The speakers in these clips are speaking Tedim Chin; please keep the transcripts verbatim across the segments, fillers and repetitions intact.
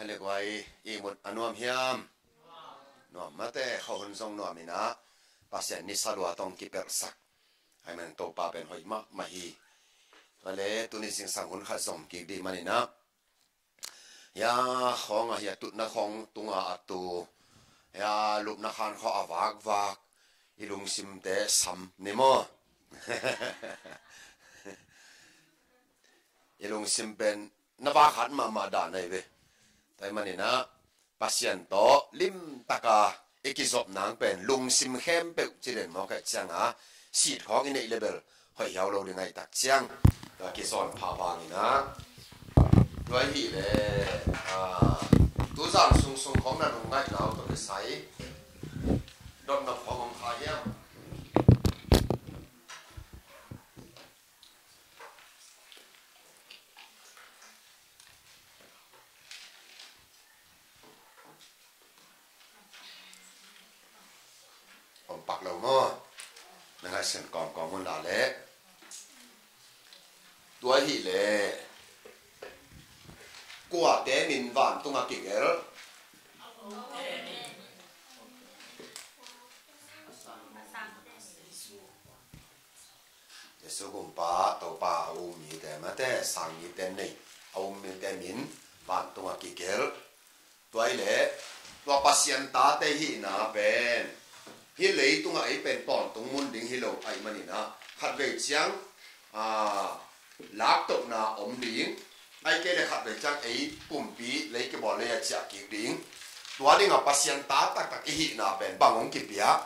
Hale guai, ihmut a nuam hiam? Nuam mate, khuahun zong nuam inah, Pasian nisa lua tawh kipelhsak. Amen, Topa pen hoih mahmah hi. Hale, tuni zingsang hun khat zom kik dih maninah, hia khawng a hia tutna khawng tunga a tu, hia lupna khan khawng a vakvak, i lungsimte sam ni maw? I lungsim pen na vakhat mahmah dan ahi ve. Tua ahih maninah Pasian tawh limtaka i kizop nang pen lungsim khempeuh ci den mawk ahih cianga, sit khawng i neih le bel hoih hiau lo ding ahih tak ciang, tua kizawn pha vanginah, tua ahih leh, ah, tuzan sungsung khawng na lungngaihna uh tawh kisai dotna khawng hong kha hiam? Om pak lo maw? Na ngaihsun kawmkawm un la leh. Tua ahih leh kuate min vantung a kigelh? Jesu Kumpa, Topa a um mite mate, sang mite nei a um mite min vantung a kigelh. Tua ahih leh tua Pasian tate hihna pen hih leitungah ei pen tawntung mun ding hi lo ahih maninah, khatvei ciang, ah, laktohna om ding, ahih kei leh khatvei ciang ei pumpi lei kibawl lei a ciah kik ding. Tua dingah Pasian ta taktak i hihna pen bang hong kipia?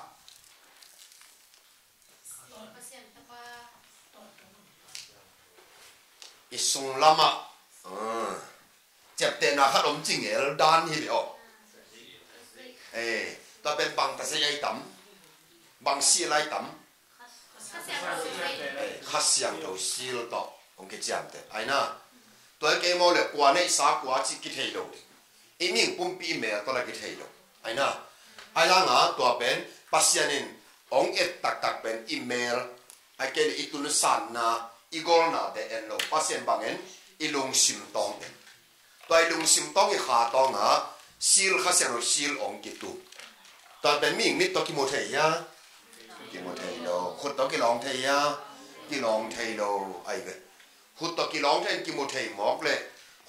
I sung lamah, ah, ciaptehna khat om cingel dan hi ve aw. Eh, tua pen bang ta sei ai tam, bang sil ai tam. Kha Siangtho sil tawh hong kiciamteh ai na. Tua hi kei maw leh kua neihsa kua cih kithei lo ding. I mihing pumpi i mel tawh la kithei lo ai na. Ai langa tua pen Pasian in hong et taktak pen i mel, ai kei leh i tunsanna, i golnate en lo, Pasian bang en? I lungsim tawng en. Tua i lungsim tawng i kha tawnga sil, Kha Siangtho sil hong kitu. Tua pen mihing mit tawh kimu thei hia? Kimu thei lo. Khut tawh kilawng thei hia? Kilawng thei lo ai ve. Khut tawh kilawng thei in kimu thei mawk leh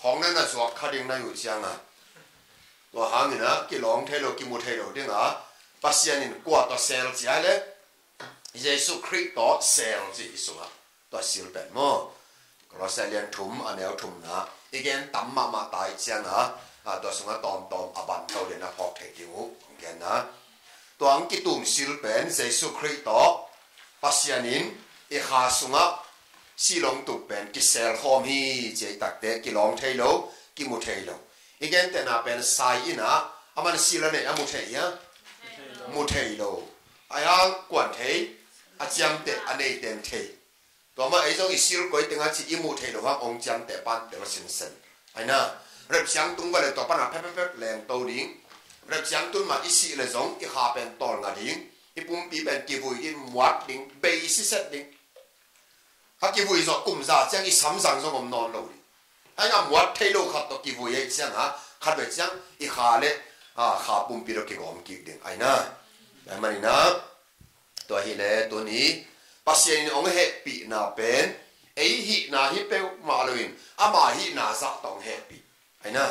khawng na na zuak kha ding na hi uh cianga, tua hanginah kilawng thei lo, kimu thei lo dinga Pasian in kua tawh sel ci ai leh, Jesu Khrih tawh sel ci i sungah tua sil pen maw? Kolose lian thum a neu thumna i gen tam mahmah ta i cianga, a, tua sungah tawmtawm a ban tho lian a phawk thei ding uh hong genna. Tua hong kitum sil pen Jesu Khrih tawh Pasian in i kha sungah sil hong tuk pen kisel khawm hi ci ai takte, kilawng thei lo, kimu thei lo. I gentehna pen sai inah, aman sil a nei a mu thei hia? Mu thei lo. Ai hang kuan thei? A ciamteh a neite in thei. Tua mah ei zong i sil koi tengah ci i muh theih loh hang hong ciamteh pan tel sinsen. Ai na, rep siangtung va le tua pana phephephep lengto ding. Rep siangtun mah i sih le zong i kha pen tawlnga ding. I pumpi pen kivui ding, muat ding, bei siset ding. A kivui zawh kum za ciang i samzang zong om nawn lo ding. Ai na, muat thei lo khat tawh kivui ahih ciang a, khat vei ciang i kha le, a, kha pumpi tawh kigawm kik ding. Ai na, ai manin a, tua hi le tuni Pasian in hong hehpihna pen ei hihna hi peuhmah loin ama hihna zah tawh hong hehpih. Ai na,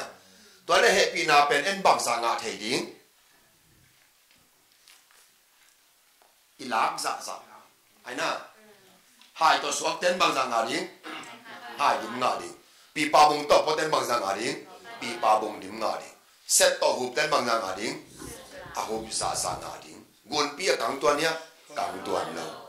tua le hehpihna pen en bangzah ngah thei ding? I lak zahzah. Ai na, hai tawh suakte in bangzah ngah ding? Hai dim ngah ding. Pipa bung tawh puate in bangzah ngah ding? Pipa bung dim ngah ding. Set tawh hupte in bangzah ngah ding? A hup zahzah ngah ding. Gunpi a kangtuan hia? Kangtuan lo.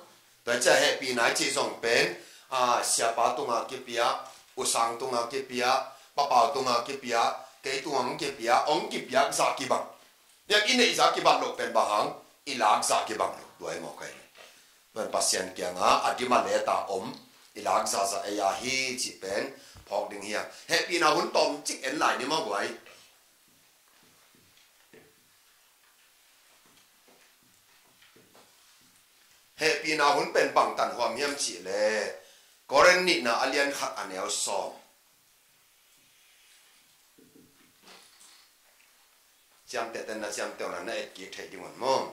Tua hi ciah hehpihna i cih zong pen, a, siapa tunga kipia, usang tunga kipia, papau tunga kipia, kei tunga hong kipia, hong kipiak zah kibang. Biak i neih zah kibang loh pen bang hang? I lak zah kibang loh. Tua hi mawk hi. Tua hi Pasian kiangah a dim a let a om i lak zahzah ei a hi cih pen phawk ding hi a. Hehpihna hun tawmcik en lai ni maw guai. Hehpihna hun pen bangtan huam hiam cih leh Korin nihna a lian khat a neu sawm. ciamteh ten na ciamteh un la na et kik theih ding un maw.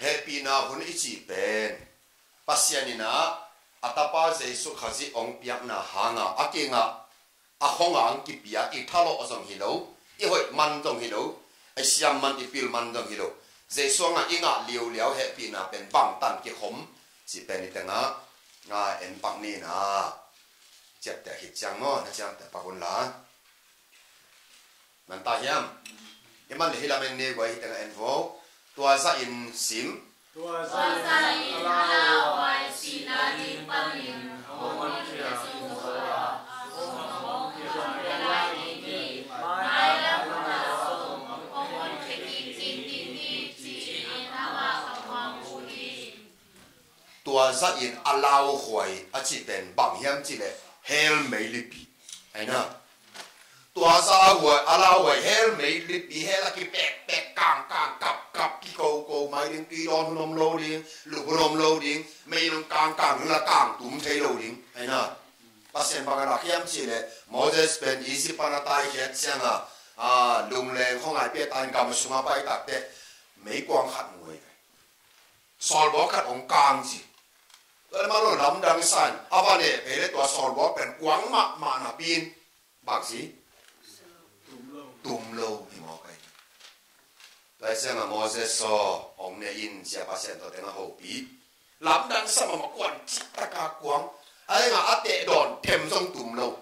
Hehpihna hun i cih pen Pasian in a, a Tapa Jesuh Khazih hong piakna hanga a kingah, a khonga hong kipia, i thalawh zong hi lo, i hoih man zong hi lo, i siam man, i pil man zong hi lo, Jesuh hanga i ngah liuliau hehpihna pen bangtan kikhom cih pen i tengah, nga en pak ni na. Ciapteh khit ciang maw, na ciamteh pak un la. Nan ta hiam? I man le hi lamen ne guai hi tengah en vo. Tua zahin sim. Tua zahin a lauhuai sihna ding panin hong honkhia khin zo a, hong honkhia lai ding hi. Mailam hun ah zong hong honkhia kik ding hi, ci-in amah ka muang uh hi. Tua zahin a lauhuai a cih pen bang hiam cih leh hell meilipi. Ahi na. Tua zah a huai, a lauhuai hell meilipi, hell a kipekpek, kangkang, kapkap, kikoko mai ding, tui dawn hun om lo ding, lup hun om lo ding, meilung kangkang ding la kang tum thei lo ding. Ahi na. Pasian bang a lak hiam cih leh Moses pen Egypt pan a taikhiat ciangin, a, lungleng khuangai pia tan gam sungah pai takteh meikuang khat mu hi ve. Sawlbawi khat hong kang ci. Tua leh amah lo lamdang sa in a va neh phei leh tua sawlbawi pen kuang mahmah napi in bang ci? Tum lo hi mawk ahi. Tua hi ciangin Moses aw hong ne in ci a, Pasian tua tengah hopih. Lamdang sa mahmah, kuan cih taka kuang. Ahi hangin a teh dawn them zong tum lo.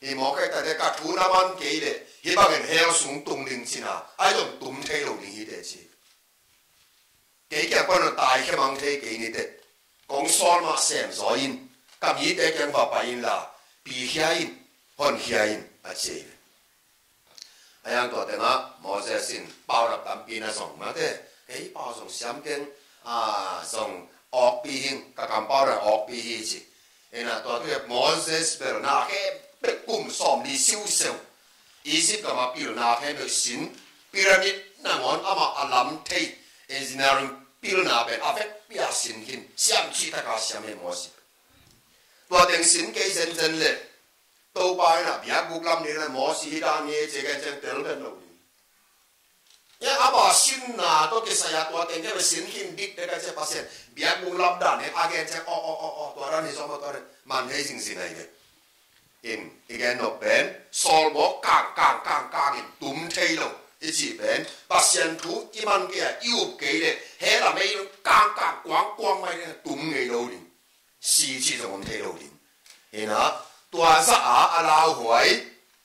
Hi mawk ahi. Tate ka thu na man kei leh hih bangin hell sung tung ding ci na, ahi zong tum thei lo ding hi teh ci. Kei kiang pan un taikhia mang thei kei ni teh. Kong sawl mah sem zaw in, ka mite kiang va pai in la, pikhia in, honkhia in, a ci hi. Ahi hang tua tengah Moses in pau rap tampi na zong mate, kei pau zong siam keng, a, zong awkpi hing, ka kampau rap awkpi hi ci. Ina tua tu Moses bel na khempeuh kum sawmli siusiu Egypt gam a pilna khempeuh sin, pyramid nangawn amah a lam thei engineering pilna pen a vekpi a sin khin, siam cih taka siam hi Moses. Tua teng sin kei zenzen leh Topa in a biakbuk lam ding leh Moses hi dan hi ci gen ciang tel pen lo ding. Tua ama sinna tawh kisai a tua teng kei bel sin khin dik dek a ci a, Pasian biakbuk lam dan hi a gen ciang aw aw aw aw, tua dan hi zong maw, tua dan man thei zingzing ahi ve. In i gen nop pen sawlbawi kang kang kang kang in tum thei lo i cih pen Pasian thu i man kei a i up kei leh hell a meilung kang kang kuang kuang mai ding, tum ngei lo ding. Si cih zong om thei lo ding. Hi na, tua zah a a lauhuai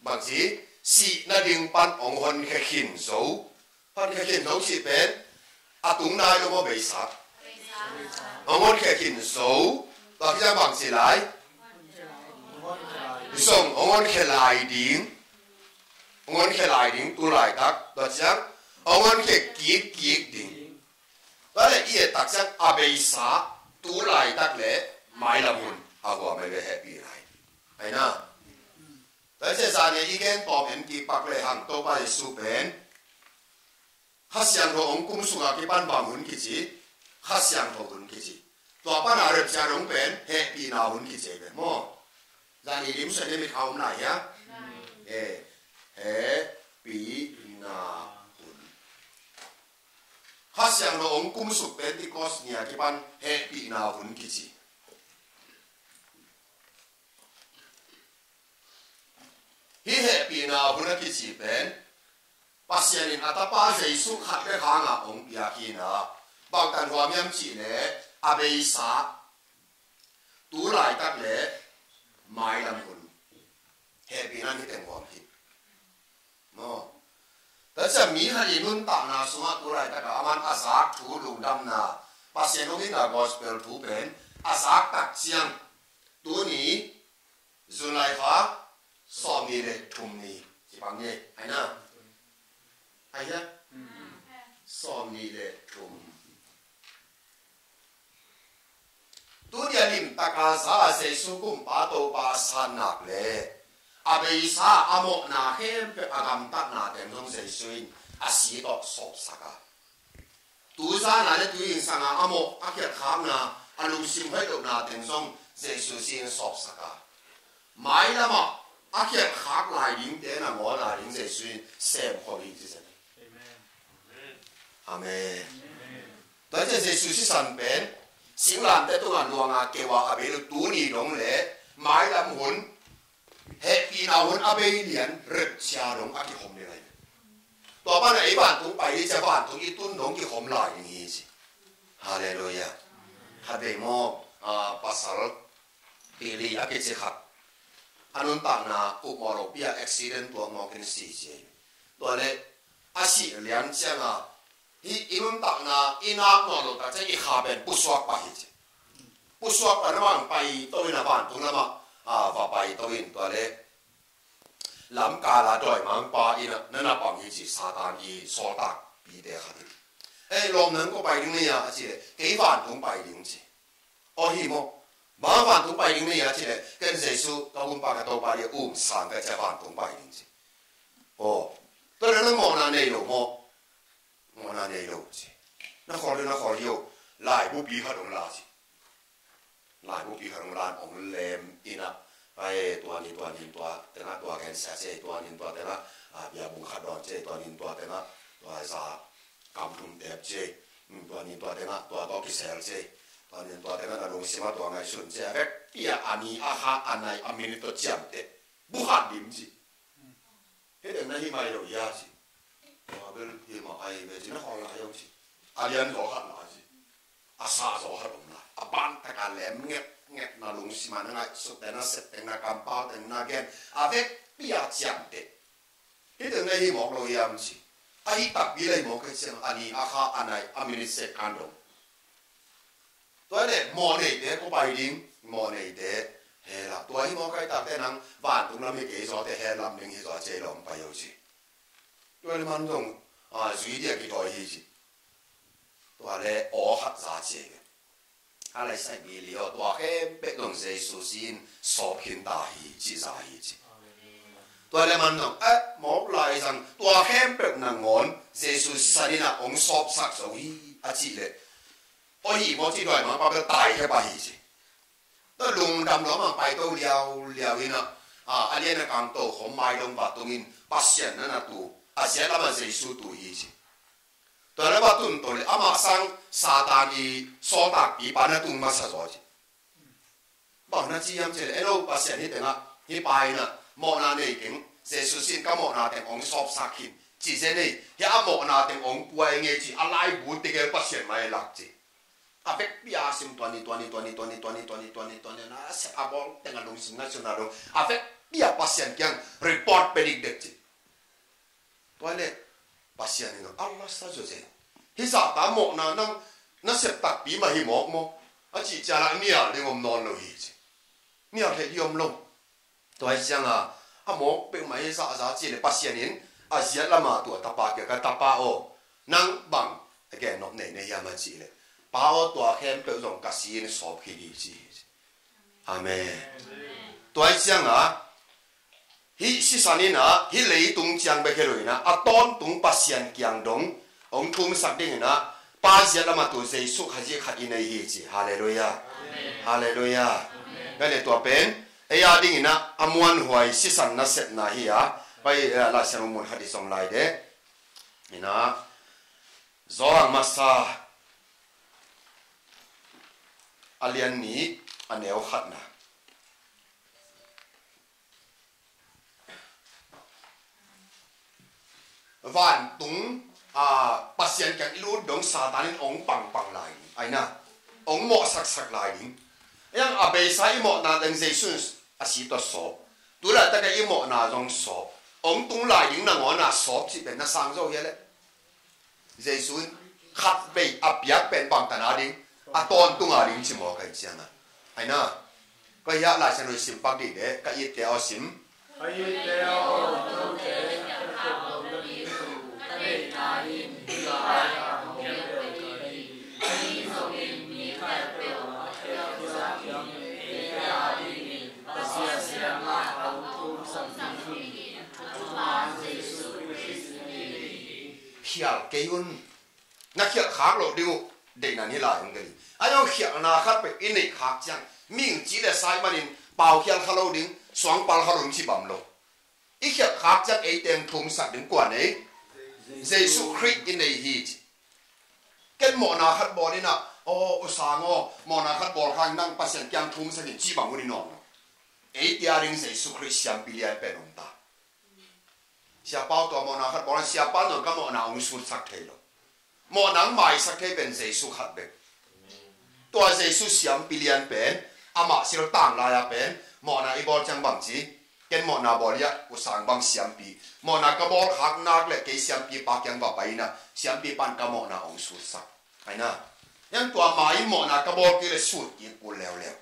bang ci, sihna ding pan hong honkhia khin zo. Honkhia khin zo cih pen a tung nai lo maw, beisa? Hong honkhia khin zo. Tua khit ciang bang ci lai? Zong hong honkhia lai ding. Hong honkhia lai ding tu laitak. Tua ciang hong honkhia kik kik ding. Tua leh i et tak ciang a beisa tu laitak leh mailam hun a huam ahi ve, hehpihna hi. Ahi na. Tua hi ciang zan i gen tawm en kik pak lehang Topa Jesuh pen Kha Siangtho hong kum sungah kipan bang hun kici? Kha Siangtho hun kici. Tua pan a rep ciang hong pen hehpihna hun kici ahi ve maw. Zan i lim sua ni mit kha om lai hia? Eh, hehpihna hun. Kha Siangtho hong kum suk Pentecost ni a kipan hehpihna hun kici. Hih hehpihna hun a kici pen Pasian in a Tapa Jesuh khat bek hangah hong piak hi na. Bangtan huam hiam cih leh a beisa tu laitak leh mailam hun. Hehpihna in hih teng huam hi. Maw. Tua ciang mi khat i nuntakna sungah tu laitak a aman a zak thu lungdamna, Pasian hong itna gospel thu pen a zak tak ciang tuni July kha sawmnih leh thum ni ci bang ni, ahi na? Ahi hia? Sawmnih leh thum. Tuni a limtaka za a Jesu kumpa Topa a san nak le a beisa a mawhna khempeuh a gamtatna teng zong Jesu in a si tawh sawpsak a, tu zana le tu zingsanga a mawh a khialhkhakna, a lungsim hoih lohna teng zong Jesu si in sawpsak a, mailamah a khialhkhak lai dingte nangawn a ding Jesu in semkhol hi ci zen. Amen. Tua ciang Jesu sisan pen singlamteh tungah luanga keu a a bei lo, tuni dong le mailam hun, hehpihna hun a bei lian repcia dong a kikhom ding ahi. Tua pana ei vantung pai hi cia vantung i tun dong kikhom lai ding hi ci. Halleluiah. Khatvei maw, a, pasal pili a kici khat a nuntakna upmawh lopi a accident tuak mawkin si ci. Tua le a sih lian cianga hih i nuntakna i nak nawn lo tak ciang i kha pen pusuak pah hi ci. Pusuak pah na mang pai to in a vantung lamah a va pai to in tua le lamkala dawimangpa in a na na pang hi ci. Satan i sawltakpite khat in, ei lawm nang ko pai ding nei a a ci le kei vantung pai ding ci. Aw hi maw? Bang vantung pai ding nei a ci le ken Jesu ka umpa ka Topa dia um sang ka cia vantung pai ding ci. Aw, tua le na mawhna nei lo maw? Mawhna nei lo ci. Na khol na khol yo. Laibupi khat dong la ci. Laibupi khat dong lan ong lem ina, ai tua ni tua ni tua tengah tua gensia ci, tua ni tua tengah a bia bung khat dawn ci, tua ni tua tengah tua za kam thum tep ci, tua ni tua tengah tua tawh kisel ci, tua ni tua tengah na lungsima tua ngaihsun ci. A vekpi a ni a kha a nai a minit tawh ciamteh bu khat dim ci. Hih teng na hi mai lo hia ci. Tua bel hi mah ai ve ci na khol lai hong ci. A lian zaw khat lai ci. A sa zaw khat om lai. A ban taka lem nget nget na lungsima na ngaihsut teng na sep teng na kampau teng na gen. A vekpi a ciamteh. Hih teng na hi mawk lo hiam ci. A hi takpi lai mawk kei ciang a ni a kha a nai a minit sek kan dong. Tua le mawh neite ko pai ding, mawh neite hela. Tua hi mawh kai takte nang vantung lam hi kei zawte hel lam ding hi zaw cei lawm pai ho ci. Tua le man zong a zui dia kitawi hi ci. Tua le aw khat za ci ve. A lai sai mi li aw tua khempeuh zong Jesu sin sawp khin ta hi ci za hi ci. Tua le man zong eh mawk lai zang tua khempeuh nangawn Jesu sanin a ong sawpsak zo hi a ci le Aw hi maw ci duai mangpa bel tai khep ahi ci. Tua lungdam lua mangpa i to liauliau ina a lian a kang to khom mai dong va tungin Pasian na na tu a ziat lama Jesu tu hi ci. Tua na va tun to le amah sang Satan i sawltakpipa na tung masa zaw ci. Bang na ci hiam cih leh eno Pasian hih tengah hih pa inah mawhna nei keng, Jesu sin ka mawhna teng hong sawpsak khin ci zen ei. Hih a mawhna teng hong pua ing ei ci a laibu tegel Pasian mai lak ci. A vekpi a sim tuani tuani tuani tuani tuani tuani tuani tuani na a sep a bawl teng a lungsim ngaihsutna dong a vekpi a Pasian kiang report pe dikdek ci. Tua le Pasian in a lasa zawzen hih zahta mawhna nang na sep takpi mah hi mawk maw? A cih ciangah nial ding om nawn lo hi ci. Nial thei ding om lo. Tua hi ciangah a mawk peuhmah hi zahza ci le Pasian in a ziat lamah tua tapa kia ka tapa aw nang bang a gen nop nei na hiam a cih le pa aw tua khempeuh zong ka si in sawp khit hi ci hi ci. Amen. Tua hi ciangah hih sisan inah hih leitung ciang bek hi lo inah a tawntung Pasian kiang dong hong thumsak ding inah pa ziat lamah tu Jesu Khazih khat i nei hi ci. Halleluiah. Halleluiah. Tua le tua pen ei a ding inah a muanhuai sisan nasepna hi a pai Laisiangtho mun khat i zong lai deh inah Johan masa a lian nih a neu khatna. Vantung a Pasian kiang i lut dong Satan in hong pangpang lai ding aina hong mawhsaksak lai ding. Yang a beisa i mawhna teng Jesu in a si tawh sawp. Tulaitak i mawhna zong sawp. Hong tung lai ding nangawn a sawp cih pen na sang zo hia leh Jesu in khatvei a piak pen bangtan a ding a tawntung a ding ci maw ka hi ciangah aina. Ka hiah Laisiangtho i sim pak dih deh ka itte aw sim. Ka itte aw note ka tawh lo na ding ka deihna in hih lai-ah hong gelh ka hi. Ahi zongin mi khatvei a khial kei un. Na khialh khak loh ding uh deihna hi lai hong kei. A hong khialhna khat peuh i neih khak ciang, mihing ci le sa ahih manin pau khial kha lo ding, suang pal kha lo ding ci bang lo. I khialh khak ciang ei teng thumsak ding kua nei? Jesuh Khrih i nei hi ci. Ken mawhna khat bawl in ah, aw, U Sang aw, mawhna khat bawl khak in nang Pasian kiang thumsak in ci bang hun i nuam lo. Ei tia ding Jesuh Khrih siampi lian pen om ta. Siapa aw, tua mawhna khat bawl in, siapa nawn ka mawhna hong sutsak thei lo. Mawhna hong maisak thei pen Jesuh khat bek. Tua Jesuh siampi lian pen, amah silh tang lai-a pen mawhna i bawl ciang bang ci? Ken mawhna bawl hi a, U Sang bang siampi. Mawhna ka bawl khak nak le kei siampi pa kiang va pai in ah, siampi pan ka mawhna hong sutsak. Ai na. Yang tua mai mawhna ka bawl kei le sut kik kul leuleu.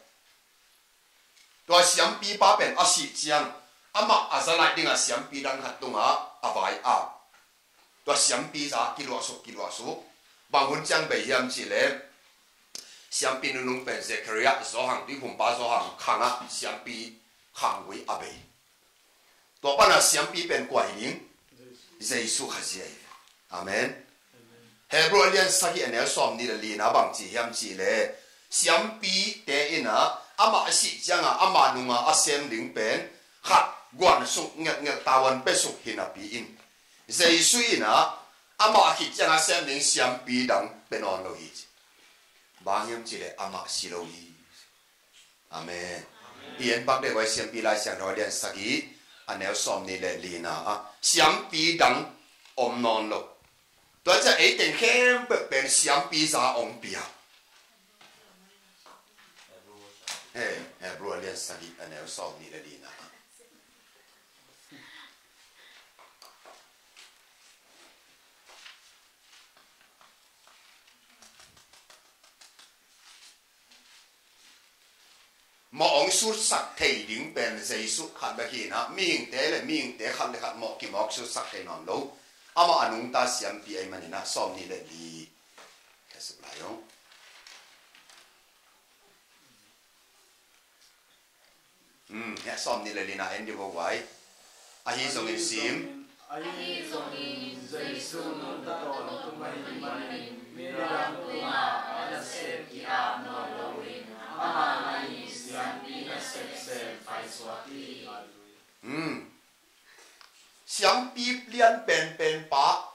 Tua siampi pa pen a sih ciang, amah a za lai dingah siampi dang khat tungah a vai a. Tua siampi za kiluahsuk, kiluahsuk. Bang hun ciang bei hiam cih leh, siampi nunung pen Zechariah, Johan, tuiphumpa Johan khangah siampi khanggui a bei. Tua pana siampi pen kua hi ding? Jesuh Khazih ahi. Amen. Hebrew a lian sagih a neu sawm nih le lina bang ci hiam cih leh, siampite in ah amah a sih ciangah ama nunga a sem ding pen khat guan suk ngelhngelh, tavuan pia suk hi napi in, Jesuh in ah amah a khit ciangah a sem ding siampi dang pia nawn lo hi ci. Bang hiam cih leh amah si lo hi. Amen. I en pak deuh vai, siampi Lai Siangtho a lian sagih a neu sawm nih le lina ah siampi dang om nawn lo. Tua ciah ei teng khempeuh pen siampi za hong pia. He, Hebrew a lian sagih a neu sawm nih le lina ah. Mawh hong sutsak thei ding pen Jesuh khat bek hi in ah, mihingte le mihingte khat le khat mawh kimawh sutsak thei nawn lo. Amah a nungta siampi ahih manin ah, sawm nih le li. Ka suk lai ung. Hmm, hiah sawm nih le lina en dih vo guai. Ahi zongin sim. Ahi zongin Jesuh nuntak tawntung ahih manin midang tungah a nasep ki-ap nawn loin, amah in siampi nasep sem paisuak hi. Hmm. Siampi lian penpen pa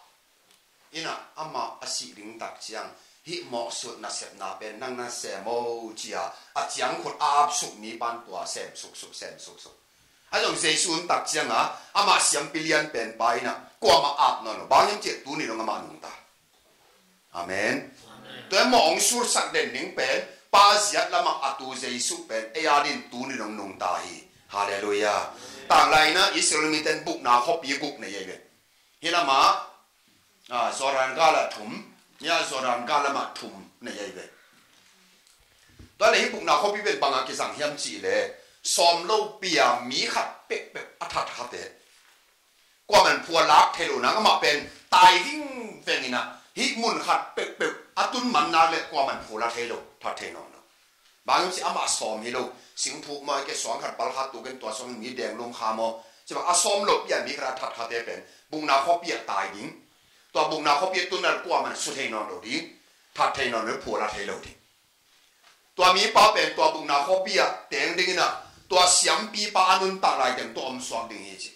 in ah amah a sih ding tak ciang, hih mawhsut nasepna pen nang na sem o ci-a, a ciangkhut a apsuk mi pan tua sem suksuk, sem suksuk. A zong Jesuh hun tak ciangah amah siampi lian penpa in ah kuamah ap nawn lo. Bang hiam cih leh tuni dong amah nungta. Amen. Tua hi mawh hong sutsak den ding pen Pa ziat lamah a tu Jesuh pen ei adingin tuni dong nungta hi. Halleluiah. Tanglai in ah Israel mite in bukna khuapi guk nei ahi ve. Hih lamah, ah, Jordan gal ah thum, hih ah Jordan gal lamah thum nei ahi ve. Tua leh hih bukna khuapi pen bangah kizang hiam cih leh, sawm lopi-a mi khat peuhpeuh a thatkhate, kuaman phu a lak thei lo, nang amah pen tai vingveng in ah, hih mun khat peuhpeuh a tun man nak leh kuaman phu la thei lo, that thei nawn lo. Bang hiam cih leh amah sawm hi lo, singphuk mawi kei, suang khat pal khat tuk in, tua suangin mi deng lum kha maw, ci bang a sawm lopi-a mi khat a thatkhate pen bukna khuapi ah tai ding. Tua bukna khuapi ah tun nak kuaman su thei nawn lo ding, that thei nawn lo, phu la thei lo ding. Tua mipa pen tua bukna khuapi ah teng ding in ah, tua siampipa a nuntak lai teng tua om suak ding hi ci.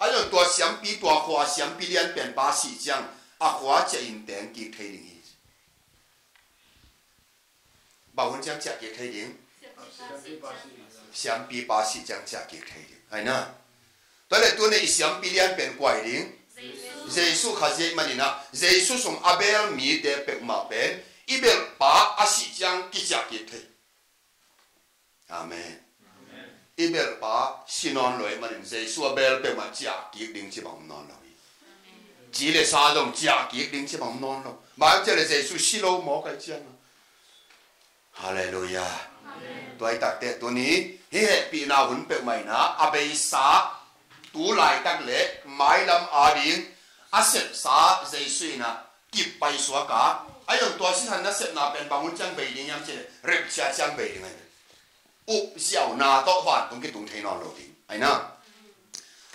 A zong tua siampi, tua khua siampi lian penpa sih ciang a khua ciah in teng kik thei ding hi ci. Bang hun ciang ciah kik thei ding? Siampipa sih ciang ciah kik thei ding. Ai na. Tua leh tuni i siampi lian pen kua hi ding? Jesuh Khazih ahih manin ah, Jesuh sung a bel mite peuhmah pen i belhpa a sih ciang kiciah kik thei. Amen. I belhpa si nawn lo ahih manin Jesuh a bel peuhmah ciah kik ding ci bang om nawn lo hi. Ci le sa zong ciah kik ding ci bang om nawn lo. Bang hiam cih leh Jesuh si lo mawk ahih ciangin. Halleluiah. Tua hi takteh tuni hih hehpihna hun peuhmah in ah, a beisa tu laitak le mailam ading a sepsa Jesuh in ah kip paisuak a, a zong tua sisan nasepna pen bang hun ciang bei ding hiam cih leh rapture ciang bei ding ahi. Up ziauna tawh vantung kitung thei nawn lo ding. Ai na.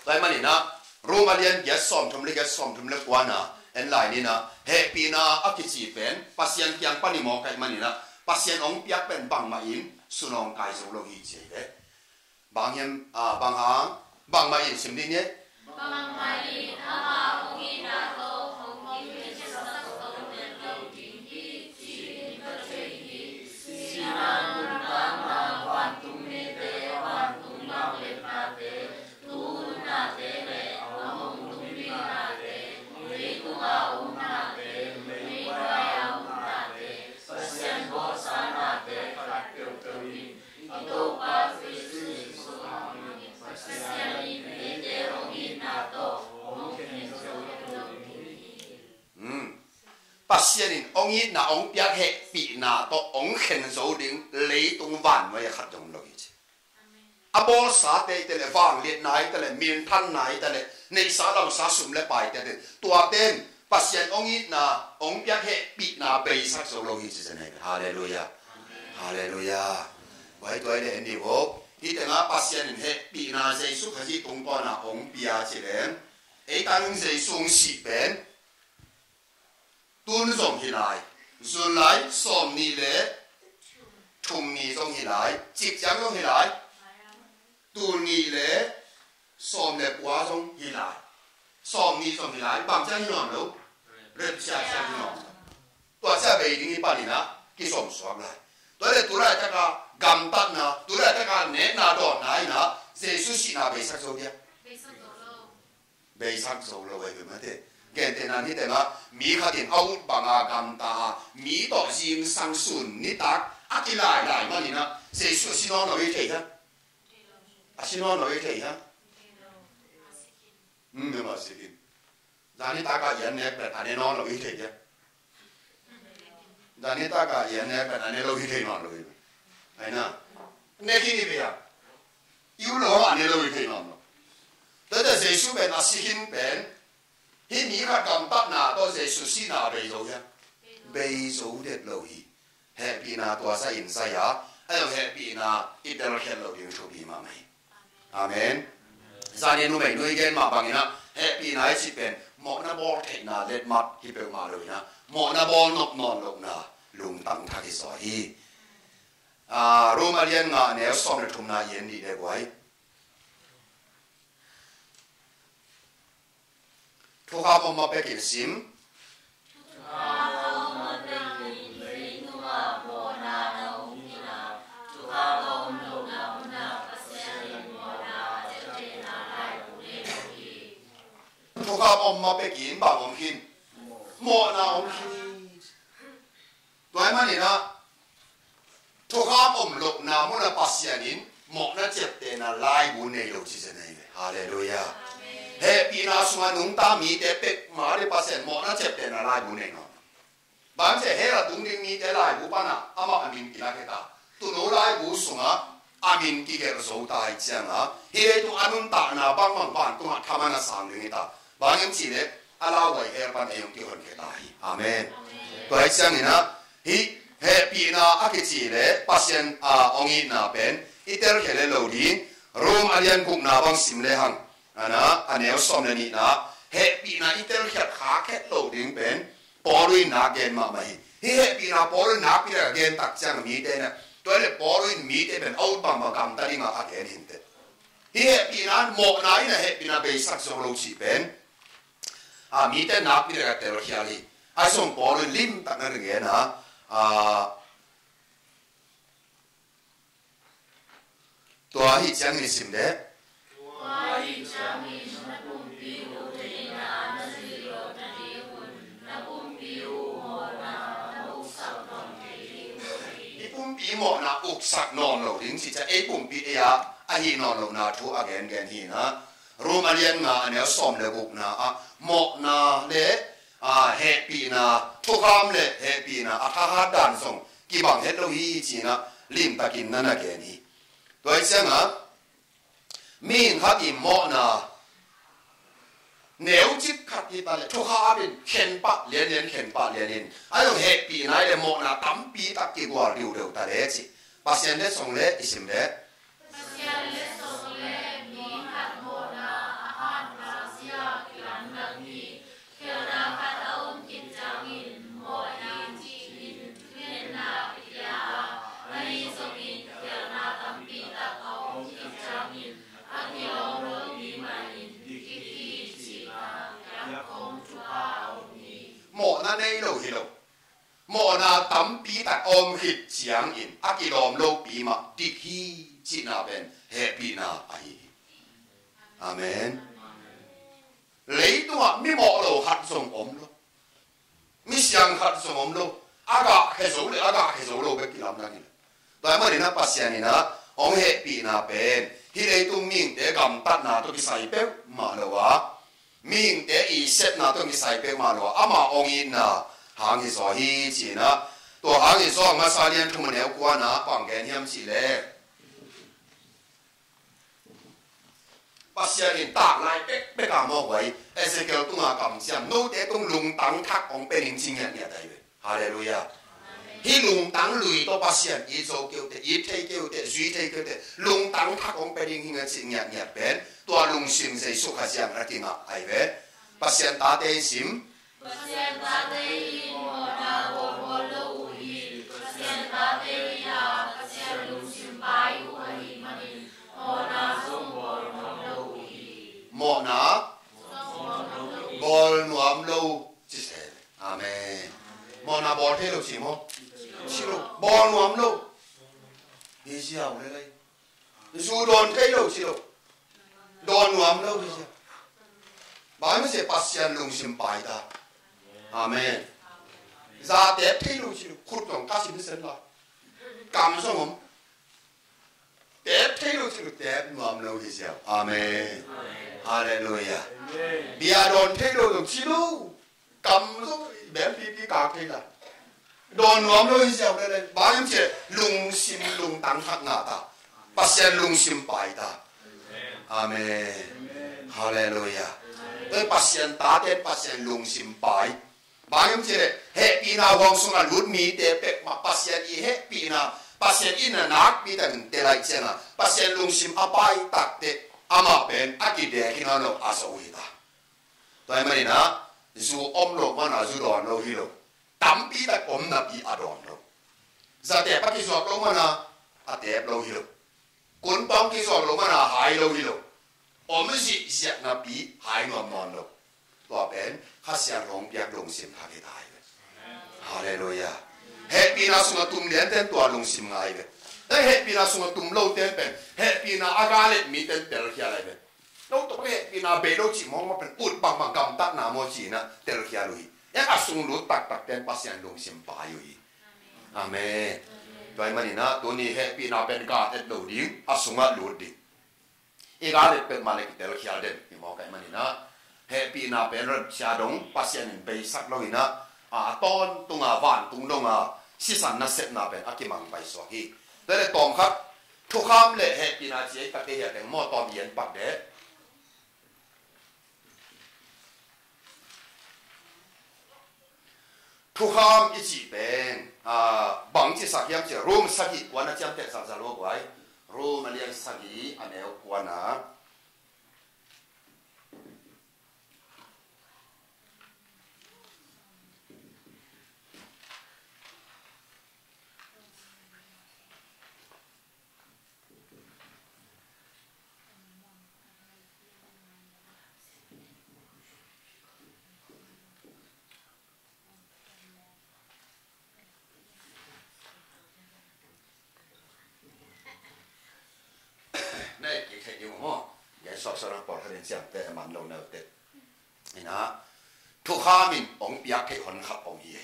Tua ahih manin ah, Rom a lian giat sawmthum le giat, sawmthum le kua na, En lai ni na, hehpihna a kici pen Pasian kiang pan i mawk ahih manin ah, Pasian hong piak pen bangmah in sunawngkai zo lo hi ci hi ve. Bang hiam, ah, bang hang, bangmah in sim dih ni. Bangmah in ama hong itna tawh hong kikhensak zo lo ding hi ci-in ka thei hi. Sihna, nuntakna, vantung mite, vantung vangliatnate, tu-in nate le a hong tung ding nate, leitung a om nate, leitung a om nate, Pasian bawlsa nate khat peuhpeuh in i Topa Jesu Khrih hangin Pasian in mite hong itna tawh hong khen zo lo ding hi. Hmm. Pasian in hong itna hong piak hehpihna tawh hong khen zo ding leitung vannuai a khat zong om lo hi ci. A bawlsa te i te le, vangliatna i te le, minthanna i te le, neihsa lamsa sum le pai te te, tua ten Pasian hong itna hong piak hehpihna beisak zo lo hi ci zen hi. Halleluiah. Halleluiah. Bai tuai le en ni bo. Hi tengah Pasian in hehpihna Jesu Khazih tung pawn ah hong pia ci len. Ei tangin Jesu hong sih pen tun zong hi lai, July sawm nih le thum ni zong hi lai, cik ciang zong hi lai, tul nih le sawm le kua zong hi lai, sawm nih zong hi lai, bang ciang hi nawn lo, rep sia ciang hi nawn lo. Tua sia bei ding hi panin ah kisawm suak lai. Tua le tu laitaka gamtatna, tu laitaka nehna dawnna in ah Jesu sihna beisak zo dia. Beisak zo lo ahi ve mate. Gentehna ni tengah mi khat in a ut banga gamta a, mi tawh zingsang sun nitak a kilailai manin ah Jesu a si nawn lo i thei hiam? A si nawn lo i thei hiam? Hmm, mema sikin. Zanitak a i an nek pen a ne nawn lo i thei hiam? Zanitak a i an nek pen a ne lo i thei nawn lo i. Aina. Nek i ni ve a. I ut lo a ne lo i thei nawn lo. Tua te Jesu pen a si khin pen, hih mi khat gamtatna tawh Jesu sihna a bei zo hiam? Bei zo det lo hi. Hehpihna tua sa in sa ya, a lo hehpihna i telkhiat lo ding thupi mahmah hi. Amen. Zani numei nui gen mah bangin ah, hehpihna i cih pen mawhna bawl theihna letmat hi peuhmah lo in ah, mawhna bawl nop nawn lohna lungtang thak hi zaw hi. Ah, Rom a lian nga a neu sawm le thumna i en dih le guai. Thukham om ma pekin sim. Thukham om ma pekin bang om khin? Mawhna om khin. Tua ahih manin ah, thukham om lohna munah Pasian in mawhna ciaptehna laibu nei lo ci zen ahi ve. Halleluiah. Hehpihna sungah nungta mite pek mah dih Pasian mawhna ciaptehna laibu nei nawn. Bang ci hell a tung ding mite laibu panah amah a min kilak hi ta. Tuuno laibu sungah a min kigelh zo ta hi ciangah, hih leitung a nuntakna bangbang vantungah thaman a sang ding hi ta. Bang hiam cih leh a lauhuai hell pan ei hong kihonkhia ta hi. Amen. Tua hi ciangin ah, hih hehpihna a kici le Pasian a hong itna pen i telkhia le lo ding. Rom a lian gukna bang sim le hang. Ana, a neu sawm le nihna, hehpihna i telkhiat khakhet lo ding pen Paul in nak gen mahmah hi. Hih hehpihna Paul in nakpi tak a gen tak ciang mite na, tua le Paul in mite pen a ut bangbang gamta dingah a gen hi inteh. Hih hehpihna, mawhna in a hehpihna beisak zo lo cih pen, a, mite nakpi tak a telkhial hi. A sung Paul in limtak na ring gen a, a, tua hi ciangin i sim deh. Tua hi ciangin na pumpi uh theihna na zuih loh nadingun na pumpi uh mawhna na uksak nawn thei ding uh hi. I pumpi mawhna uksak nawn lo ding cih ciang ei pumpi ei a ahi nawn lohna thu a gengen hi na. Rom a lian nga a neu sawm le gukna ah mawhna le, a, hehpihna, thukham le hehpihna a thahat dan zong kibang het lo hi ci-in ah limtakin na na gen hi. Tua hi ciangah mihing khat i mawhna neucip khat hi ta leh thukham in khen pah lianlian, khen pah lianin a zong hehpihna hi le mawhna tampi tak kigual diudeu ta le cih Pasian letsong le i sim le. Pasian letsong le mi khat mawhna a hat ngazia kilamdang hi. Khelhna khat a nei lo hi lo. Mawhna tampi tak a om khit ciangin a kilawm lopi mah dik hi cihna pen hehpihna ahi hi. Amen. Leitungah mi mawh lo khat zong om lo. Mi siang khat zong om lo. A gah khia zo le a gah khia zo lo bek kilamdang hi lo. Tua ahih manin ah Pasian in ah hong hehpihna pen hih leitung mihingte gamtatna tawh kisai peuhmah lo a, mihingte i sepna tawh kisai peuhmah lo a, ama hong itna hang hi zaw hi ci-in ah. Tua hang hi zaw, Masa lian thum a neu kuana bang gen hiam cih leh, Pasian in taklai pekpek a mawk uh a, Ezekiel tunga kamciam, note tung lungtang thak hong pia ning ci ngiatngiat ahi ve. Halleluiah. Hih lungtang lui tawh Pasian it zo kei uh teh, it thei kei uh teh, zui thei kei uh teh, lungtang thak hong pia ding hi ing a ci ngiatngiat pen tua lungsim Jesu Khazih ah na kingah ahi ve. Pasian tate i sim. Pasian tate in mawhna bawlbawl lo uh hi. Pasian tate in ah Pasian lungsim pai uh ahih manin mawhna zong bawl nuam lo uh hi. Mawhna bawl nuam lo ci se. Amen. Mawhna bawl thei lo ci maw? Ci lo. Bawl nuam lo hi ziau le lei. Zu dawn thei lo ci lo. Dawn nuam lo hi ziau. Bang hiam cih leh Pasian lungsim pai ta. Amen. Za tep thei lo ci lo. Khut zong ka sinsen la. Kam zong om. Tep thei lo ci lo, tep nuam lo hi ziau. Amen. Halleluiah. Bia dawn thei lo zong ci lo. Kam zong i bel pipi kak thei la. Dawn nuam lo hi ziau le le. Bang hiam cih leh lungsim lungtang thak ngah ta. Pasian lungsim pai ta. Amen. Halleluiah. Tua Pasian tate Pasian lungsim pai. Bang hiam cih leh hehpihna huang sungah lut mite peuhmah Pasian i hehpihna, Pasian in a nakpi takin tel ahih ciangin Pasian lungsim a pai takteh amah pen a kidek hi nawn lo a zo hi ta. Tua ahih manin ah zu om loh manin ah zu dawn lo hi lo. Tampi tak om napi a dawn lo. Za tep a kizuak loh manin ah a tep lo hi lo. Kunpang kizuak loh manin ah hai lo hi lo. Om zihziah napi hai nuam nawn lo. Tua pen Kha Siangtho hong piak lungsim thak hi ta hi ve. Halleluiah. Hehpihna sungah tum lianten tua lungsim ngai ve. Hehpihna sungah tum loten pen hehpihna a gah let miten telkhial ahi ve. No tawh hehpihna bei lo cih mawkmawk pen ut bangbang gamtatna maw ci-in ah telkhial uh hi. Eng a sung lut taktakten Pasian lungsim pai uh hi. Amen. Tua ahih manin ah tuni hehpihna pen gah et lo ding, a sungah lut ding. I gah let peuhmah le kitelkhial den hi mawk ahih manin ah hehpihna pen ren sia dong Pasian in beisak lo in ah, a tawntunga vantung donga sisan nasepna pen a kimang paisuak hi. Tua le tawm khat, thukham le hehpihna ci ei takte hi a teng maw, tawm i en pak deh. Thukham i cih pen, ah, bang ci sak hiam cih leh Rom sagih kuana ciamteh zalzal uh guai. Rom a lian sagih a neu kuana. Na et kik theih ding uh maw? Gen suaksuak na pawlkhat in ciamteh a man lo na uh teh. Ina, thukham in hong piak theih hon khat om hi.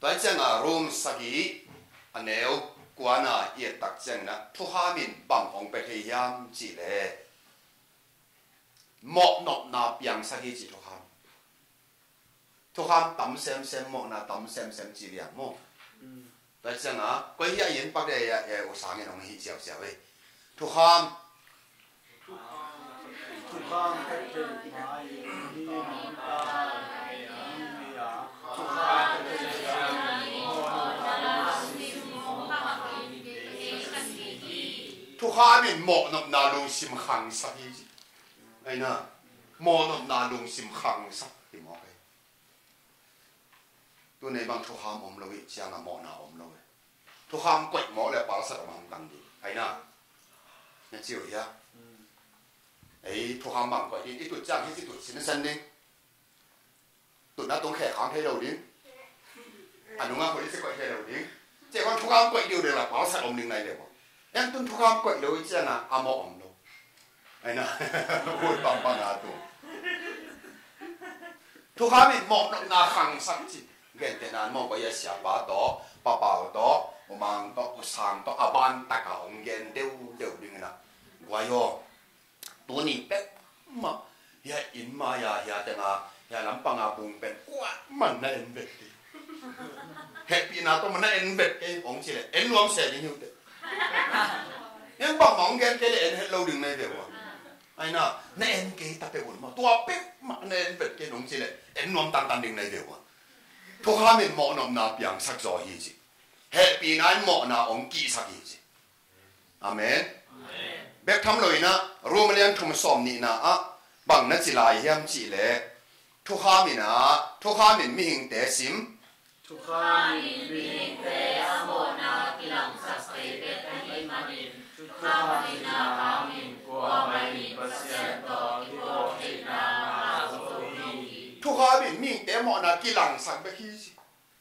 Tua hi ciangin Rom sagih a neu kuana i et tak ciangin ah thukham in bang hong pia thei hiam cih leh mawhnopna piangsak hi ci thukham. Thukham tam semsem, mawhna tam semsem ci liang maw? Tua hi ciangin koi hi a i en pak deh, eh, U Sang in hong hih ziauziau ei. Thukham. Thukham theih theih mai mi nungta mi a, thukham theih theih mai mi. Thukham in mawhnopna lungsim khangsak hi ci. Aina, mawhnopna lungsim khangsak hi mawk ei. Tuni bang thukham om lo hi ciangin mawhna om lo hi. Thukham koih mawk le palsat om ham kang ding. Aina. Na ciu hia. Ei, thukham bang koih ding, i tut ciang hi, i tut sin san ding. Tutna tung khek khang thei lo ding. A nungah koih i si koih thei lo ding. Ciah kong thukham koih diu ding la pawlsat om ding nai ve kua. Eng tun thukham koih lo i ciangah a mawh om lo. Aina. Ui pampang a tu. Thukham in mawhnopna khangsak ci. Gentehna an mawh koih a siapa tawh, papau tawh, umang tawh, usang tawh, a ban taka hong gen deuhdeuh ding ina. Guai aw. Tuni pek mah hia inn mai-a hia tenga hia lampanga bung pen kuaman na en vet kei. Hehpihna tawh man na en vet kei hong ci le en nuam se ding hiute. Eng bangmah hong gen kei le en het lo ding nai ve ua. Aina na en kei ta pek un mah tua pek mah na en vet kei hong ci le en nuam tangtan ding nai ve ua. Thukham in mawhnopna piangsak zaw hi ci. Hehpihna in mawhna hong kihsak hi ci. Amen. Bek tham lo inah Rom a lian thum sawm nihna ah bang na ci lai hiam cih leh thukham inah thukham in mihingte sim. Thukham in mihingte a mawhna kilangsak thei bek ahih manin thukham in a hangin kuamah in Pasian tawh kipawltheihna ngah zo hi. Thukham in mihingte mawhna kilangsak bek hi ci.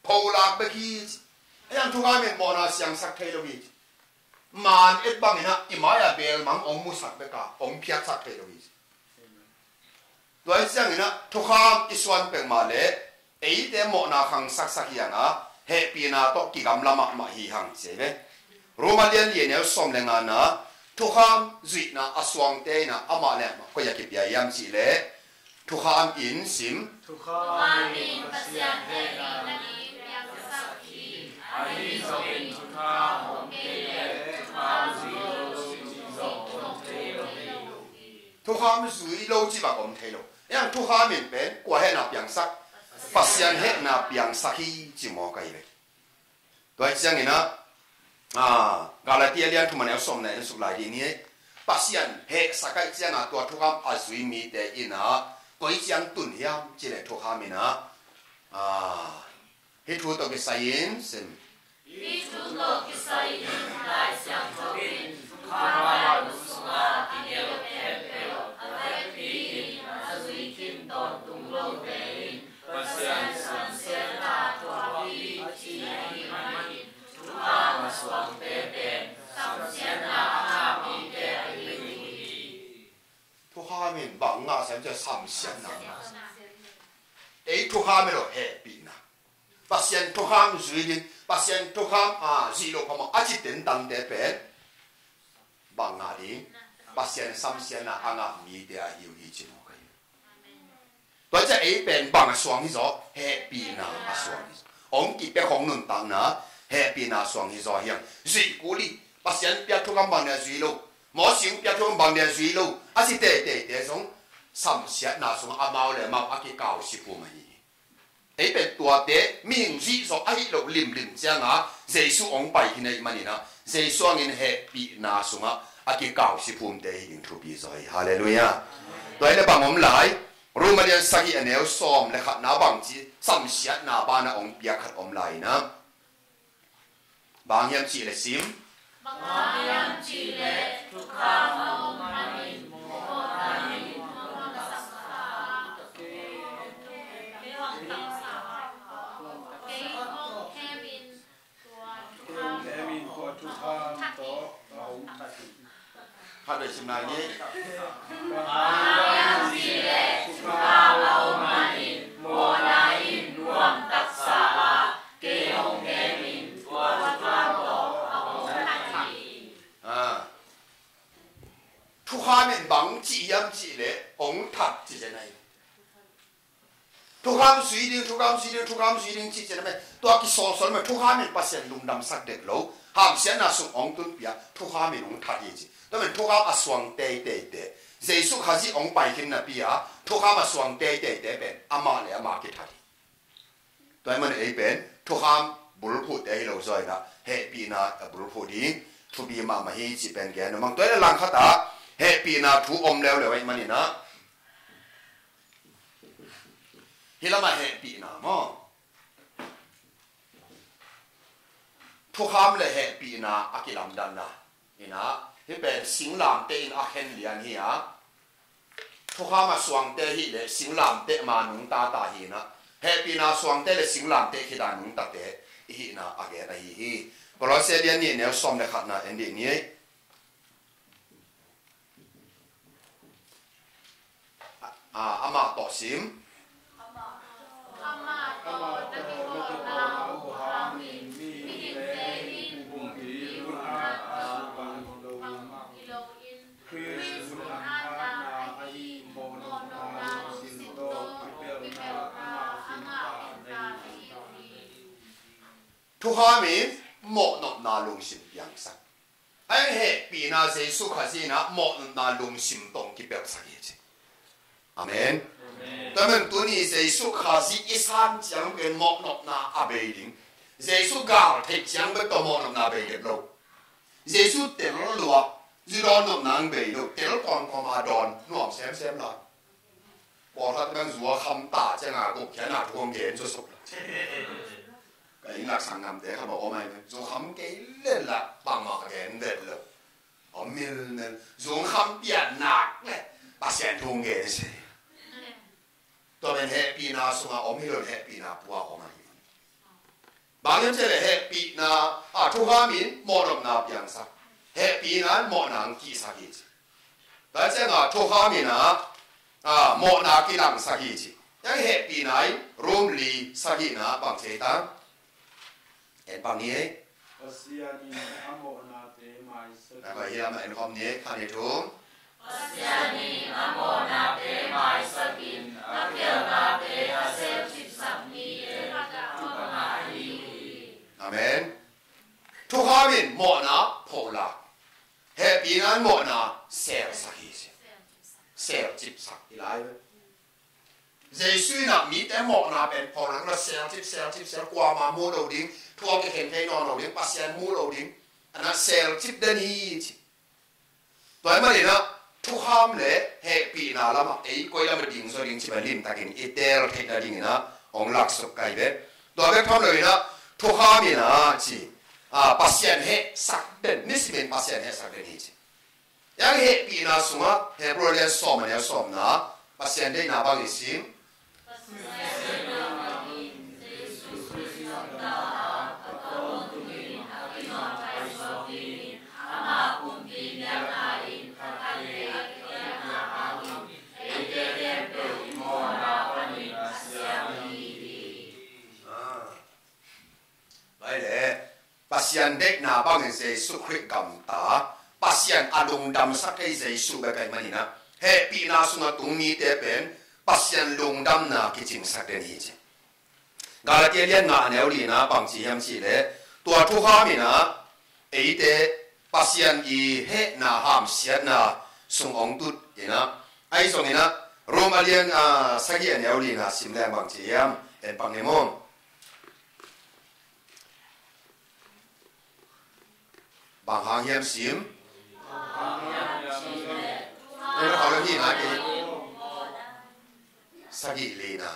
Pholak bek hi ci. Ahi hang thukham in mawhna siangsak thei lo hi ci. Man et bangin ah i mai-ah belmang hong musak bek a hong phiatsak thei lo hi ci. Tua hi ciangin ah thukham i suan pek mah leh eite mawhna khangsaksak hi hang a hehpihna tawh kigamla mahmah hi hang ci ve. Rom a lian li a neu sawm le ngana thukham zuihna a suangte inah amah le amah koi a kipia hiam cih leh thukham in sim. Thukham in Pasian hehpihna ding piangsak hi. Ahi zongin thukham om kei leh thukham zui lo cih zong om thei lo hi. Thukham zui lo cih bang om thei lo. Ahi hang thukham in pen kua hehna piangsak? Pasian hehna piangsak hi ci mawk ahi ve. Tua hi ciangin ah, ah, Galatia lian thum a neu sawmna en suk lai ding hi. Pasian hehsak ahih ciangah tua thukham a zui mite inah koi ciang tun hiam cih leh thukham inah, ah, hih thu tawh kisai-in sim. Hih thu tawh kisai-in Lai Siangtho in thukham a sungah a kideu khempeuh a vekpi-in a zui khin tawntung lote in Pasian samsiatna thuak hi ci ahih manin thukham a suangte pen samsiatna a ngah mite ahi uh hi. Thukham in bang ngah sam cia samsiatna ngah. Ei thukham hi lo hehpihna. Pasian thukham zui ding, Pasian thukham a zui lo phamawh a ci tentangte pen bang ngah ding? Pasian samsiatna a ngah mite ahi uh hi ci mawk ahi. Tua ciah ei pen bang a suang hi zaw? Hehpihna a suang hi zaw. Hong kipia khong nuntakna hehpihna a suang hi zaw hiang. Zuih kul hi. Pasian piak thukham bang dia zui lo, Mawsi hong piak thukham bang dia zui lo a ci teiteite zong samsiatna sungah amau le amau a kikausi phum ahi hi. Ei pen tuate mihing zuih zawh ahi loh limlim cianga Jesu hong pai khin ahih maninah Jesu hangin hehpihna sungah a kikausi phumte hi ding thupi zaw hi. Halleluiah. Tua hi le bang om lai? Rom a lian sagih a neu sawm le khatna bangci samsiatna banah hong piak khat om lai inah. Bang hiam cih le sim. Bang hiam cih le thukham a om manin mawhna in hong taksa a, kei hong taksa a, kei hong hem in tua thukham tawh a hong that hi. Khat vei sim lai ni. Bang hiam cih le thukham a om manin mawhna in nuam taksa a, kei hong hem in tua thukham tawh a hong that hi. Ah. Thukham in bang cih hiam cih le hong that cih zen ahi. Thukham zui ding, thukham zui ding, thukham zui ding cih cian a meh. Tua kisawlsawl meh, thukham in Pasian lungdamsak dek lo. Hamsiatna sung hong tunpih a, thukham in hong that hi ci. Tua meh thukham a suang teiteite, Jesu Khazih hong pai khin napi a thukham a suang teiteite pen amah le amah kithat hi. Tua hi man ei pen thukham bulphuhte hi lo zaw inah hehpihna a bulphuh ding thupi mahmah hi cih pen gen nuam ing. Tua hi le langkhat ah hehpihna thu om leuleu ahih maninah hih lamah hehpihna maw? Thukham le hehpihna a kilamdanna inah hih pen singlamteh in a khen lian hi a, thukham a suangte hih le singlamteh ma nungta ta hi inah Hehpihna suangte le singlamteh khit a nungtate i hihna a gen ahi hi. Kolose lian nih neu sawm le khatna en dih ni. A, amah tawh sim. Amah tawh na kihawlna uh hangin mihingte in pumpi hun hatna bang hi loin, Khrist hun hatna ahi mawhnopna lungsim tawh kipelhna amah khinta na hi uh hi. Thukham in mawhnopna lungsim piangsak. A hehpihna Jesu Khazih in ah mawhnopna lungsim tawh kipelhsak hi ci. Amen. Amen. Tua man tuni Jesu Khazih i san ciang bek mawhnopna a bei ding. Jesu gal theih ciang bek tawh mawhnopna bei dek lo. Jesu tel lua, zi dawn nopna ang bei lo, tel kawmkawm a dawn nuam semsem lai. Pawlkhat bang zu a kham ta ciang a gupkhiatna thu hong gen sawsuk lai. Ka inn lak sanggamte khat bang om ai ve. Zu kham kei lel lah bangmah gen vet lo. Om milmil. Zu kham pian nak le Pasian thu hong gen si. Tua pen hehpihna sungah om hi lo, hehpihna pua om ahi. Bang hiam cih leh hehpihna, a, thukham in mawhnopna piangsak. Hehpihna in mawhna ang kihsak hi ci. Tua ciangah thukham in ah, a, mawhna kilangsak hi ci. Yang hehpihna in Rom li sagihna bang ci ta. En pak ni ei. Pasian in a mawhnate maisak. Na koi hiam a en khawm ni ei, khan ni thum. Pasian in a mawhnate maisak in, a khialhnate a selcipsak mite lakah amah ahi hi. Amen. Thukham in mawhna pholak. Hehpihna in mawhna selsak hi ci. Selcipsak hi lai ve. Jesu in ah mite mawhna pen pholak na selcip, selcip, sel kuama mu lo ding, thu a kikhen thei nawn lo ding, Pasian mu lo ding, a na selcip den hi ci. Tua ahih manin ah thukham le hehpihna lamah ei koi lamah ding zaw ding cih pen limtakin i teel theih nadingin ah hong laksuk ka hi ve. Tua bek tham loin ah thukham in ah ci, a, Pasian hehsak den, nisimin Pasian hehsak den hi ci. Yang hehpihna sungah Hebrew lian sawm a neu sawmna Pasian deihna bang i sim. Baih le, Pasian deihna bangin Jesu Khrih gamta, Pasian a lungdamsak thei Jesu bek ahih manin ah hehpihna sungah tung mite pen Pasian lungdamna kicingsak den hi ci. Galatia lian nga a neu lina bang ci hiam cih leh, tua thukham in ah eite Pasian i hehna hamsiatna sung hong tut in ah, ahi zongin ah Rom a lian, a, sagih a neu lina sim leng bang ci hiam, en pak ni maw. Bang hang hiam sim? Sagih lina.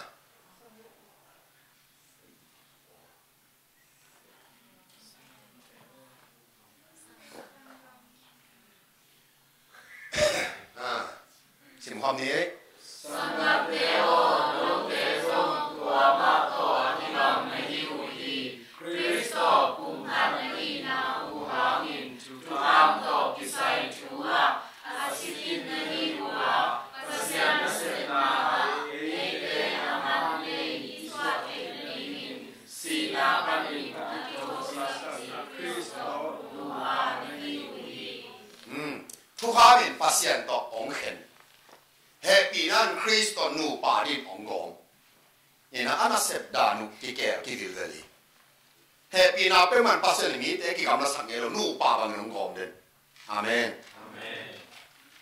Ah, sim khawm ni. Sanggam te aw, note zong tua mah tawh a kibang na hi uh hi. Khrist tawh pumkhat na hihna uh hangin thukham tawh kisai thu ah a sikin na hi uh a, Pasian nasepna ah eite a man nei i suah theih nadingin sihna panin a kithosak Khrist tawh nu-a na hi uh hi. Hmm. Thukham in Pasian tawh hong khen. Hehpihna in Khrist tawh nupa dingin hong gawm. Ina a nasep dan uh kikeel kivilvel hi. Hehpihna peuhmah in Pasian in mite kigamlasak ngei lo, nupa bangin hong gawm den. Amen. Amen.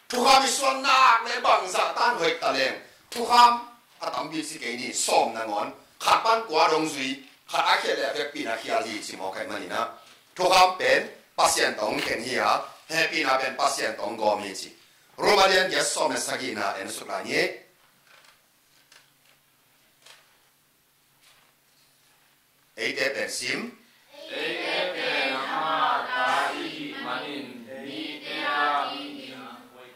Thukham i suan nak le bangzah tan hoih ta leng, thukham a tampi ci kei ni, sawm nangawn, khat pan kua dong zui, khat a khiat le a vekpi-in a khial hi ci mawk ahih manin ah, thukham pen Pasian tawh hong khen hi a, hehpihna pen Pasian tawh hong gawm hi ci. Rom a lian giat sawm le sagihna en suk lai ni. Eite pen sim. Eite pen ama ta i hih manin, mite a i hih a koih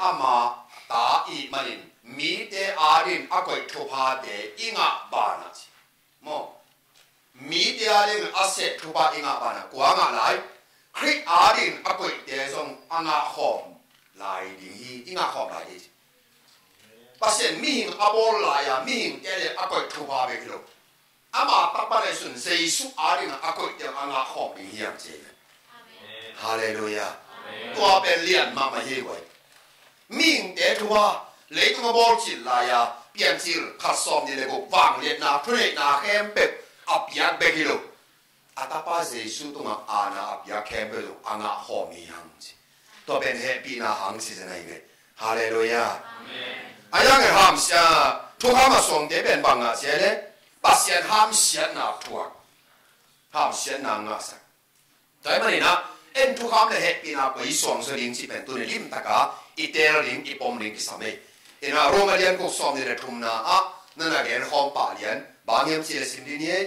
ama ta i hih manin mite adingin a koih thuphate i ngah banah ci. Maw, mite adingin a seh thupha i ngah banah kua ngah lai? Khrih adingin a koihte zong a ngah khawm lai ding hi, i ngah khawm lai ding hi. Pasian mihing a bawl lai-a mihingte le a koih thupha bek hi lo. Ama tapa le sun Jesu adingin a koihte a ngah khawm ding hi hang ci hi. Halleluiah. Tua pen lian mahmah hi guai. Mihingte thupha leitung a bawl cil lai-a piancil khat sawm nih le guk vangliatna thuneihna khempeuh a piak bek hi lo. A tapa Jesu tungah aana a piak khempeuh zong a ngah khawm hi hang ci. Tua pen hehpihna hang ci zen ahi ve. Halleluiah. A yang e hamsia thukham a suangte pen bang ngah sia le Pasian hamsiatna thuak, hamsiatna ngahsak. Tua ahih manin ah en thukham le hehpihna koi suangzaw ding cih pen tuni limtaka i teel ding, i pom ding kisam ei. Inah Roma lian guk sawm nih le thumna ah na na gen khawm pah lian bang hiam cih le sim ding ni ei.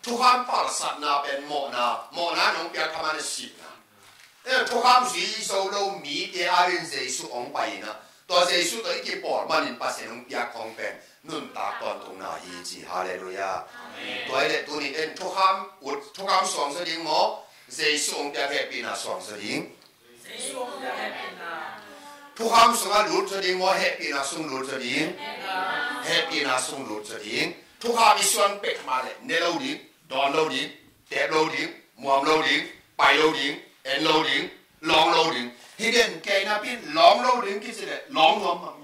Thukham palsatna pen mawhna, mawhna nong piak kha man a sihna. Eh, thukham zui zo lo mite adingin Jesu hong pai inah tua Jesu tawh i kipawl manin Pasian hong piak khawng pen nuntak tawntungna hi ci. Halleluiah. Tua hi leh tuni en thukham ut, thukham suangzaw ding maw, Jesu hong piak hehpihna suangzaw ding? Thukham sungah lut zaw ding maw, hehpihna sung lut zaw ding? Hehpihna sung lut zaw ding. Thukham i suan pek mah leh ne lo ding, dawn lo ding, tep lo ding, muam lo ding, pai lo ding, en lo ding, lawng lo ding. Hi den kei napi in lawng lo ding kici leh lawng nuam mah.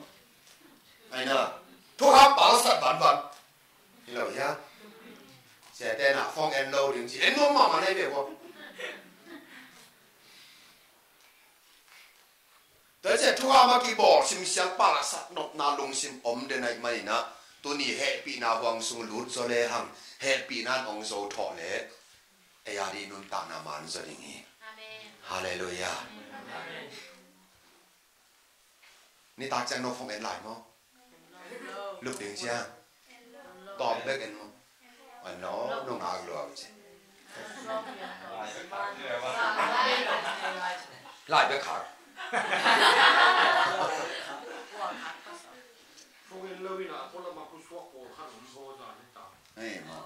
Aina thukham palsat banban. Hi lo hia? Siate na phone en lo ding ci, en nuam mahmah na hi ve kua. Tua ciah thukham a kibawl simsial palsat nopna lungsim om den ahih manin ah tuni hehpihna huang sung lut zaw lehang hehpihna in hong zo thawh leh ei a dih nuntakna man zaw ding hi. Halleluiah. Nitak ciang no phone en lai maw? Lup ding ciang tawm bek en maw? Oi no, no ngak lua ci. Lai bek khak. Ei maw?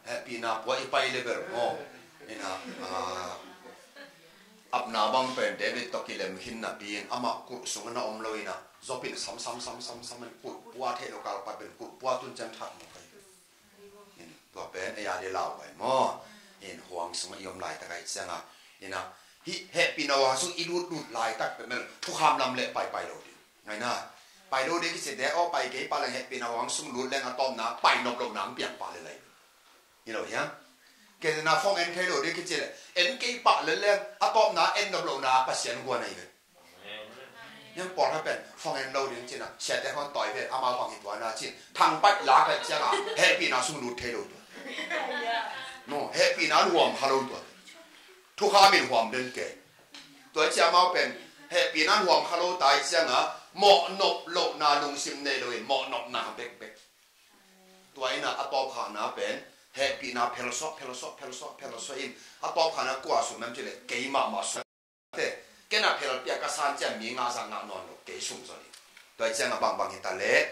Hehpihna pua i pai le bel maw? Ina, ah, apna bang pen David tawh kilem khin napi in amah kulh sungah na om lo ina Job in sam sam sam sam sam in kulh pua thei lo kal pat pen kulh pua tun ciang that maw pai. In tua pen ei a dih lau pai maw? In huang sungah i om laitak ahih ciangah ina hih hehpihna huang sung i lut lut laitak pen mel thukham lam leh pai pai lo ding. Ngaina pai lo ding kici deh aw, pai kei pah leng hehpihna huang sung lut leng a tawpna pai nop lohna ang piang pah le lai. Hi lo hiam? Kei na phone en thei lo ding kici le en kei pah le leng a tawpna en nop lohna Pasian guan ahi ve. Hiam pawlkhat pen phone en lo ding cina siate hon tawi ve, amau bang hi tuana cin thangpaih lak ahih cianga hehpihna sung lut thei lo tua. No, hehpihna an huam kha lo tua. Thukham in huam den kei. Tua hi ciang amau pen hehpihna an huam kha lo ta hi cianga mawh nop lohna lungsim nei lo in mawh nopna bekbek. Tua ina a tawpkhana pen hehpihna phelsuah phelsuah phelsuah phelsuah in a tawpkhana kua sung mem cileh kei mahmah sung. Te, ken a phel piak ka san ciang mi ngah zah ngah nawn lo kei sung zaw ding. Tua hi cianga bangbang hi ta leh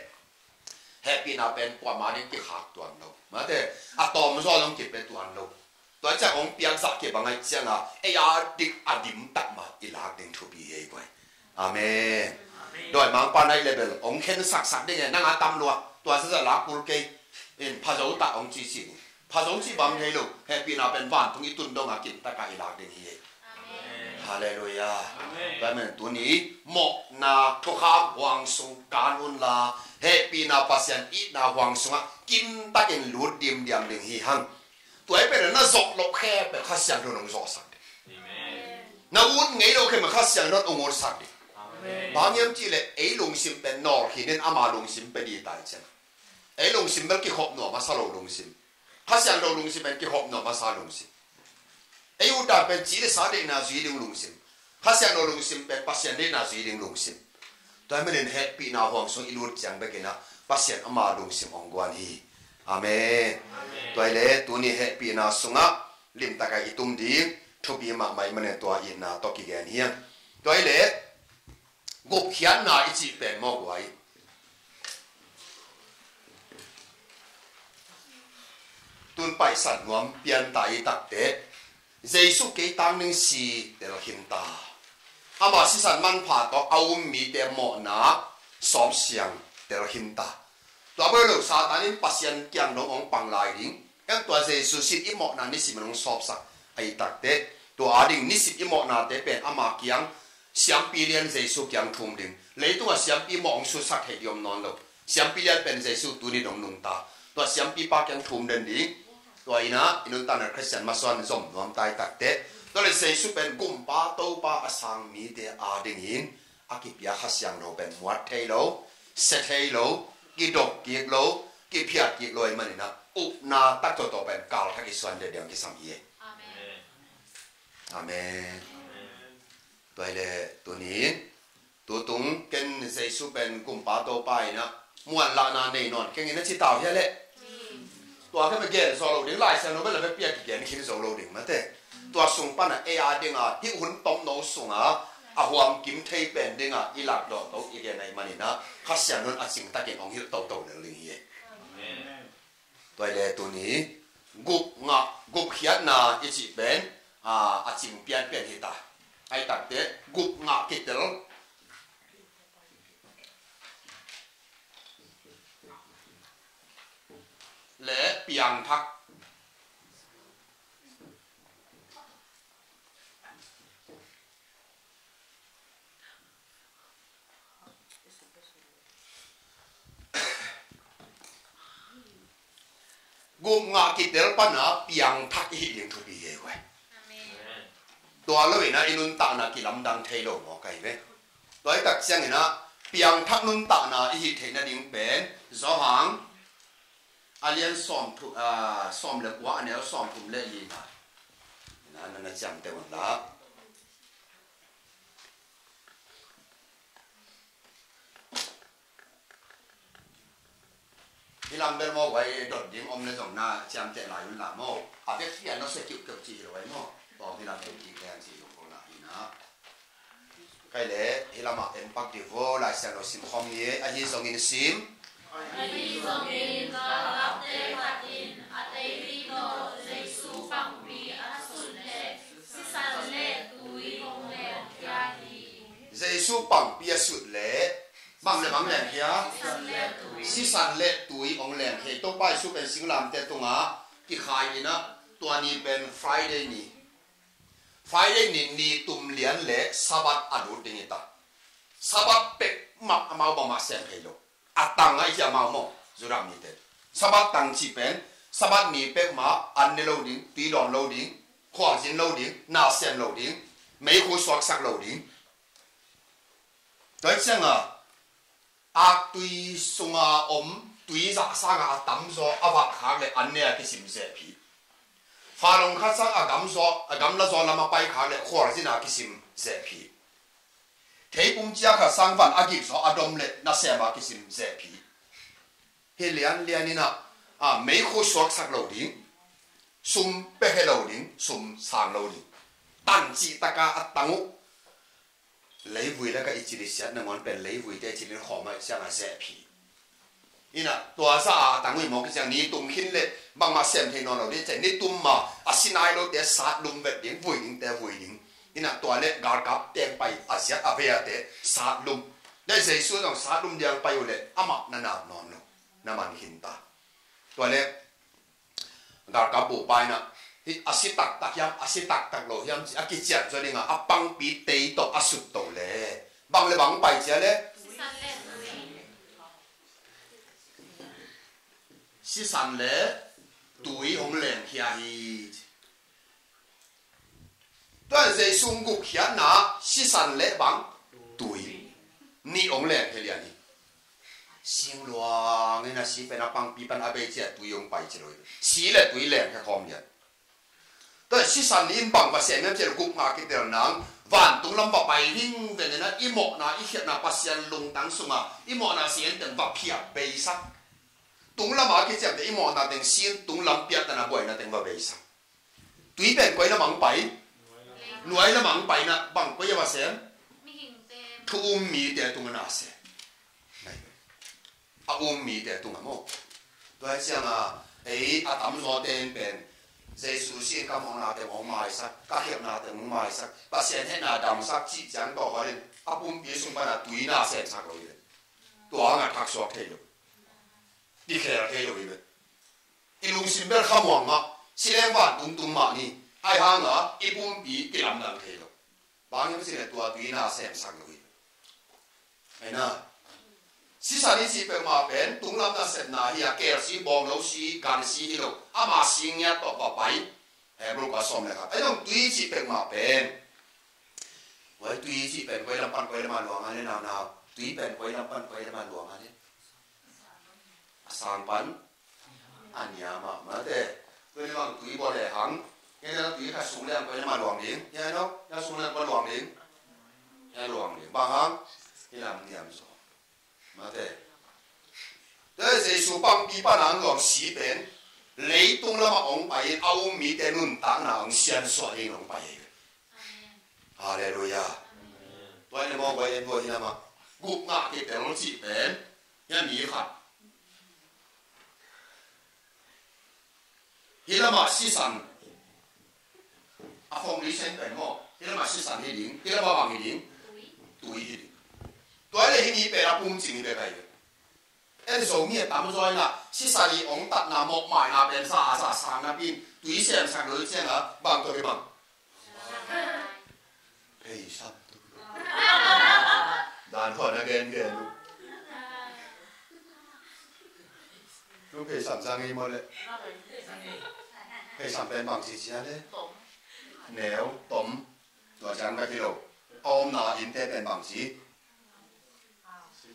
hehpihna pen kuama ding kikhak tuan lo. Mate, a tawm zaw zong kipia tuan lo. Tua ciang hong piak zah kibang ahih cianga ei a dik a dim tak mah i lak ding thupi hi ei guai. Amen. Dawimangpa naih le bel hong khen saksak ding e, nang a tam lua tua zazah lak kul kei. In phazo tak hong cici ding. Phazo cih bang thei lo, hehpihna pen vantung i tun dongah kim takah i lak ding hi ei. Halleluiah. Tua men tuni mawhna thukham huang sung kan unla hehpihna Pasian itna huang sungah kim takin lut dimdiam ding hi hang. Tua hi pen na zawh loh khempeuh Kha Siangtho in hong zawhsak ding. Na ut ngei loh khempeuh Kha Siangtho in hong utsak ding. Bang hiam cihleh ei lungsim pen nawlkhin in ama lungsim pia dih ta hi ciang. Ei lungsim bel kikhop nuam a sa lo lungsim. Kha Siangtho lungsim pen kikhop nuam a sa lungsim. Ei ut Pen ci le sa deihna zui ding lungsim. Kha Siangtho lungsim pen Pasian deihna zui ding lungsim. Tua ahih manin hehpihna huang sung i lut ciang bekin ah Pasian ama lungsim hong guan hi. Amen. Amen. Tua ahih leh tuni hehpihna sungah limtakin i tum ding thupi mahmah ahih manin tua itna tawh kigen hi hang. Tua ahih leh gupkhiatna i cih pen maw guai, tun paisan nuam pian ta i tak teh, Jesu kei tang ning si tel khin ta. Ama sisan manpha tawh a um mite mawhna sawp siang tel khin ta. Tua bek lo, Satan in Pasian kiang dong hong pang lai ding. Ken tua Jesu sin i mawhna nisim in hong sawpsak ahih tak teh, tua a ding nisim i mawhnate pen ama kiang, siampi lian Jesu kiang thum ding. Leitungah siampi mawh hong sutsak thei ding om nawn lo. Siampi lian pen Jesu tuni dong nungta. Tua siampipa kiang thum den ding. Tua in ah i nuntakna Khristian masuan zom nuam ta i tak teh, tua leh Jesu pen Gumpa Topa a sang mite a dingin a kipia Kha Siangtho pen muat thei lo, sia thei lo, kidok kik lo, kiphiat kik lo ahih manin ah upna tak tawh tua pen kal thak i suan ding kisam hi. Amen. Amen. Tua ahih leh tuni in tutung ken Jesu pen Gumpa Topa in ah muanlahna nei nawn keng in a ci ta uh hia leh? Tua ken bek gen zo lo ding, Lai Siangtho bek la bek piak kigen khin zo lo ding mate. Tua sung pan ah ei a ding a hih hun tomno sungah a huam kim thei pen ding a i lak dawh to i gen ahih manin ah Kha Siangtho in a cing takin hong hilh toto lel ding hi. Amen. Tua ahih leh tuni gup ngah, gupkhiatna i cih pen a, a cing pianpian hi ta. Ahih tak teh gup ngah kitel leh piangthak. Gup ngah kitel pan a piangthak i hih ding thupi hi ei guai. Amen. Tua lo in ah i nuntakna kilamdang thei lo maw ka hi ve. Tua ahih tak ciangin ah piangthak nuntakna i hih theih nading pen Johan a lian sawm thu-, a, sawm le kua, a neu sawm thum le li na. Na, na, na ciamteh un la. Hih lam bel maw guai, dot ding om le zong na ciamteh lai un la maw. A vekpi a nawsia kiuhkeuh cih hi lo ai maw. Tawm hih lam bel kik leng cih lo ko na hi na. Kai leh hih lamah en pak dih vo, Lai Siangtho sim khawm ni. Ahi zongin sim. Ahi zongin galkapte khat in a teili tawh Jesu pangpi a sut leh sisan le tui hong lengkhia hi. Jesu pangpi a sut leh bang le bang lengkhia? Sisan le tui hong lengkhia. Topa Jesu pen singlamteh tungah kikhai in ah, tua ni pen Friday ni. Friday ni, ni tum lian le Sabbath a lut ding hi ta. Sabbath pek mah amau bangmah sem thei lo. A tang a i ci amau maw, Judah mite. Sabbath tang cih pen Sabbath ni pek mah an ne lo ding, tui dawn lo ding, khualzin lo ding, na sem lo ding, meikhu suaksak lo ding. Tua hi ciangin aktui sunga om tui zah sangin a tamzaw a valh khak leh an ne a kisim zep hi. Fa long khat sang a gamzaw, a gamla zaw lam a pai khak leh khualzin a kisim zep hi. Theipum cia khat sang van a gikzaw a dom leh nasem a kisim zep hi. Hih lianlian in ah, a, meikhu suaksak lo ding, sum pia khe lo ding, sum sang lo ding. Tang cih takin a tang uh. Leivui lakah i cih lisiat nangawn pen leivuite i cih lin khawm a i ciang a zep hi. In ah tua zah a tang uh i mawk i ciang ni tum khin leh bangmah sem thei nawn lo ding ciang ni tum ma a si nai lote sat lum vet ding, vui dingte vui ding. In ah tua leh galkap teng pai a ziat a vei a te sat lum. Leh Jesu zong sat lum diang pai uh leh amah na nap nawn lo, na man khin ta. Tua leh galkap bupa in ah, hih a si taktak hiam, a si taktak lo hiam ci a kician zaw ding a, a pangpi tei tawh a sut to leh bang le bang pai cia leh? Sisan le tui hong lengkhia hi. Tua Jesu gupkhiatna sisan le bang? Tui. Nih hong lengkhia lian hi. Singluang in a si pen a pangpi pan a bei ciah tui hong pai ci lo hi. Si le tui lengkhia khawm lian. Tua sisan in bang va sem hiam cih leh gupna kitel nang, vantung lam va pai hing veng in ah, i mawhna i khialhna Pasian lungtang sungah i mawhna sian teng va phiat beisak. Tung lamah a kiciamteh i mawhna teng sin, tung lam piakna buaina teng va beisak. Tui pen koi lamah hong pai? Nuai lamah hong pai in ah, bang koi a va sem? Thu um mite tungah na sem. A um mite tungah maw. Tua hi ciangah ei a tamzawte in pen Jesu sin ka mawhnate hong maisak, ka khialhnate hong maisak, Pasian hehna damsak cih ciang tawh khat in a pumpi sung panah tui na semsak lo hi ve. Tua hangah thaksuak thei lo. Kikhel thei lo hi ve. I lungsim bel khamuang mah, si leng vantung tung mah ni. Ahi hangah i pumpi kilamdang thei lo. Bang hiam cih leh tua tui na semsak lo hi. Ahi na. Sisan i cih peuhmah pen tunglam nasepna hi a, kel si, bawngno si, gan si hi lo. Ama si ngiat tawh va pai. Hebrew kua sawm le khat. Ahi zong tui i cih peuhmah pen, wai, tui i cih pen koi lam pan koi lam a luang a le, naunau? Tui pen koi lam pan koi lam a luang a le? A sang pan a niam ah, mate. Tua ni bang tui bawl lehang, kei na tui khat sung lehang koi lam a luang ding? Ya no, ya sung lehang koi luang ding? Ya luang ding. Bang hang? Hih lam niam zaw. Mate. Tua Jesu pangpi pan a hong luang si pen leitung lamah hong pai in a um mite nuntakna hong siansuah ding hong pai hi ve. Halleluiah. Tua hi leh maw, koi en tua hi lamah gupna kitel cih pen hia mi khat. Hih lamah sisan, a foundation pen maw, hih lamah sisan hi ding, hih lamah bang hi ding? Tui hi ding. Tua hi leh hih mi pen a pumcing hi bek ahi ve. En Zomi a tamzaw in ah sisan i hong tatna mawhmaina pen sa a sa sang napi in tui semsak lo hi ciangah bang tawh kibang? Pheisam. Dan khaw na gengen uh. Lu pheisam sang hi maw le? Pheisam pen bang ci cia le? Neu, tom. Tua ciang bek hi lo. A omna innte pen bang ci?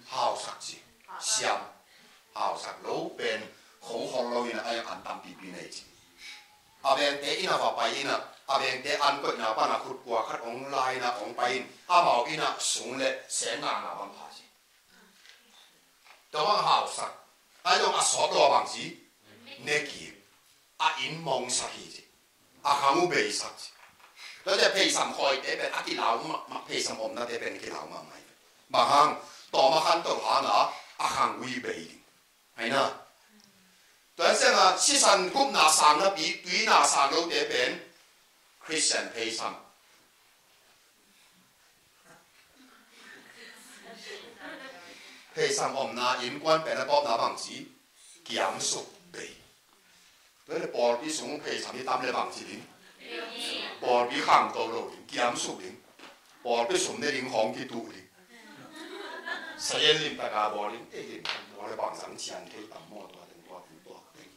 Hausak ci. Siam. Hausak lo pen kho khol lo in a, an tampipi nei ci. A vengte inn ah va pai in ah, a vengte an koihna pan a khut kua khat hong la in ah hong pai in, amau inn ah sung le seng ngakna bang pha ci. Tua bang hausak. Ahi zong a sawt lo a bang ci? Ne kik. A inn mongsak hi ci. A khang uh beisak ci. Tua ciang pheisam khawite pen a kilau mahmah, pheisam omnate pen kilau mahmah hi. Bang hang? Tawm a khanto hang a, a khang uh i bei ding. Ahi na. Tua hi ciangah sisan gupna sang napi, tui na sang lote pen Christian pheisam. Pheisam omna innkuan pen a tawpna bang ci? Kiamsuk bei. Tua le pawlpi sung pheisam i tam le bang ci ding? Pawlpi khangto lo ding, kiamsuk ding. Pawlpi sum ne ding hong kituh ding. Sayen limtaka bawl ding, ei limtak bawl le bang sang cian thei tam maw, tua teng tua teng tua teng.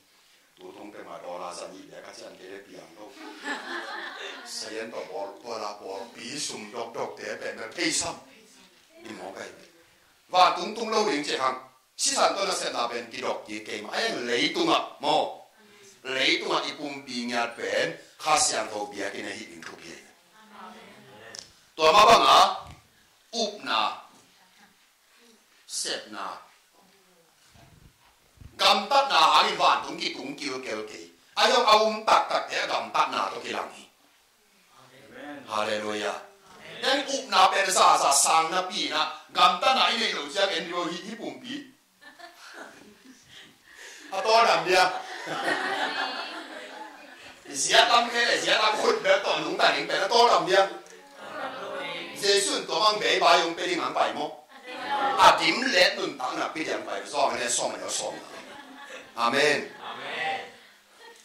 Tutung peuhmah dollar za nih bek a cian kei le piang lo. Sayen tawh bawl, tua la pawlpi sum dokdokte peuhmah pheisam. I mawk ahi. Vantung tung lo ding ci hang. Sisan tawh nasepna pen kidok kik kei mah. Ahi hang leitungah maw, leitungah i pumpi ngiat pen Kha Siangtho biakinn ahi ding thupi ahi. Tua mah bangah upna, sepna, gamtatna hangin vantung kitung kilkel kei. Ahi zong a um taktakte a gamtatna tawh kilang hi. Halleluiah. Nang upna pen sa sa sang napi in ah, gamtatna i neih loh ciang en dih o, hih, hih pumpi a tawldam dia. Ziat lam khe le ziat lam khut bel tawh nungta ding pen a tawldam dia. Jesu in tua bang bei bai hong pia ding hong pai maw? A dim let nuntakna pia ding hong pai. Zawng le sawm le sawm. Amen.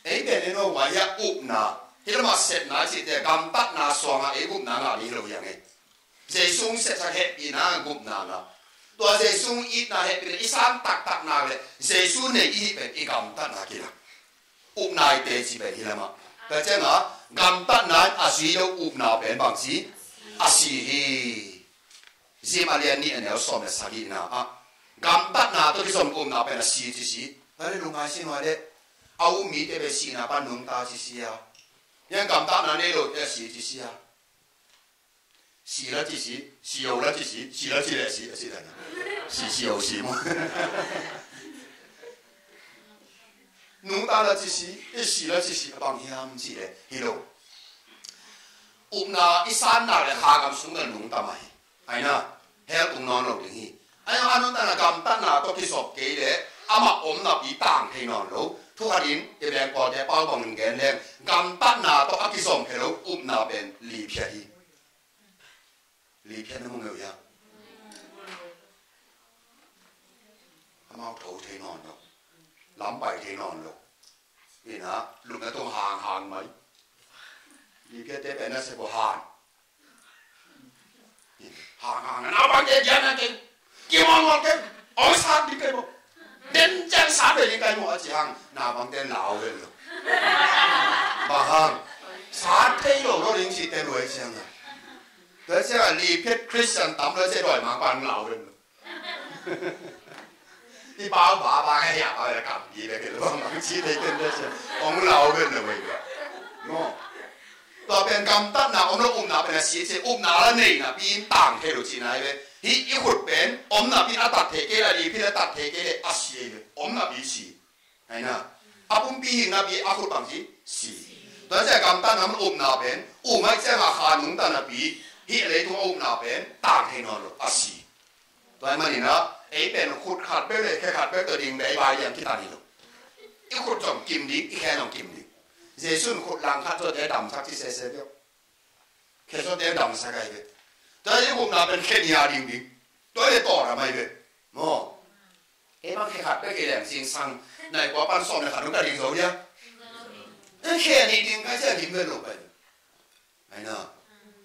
Ei pen en o, wai a upna, hih lamah sepna cihte gamtatna suangah ei gupna ngah ding hi lo hi hang ei. Jesu hong sepsak hehpihna gupna ngah. Tua Jesu hong itna hehpihna i san taktak nak leh Jesu nei i hih pen i gamtatna kilang. Upna i teci pen hih lamah. Tua ciangah gamtatna in a zui lo upna pen bang ci? A si hi. Zim a lian nih a neu sawm le sagihna ah, gamtatna tawh kizom upna pen a si ci si. Tua le lungngai si nuai le. A um mite pen sihna pan nungta ci si a. Hian gamtatna nei lo, e, si ci si a. Si la ci si, si o la ci si, si la ci le si, a si dan a. Si, si o si maw. Nungta la ci si, i si la ci si, a bang hiam ci le, hi lo. Upna i sanna le kha gam sung le nungta mah hi. Aina, hell tung nawn lo ding hi. Aina, a nungta na gamtatna tawh kizop kei le, amah omnapi tang thei nawn lo. Thu khat in, i veng kawte pau bang in gen leng, gamtatna tawh a kizom khe lo, upna pen liphiat hi. Liphiat na mu ngeu ia. Amau tho thei nawn lo. Lam pai thei nawn lo. Ina, lupna tung hang hang mai. Liphiatte pen na se ko han. Hang hang na bang ke dia na ke. Ki mong mong ke. Ong sat di ke bo. Den jang sat be ni kai mo a ci hang. Na bang den lau ven lo. Bang hang. Sat thei lo lo ling ci te lo e ci hang. Tua ci hang liphiat Christian tam lo ci doi mang bang lau ven lo. I pau ba ba ngai hia pau ya kam di be ke lo mang ci dei ken de se. Ong lau be lo wei. No. Tua pen gamtatna om lo upna pen a si ci upna la nei napi in tang thei lo ci nai be. Hi i khut pen omnapi a tat thei kei la liphiat a tat thei kei le a si ei be. Omnapi si. Aina. A pumpi hing napi a khut bang ci si. Tua cia gamtatna om upna pen. U mai cia nga kha nungta napi. Hi a leitung a upna pen. Tang thei nawn lo. A si. Tua hi manin ah, ei pen khut khat bek le khe khat bek tawh ding bek i bai liang kitan hi lo. I khut zong kim ding, i khe zong kim ding. Jesu in khut lang khat zawte damsak ci sese bek. Khe zawte damsak ahi bek. Tua i upna pen khe nih a ding ding. Tua i le tawh ram ahi bek. Maw. Ei bang khe khat bek i leng singsang. Nai kua pan sawm le khat dong ka ding zo dia. Khe nih ding kai cia lim ve lo pai. Aina.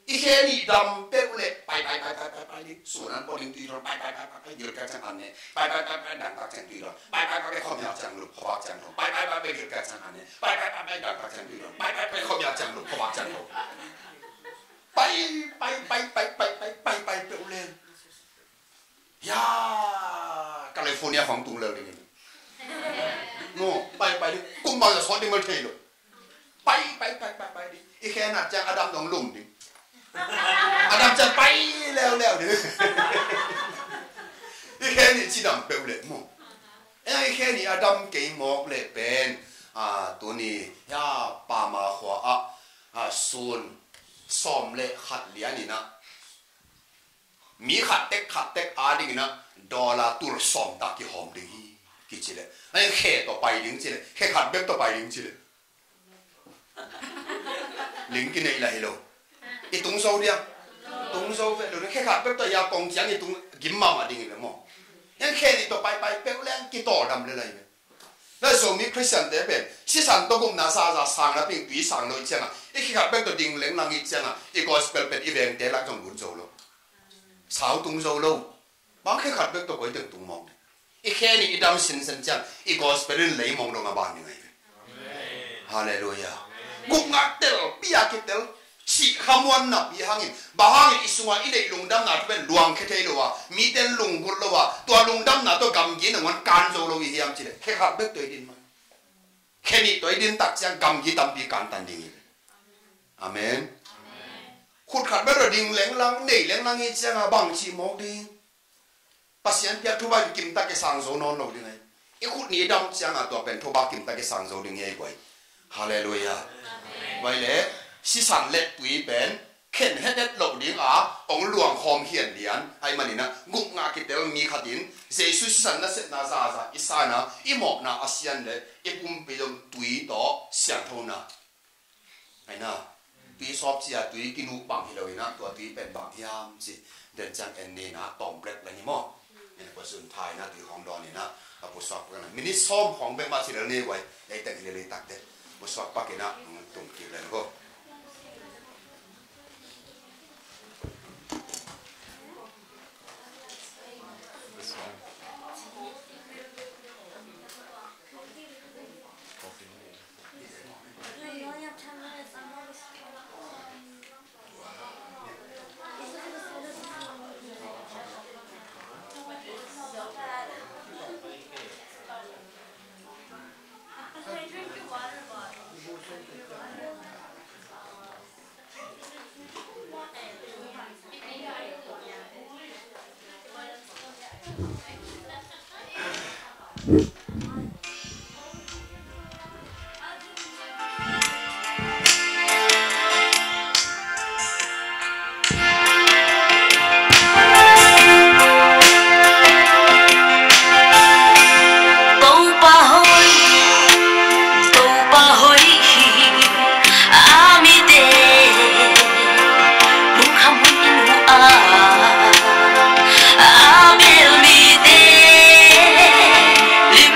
I khe nih dam peuh leh pai pai pai pai pai pai ding. Suan an pawh ding tui dawn pai pai pai pai pai gilkial ciang an ne. Pai pai pai pai dangtak ciang tui dawn. Pai pai pai pai khuamial ciang lum khuavak ciang tho. Pai pai pai pai gilkial ciang an ne. Pai pai pai pai dangtak ciang tui dawn. Pai pai pai khuamial ciang lum khuavak ciang tho. Pai pai pai pai pai pai pai pai peuh leh. Ya, California khong tung lel ding. No, pai pai ding. Kum bang ya sawt ding mal thei lo. Pai, pai, pai, pai, pai ding. I khe nih ciang a dam dong lum ding. A dam ciang pai leuleu ding. I khe nih cidam peuh leh maw. Eh, i khe nih a dam kei mawk leh pen. Ah, tuni, ya, Pama khua ah, ah, sun, sawm le khat lian in ah. Mi khat tek khat tek a dingin ah dollar tul sawm tak kihawm ding hi kici leh. Ai khe tawh pai ding ci leh. Khe khat bek tawh pai ding ci leh. Ling kineih lah hi lo. I tung zo dia. Tung zo ve lo. Khe khat bek tawh ya kong ciang i tung gim mahmah ding hi ve maw. Hian khe nih tawh pai pai peuh leng kitawldam le lai ve. Na Zomi Christian te pen sisan tawh gupna zaza sang na ping tui sang lo i cianga i khikhat bek tawh ding lenglang i cianga i gospel pen i vengte lak zong lut zo lo. Sau tung zo lo. Bang khikhat bek tawh koi teng tung mawng ding. I khe nih i dam sinsen ciang i gospel in lei mawng dong a ban ding ahi ve. Halleluia. Gupna tel pia kitel. Sih khamuan napi hangin, bang hangin i sungah i neih lungdamna thu pen luangkhia thei lo a, mite in lunggulh lo a, tua lungdamna tawh gamgi nangawn kan zo lo i hiam cileh, khe khat bek tawh i din mah. Khe nih tawh i din tak ciang gamgi tampi kantan ding hi. Amen. Khut khat bek tawh ding lenglang, neih lenglang hi cianga bang cih mawk ding. Pasian piak thupha in kimtak i sang zo nawn lo ding ahi. I khut nih i dam cianga tua pen thupha kimtak i sang zo ding hi ahi guai. Halleluia. Guai le, sisan le tui pen khen het het loh ding a, ong luang khawm hian lian ahi manin a, gupna kitel mi khat in Jesu sisan nasepna zaza i sana, i mawhna a sian le i pumpi dong tui tawh siangthona. Aina, tui sawp cia, tui kinuk bang hi lo ina, tua tui pen bang hiam ci, den ciang en nina tawm blek la ni maw. Ina kua sun tha ina tui khawng dawn ina, a pusuak pak ina. Minit sawm khawng bek mah ci lel ni guai, ei teng hi lel i tak te. Pusuak pak ina, tung kik lel ko. Topa hoih, Topa hoih hi, a mite lungkham hun in huh a, a mel mite lim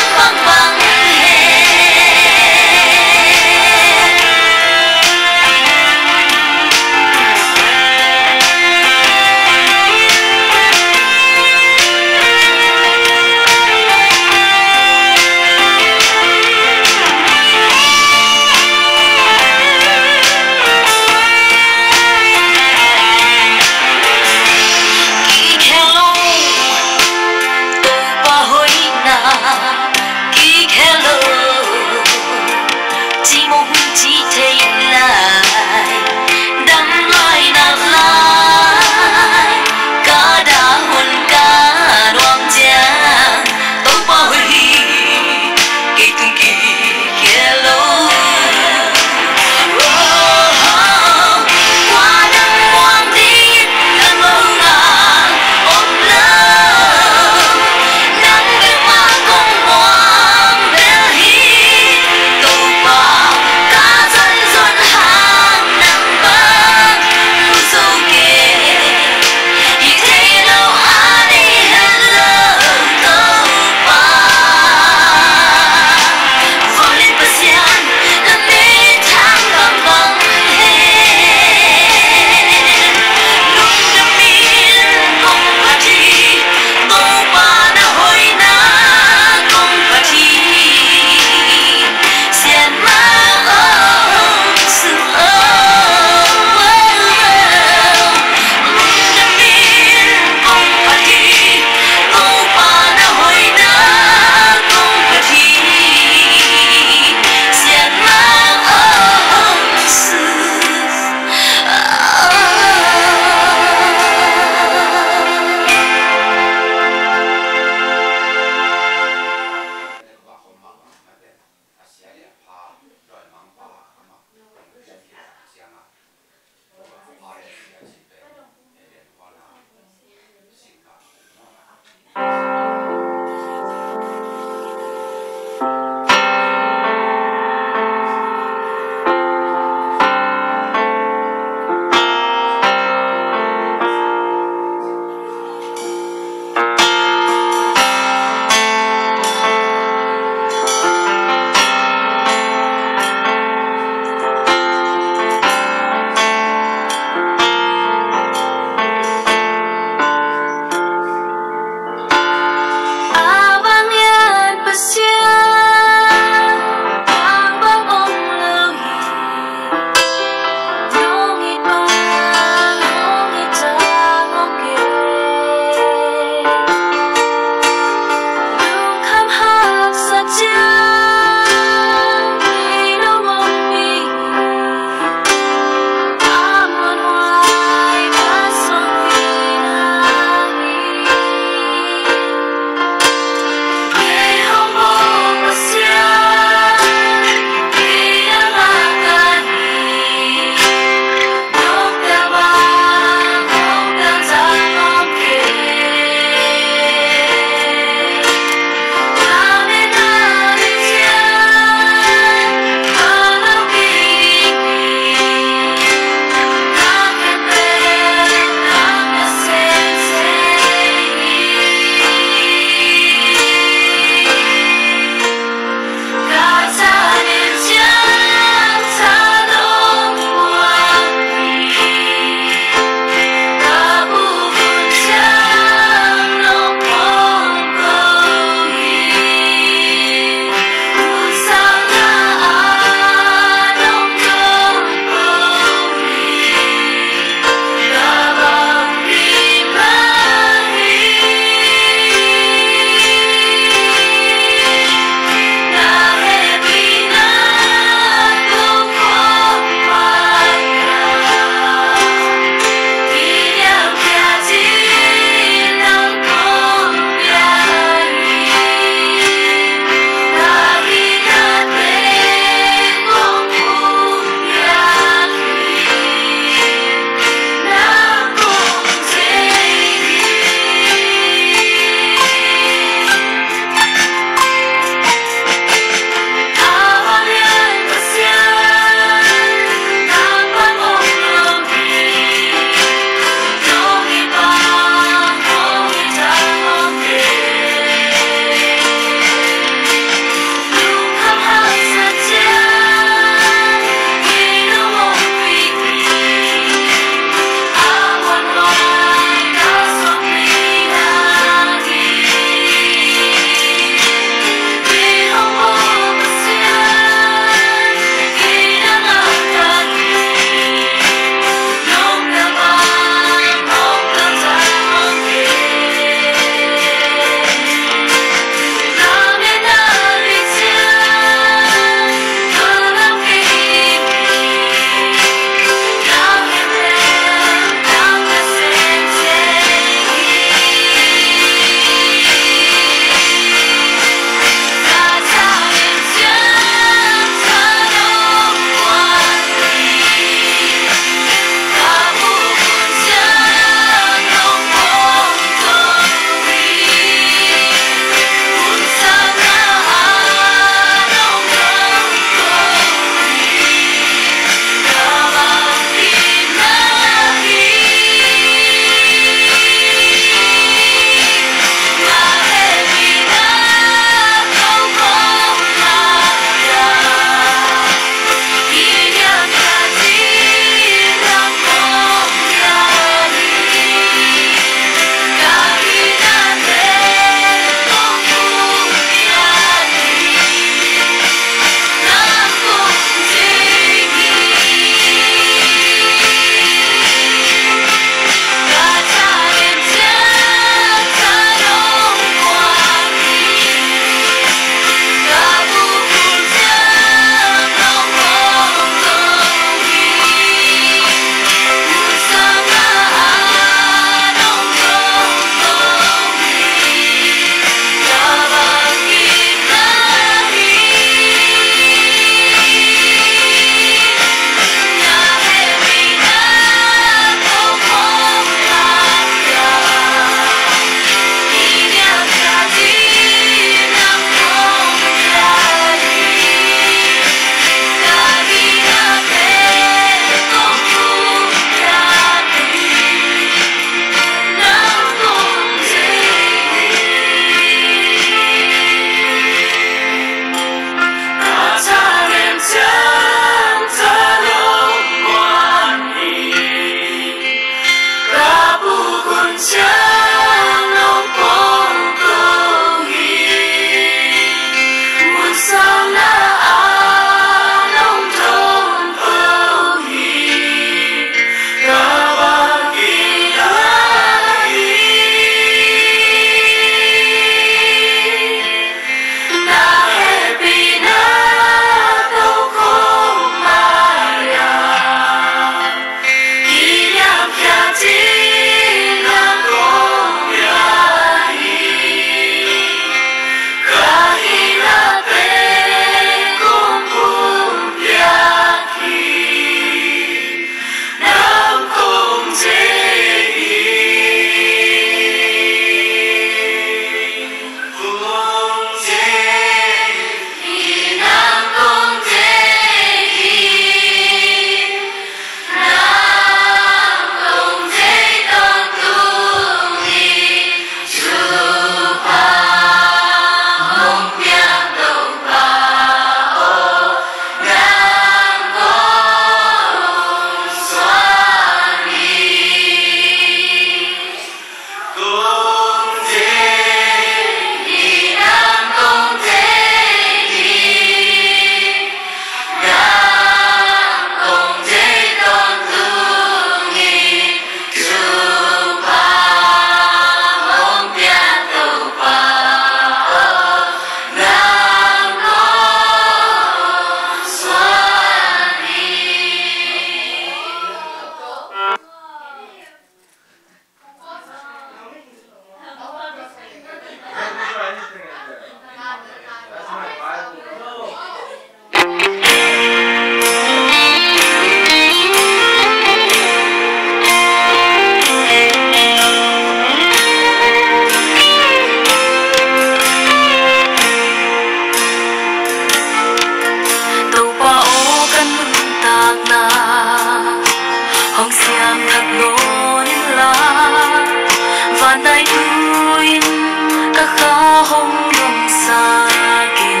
hong lungsakin,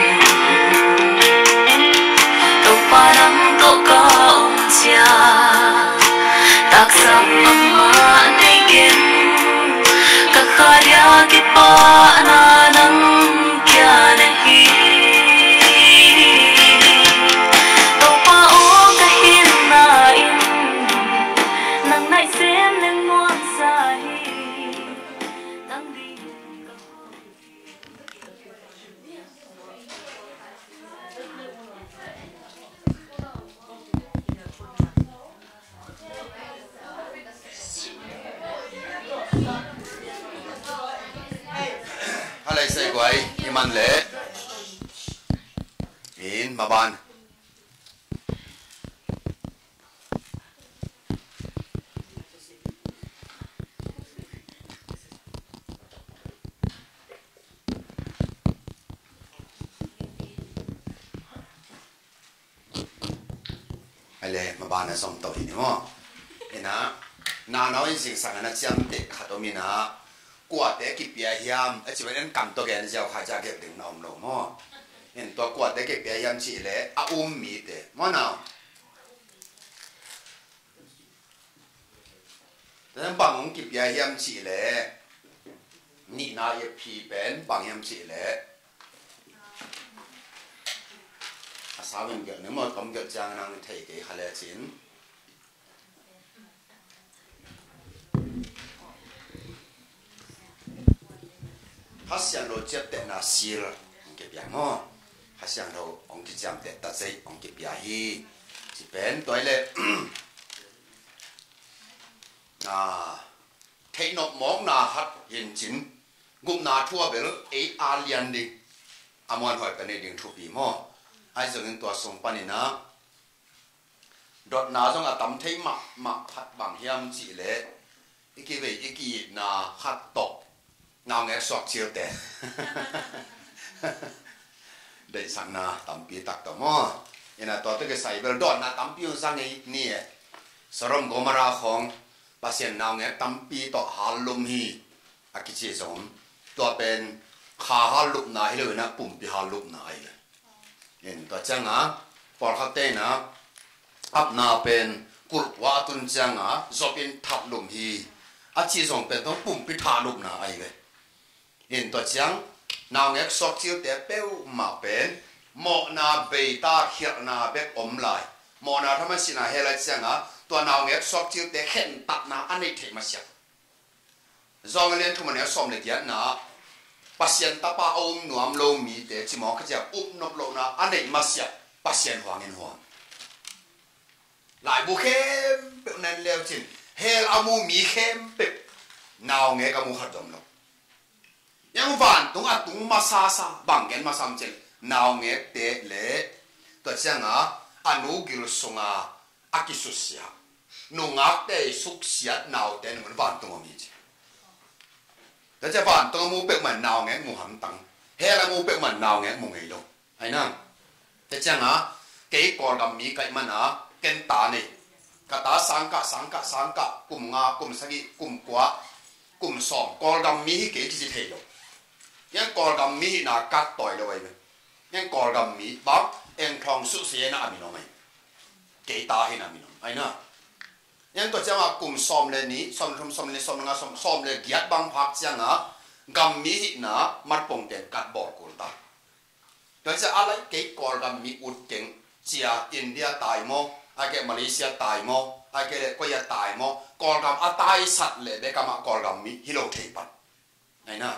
Topa nang tawh ka om ciang, taksa bangmah nei ken, ka kha dia kipahna nang kiang ahi. Topa aw, ka hinna in nang naih sem leng muangsa hi. Nang ding ka Halei sei guai, i man le in maban. Ai le, mabana zong to hi ni maw? Ina, na nau in singsak a na ciamteh khat om ina, kuate kipia hiam, a ci ven en kam to gen ziau kha ca gel ding na om lo maw? In tua kuate kipia hiam ci le, a um mite maw nau? Tua bang hong kipia hiam ci le, nihna i phi pen bang hiam ci le, a sau in gelh ni maw, tom gelh ciang nang thei kei kha le cin. Kha Siangtho ciaptehna seal hong kipia maw? Kha Siangtho hong kiciamteh ta zei hong kipia hi. Ci pen tua i le, a, theihnop mawkna khat hin cin, gupna thu a bel ei a lian ding, a muanhuai pen ei ding thupi maw? Ai zongin tua sung panin a, dotna zong a tam thei mahmah khat bang hiam ci le, i kivei i ki-itna khat tawh naungek suak cilte. Deihsakna tampi tak tawh maw? Ina tua tawh kisai bel dotna tampi hong zang ei ni e. Sodom Gomorrah khawng Pasian naungek tampi tawh hal lum hi a kici zong, tua pen kha hal lupna hi lo ina, pumpi hal lupna ahi ve. In tua cianga pawlkhatte ina apna pen kulh kua a tun cianga zop in that lum hi a ci zong pen tawh pumpi that lupna ahi ve. In tua ciang naungek suak cilte peuhmah pen mawhna beita khialhna bek om lai. Mawhna thaman sina he lai cianga tua naungek suak cilte khentatna a neih theih masiah. John a lian thum a neu sawm le giatna, Pasian Tapa a um nuam lo mite cimawh ka ciah upnop lohna a neih masiah Pasian huangin huam. Laibu khempeuh nan leucin hell a mu mi khempeuh naungek a mu khat zom lo. Yang vantung a tung masasa bang gen masam cin naungekte le tua cianga a nu gil sunga a kisusia, nungakte i suksiat naute nungun vantung om hi ci. Tua ciah vantung a mu peuhmah naungek mu hamtang, hell a mu peuhmah naungek mu ngei lo. Ai nang. Tua cianga kei Kawlgam mi kaih mana ken ta nei. Ka ta sangkah sangkah sangkah kum nga kum sagih kum kua kum sawm Kawlgam mi hi kei kici thei lo. Yang Kawlgam mi hihna kat tawi lo ai ve. Yang Kawlgam mi bang eng thawng suhsiena a min om ai. Kei ta hina min om ai na. Yang tua cianga kum sawm le nih, sawm le thum, sawm le nih, sawm le nga, sawm, sawm le giat bang phak cianga gam mi hihna matpong ten kat bawl kul ta. Tua ciah a lai kei Kawlgam mi ut keng cia India tai maw, ai kei Malaysia tai maw, ai kei le koi a tai maw, Kawlgam a taisat le bekam ah Kawlgam mi hi lo thei pan. Aina.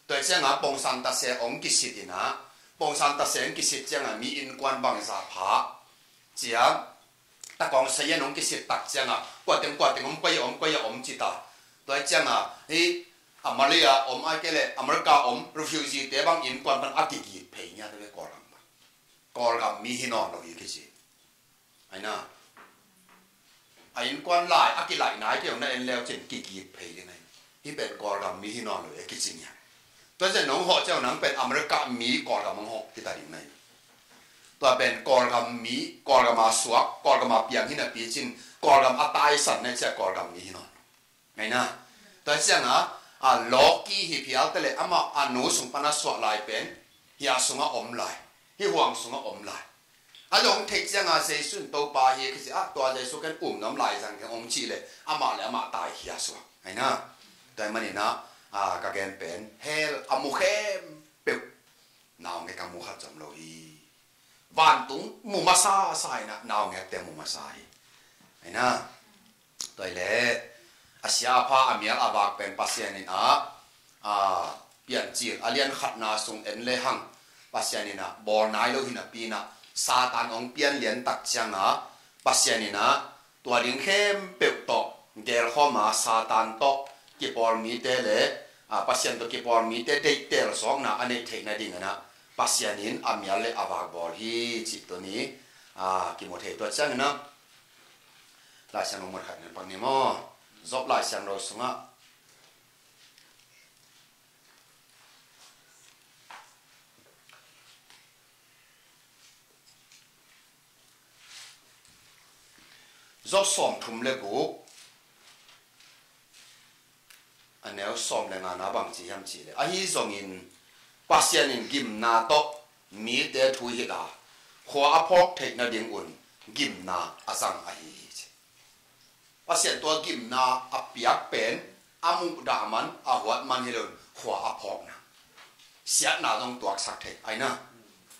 Tua cianga pongsan tase ong kisit ina, pongsan tase ong kisit cianga mi innkuan bangza pha ciang, takong sayan ong kisit tak cianga kuateng kuateng om koi a om koi a om cita. Tua cianga hi a Malay a om ai kei le America om refugee te bang innkuan pan a kigit phei nia te ve Kawlgam bang. Kawlgam mi hi nawn lo hi kici. Aina. A innkuan lai a kilaih nai kei ong na en leu cin kigit phei ding ai. Hi pen Kawlgam mi hi nawn lo e kici nia. Tua cian nong hawh ciau nang pen America mi Kawlgam ong hawh kita ding nai. Tua pen Kawlgam mi, Kawlgam a suak, Kawlgam a piang hi na pi cin, Kawlgam a taisan na cia Kawlgam mi hi nawn lo. Ngaina. Tua cianga a lawki hi phial te le amah a nu sung pan a suah lai pen hia sungah om lai, hih huang sungah om lai. A zong theih ciangah Jesu in Topa hi a kici ah, tua Jesu ken um nuam lai zang keng hong cih le amah le amah tai hia suak. Aina, tua ahih maninah, a, ka gen pen hell a mu khempeuh naungek a mu khat zom lo hi. Vantung mu masa sa inah naungekte mu masa hi. Aina, tua hi leh a sia a pha a mial a vak pen Pasian inah, a, Piancil a lian khatna sung en le hang Pasian inah bawl nai lo hi napi inah Satan hong pian lian tak ciangah Pasian inah tua ding khempeuh tawh gelkhawm a Satan tawh kipawl mite le, a, Pasian tawh kipawl mite deihtel zawkna a neih theih nading inah Pasian in a mial le a vak bawl hi cih tuni, a, kimu thei. Tua ciang inah Lai Siangtho mun khat in pak ni maw? Job Lai Siangtho sungah Job sawmthum le guk, a neu sawm le ngana bang ci hiam cih leh, ahi zongin Pasian in gimna tawh mite thu hilh a, khua a phawk theih nadingun gimna a zang ahi hi ci. Pasian tua gimna a piak pen a muhdah man, a huat man hi loin khua a phawkna, siatna zong tuaksak thei, aina,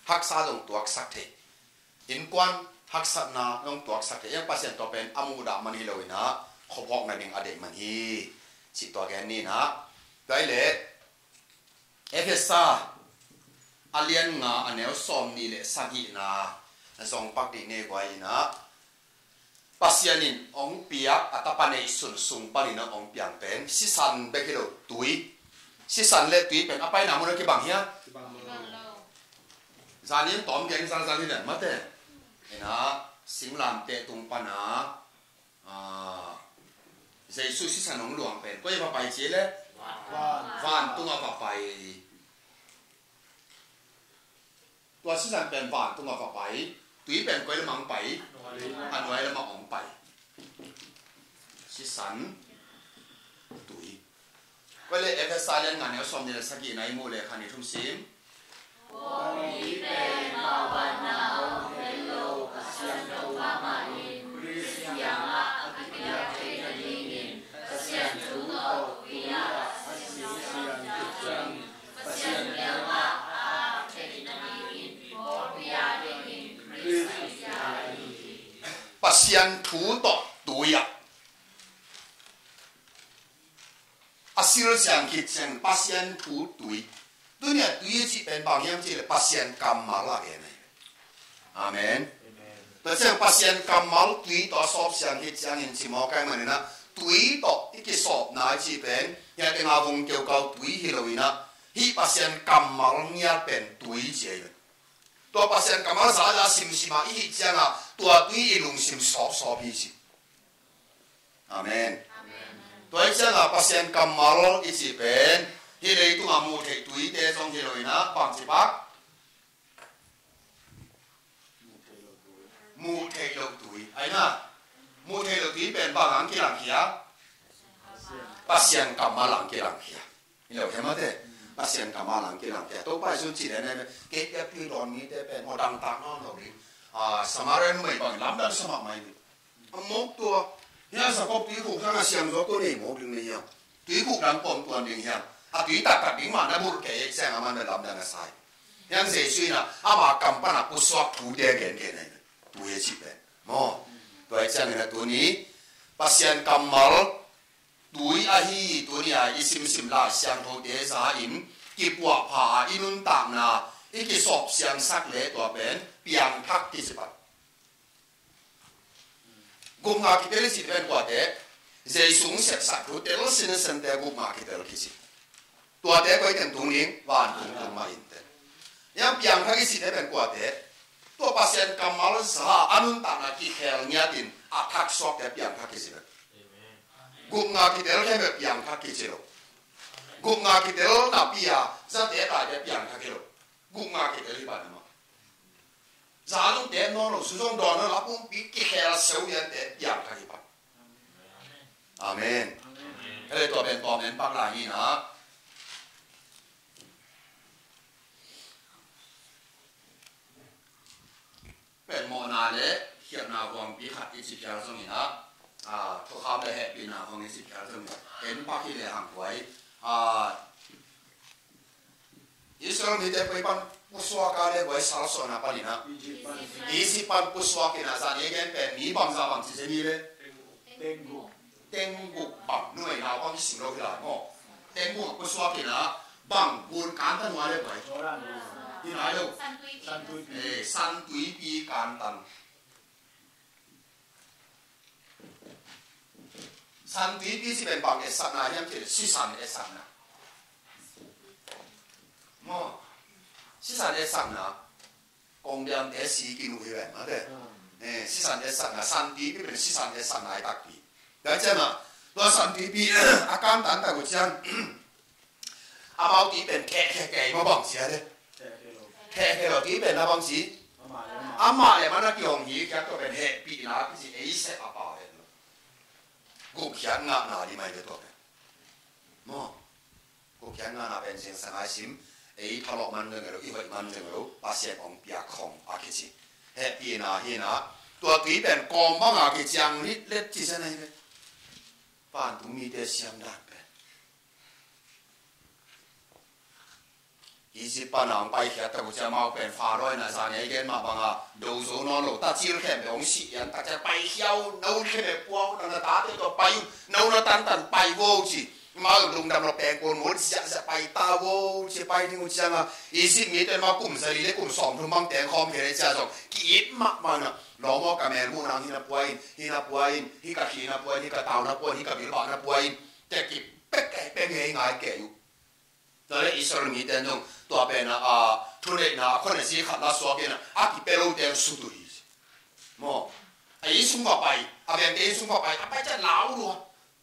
haksa zong tuaksak thei, innkuan haksatna zong tuaksak thei. Eng Pasian tua pen a muhdah man hi loinah khuaphawk nading a deih man hi cih tua gen ninah. Tua hi leh Efesa a lian nga a neu sawm nih le sagihna zong pak dih ni guai inah Pasian in hong piak a tapa neihsun sung panin hong piang pen sisan bek hi lo, tui. Sisan le tui pen a paina mun a kibang hia? Zanin tawm geng zalzal hi nen mate. Ina singlamteh tung pana, a, Jesu sisan hong luang pen koi va pai ci le? Vantung a va pai. Tua sisan pen vantung a va pai. Tui pen koi lamah hong pai? A nuai lamah hong pai. Sisan, tui. Koi le Efesa lian nga neu sawm nih le sagihna i muh le khan i thum sim. Pasian thu tawh tui ah a silsiang khit ciang Pasian thu tui. Tunia tui a cih pen bang hiam cih le Pasian kammal a gen ahi. Amen. Tua ciang Pasian kammal tui tawh a sawp siang khit ciangin ci maw, kai maninah tui tawh i kisawpna i cih pen hia tenga vung keukau tui hi loinah hih Pasian kammal ngiat pen tui ci ahi. Tua Pasian kammal zaza simsima i hih ciangah tua tui i lungsim sawpsawp hi ci. Amen. Tua hi ciangah Pasian kammal i cih pen hih leitungah muh theih tuite zong hi loinah bang ci pak? Muh theih loh tui. Aina, muh theih loh tui pen bang ang kilangkhia? Pasian kammal ang kilangkhia. Hi lo hiam mate? Pasian kammal ang kilangkhia. Topa Jesu cih le ne kei piak tui dawn mite pen maw dangtak nawn lo ding. A, Samaria numei bang lamdang sa mahmah hi. A mawk tua hia, sa kawk tui khuk hang a siang zaw tua nei mawk ding nei hiam? Tui khuk dang pawm tuan ding hiam? A tui taktak ding mah na burh kei ei ciang a man na lamdang a sai. Hiang Jesu inah ama kam panah pusuak thute gengen ahi. Tui a cih pen maw? Tua hi ciangin a tuni Pasian kammal tui ahi, tuni a i simsim Lai Siangthote za in kipuahpha a i nuntakna i kisawp siangsak le tua pen piangthak kici pan. Gupna kitel i cih pen kuate? Jesu hong sepsak thu tel sinsen te gupna kitel kici. Tuate koi teng tung ding? Vantung tung mah in te. Yang piangthak i cih te pen kuate? Tua Pasian kammal za a nuntakna kikhel ngiatin a thaksuakte piangthak kici pen. Gupna kitel khempeuh piangthak kici lo. Gupna kitel napi a zate taite piangthak hi lo. Gupna kitel hi pan amah. Za zong te nawn lo, su zong dawn nawn lo, a pumpi kikhel seu liante piangthak hi pan. Amen. Hei, tua pen tua men pak lai ni na. Pen mawhna le khialhna huangpi khat i ci phial zongin ah, a, thukham le hehpihna huang i ci phial zongin en pak hi le hang kuai. A, Israel mite koi pan pusuak a le koi salsuahna panin ah, Egypt pan pusuak in ah, zan i gen pen mi bangza bang ci se mi le. Teng guk. Teng guk bang, numei naupang i sim lo hi lai maw. Teng guk pusuak in ah, bang gun kantan uh a le koi. Jordan. Hi lai lo. San Tuipi. San Tuipi. Eh, San Tuipi kantan. San Tuipi ci pen bang etsakna hiam cih leh sisan etsakna. Maw, sisan etsakna. Kongbiamte si kinuh hi ven mate. Eh, sisan etsakna, San Tuipi pen sisan etsakna hi takpi. Tua ciangin ah, tua San Tuipi a kantan tak uh ciang, amau tui pen khehkhia kei maw bang ci a le. Khehkhia lo, tui pen na bang ci. Amah le amah na kihong hi khiat tua pen hehpihna kici ei sep a pau hen lo. Gupkhiat ngahna ding mai ve tua pen. Maw. Gupkhiat ngahna pen zingsang a i sim. Ei thalawh man zong lo, i hoih man zong lo, Pasian hong piak khong a kici. Hehpihna hi na. Tua tui pen kawm bang a kiciang litlet ci se na hi ve. Vantung mite siam dan pen. Egypt pan a hong paikhiat tak uh ciang amau pen Pharaoh in a zan i gen mah bang a do zo nawn lo, tacil khempeuh hong sih lian tak ciang paikhia un, no khempeuh pua un, na tate tawh pai un, no na tantan pai vo ci. Amau lungdam lo, pengkul mut ziahziah pai ta vo ci, pai ding uh ciang a Egypt mite amau kum zali le kum sawmthum bang teng khawm khia le cia zong ki-it mahmah na. Lawm aw, ka mel muh nang hi na pua in, hi na pua in, hi ka khi na pua in, hi ka tau na pua in, hi ka bilbah na pua in. Tek kipek kei, pek ngei ngai kei uh. Tua le Israel mite in zong tua pen a, a, thuneihna a khuan a zi khat la suak in a, a kipia lote in sut uh hi. Maw, a inn sung va pai, a vengte inn sung va pai, a pai ciang lau lua.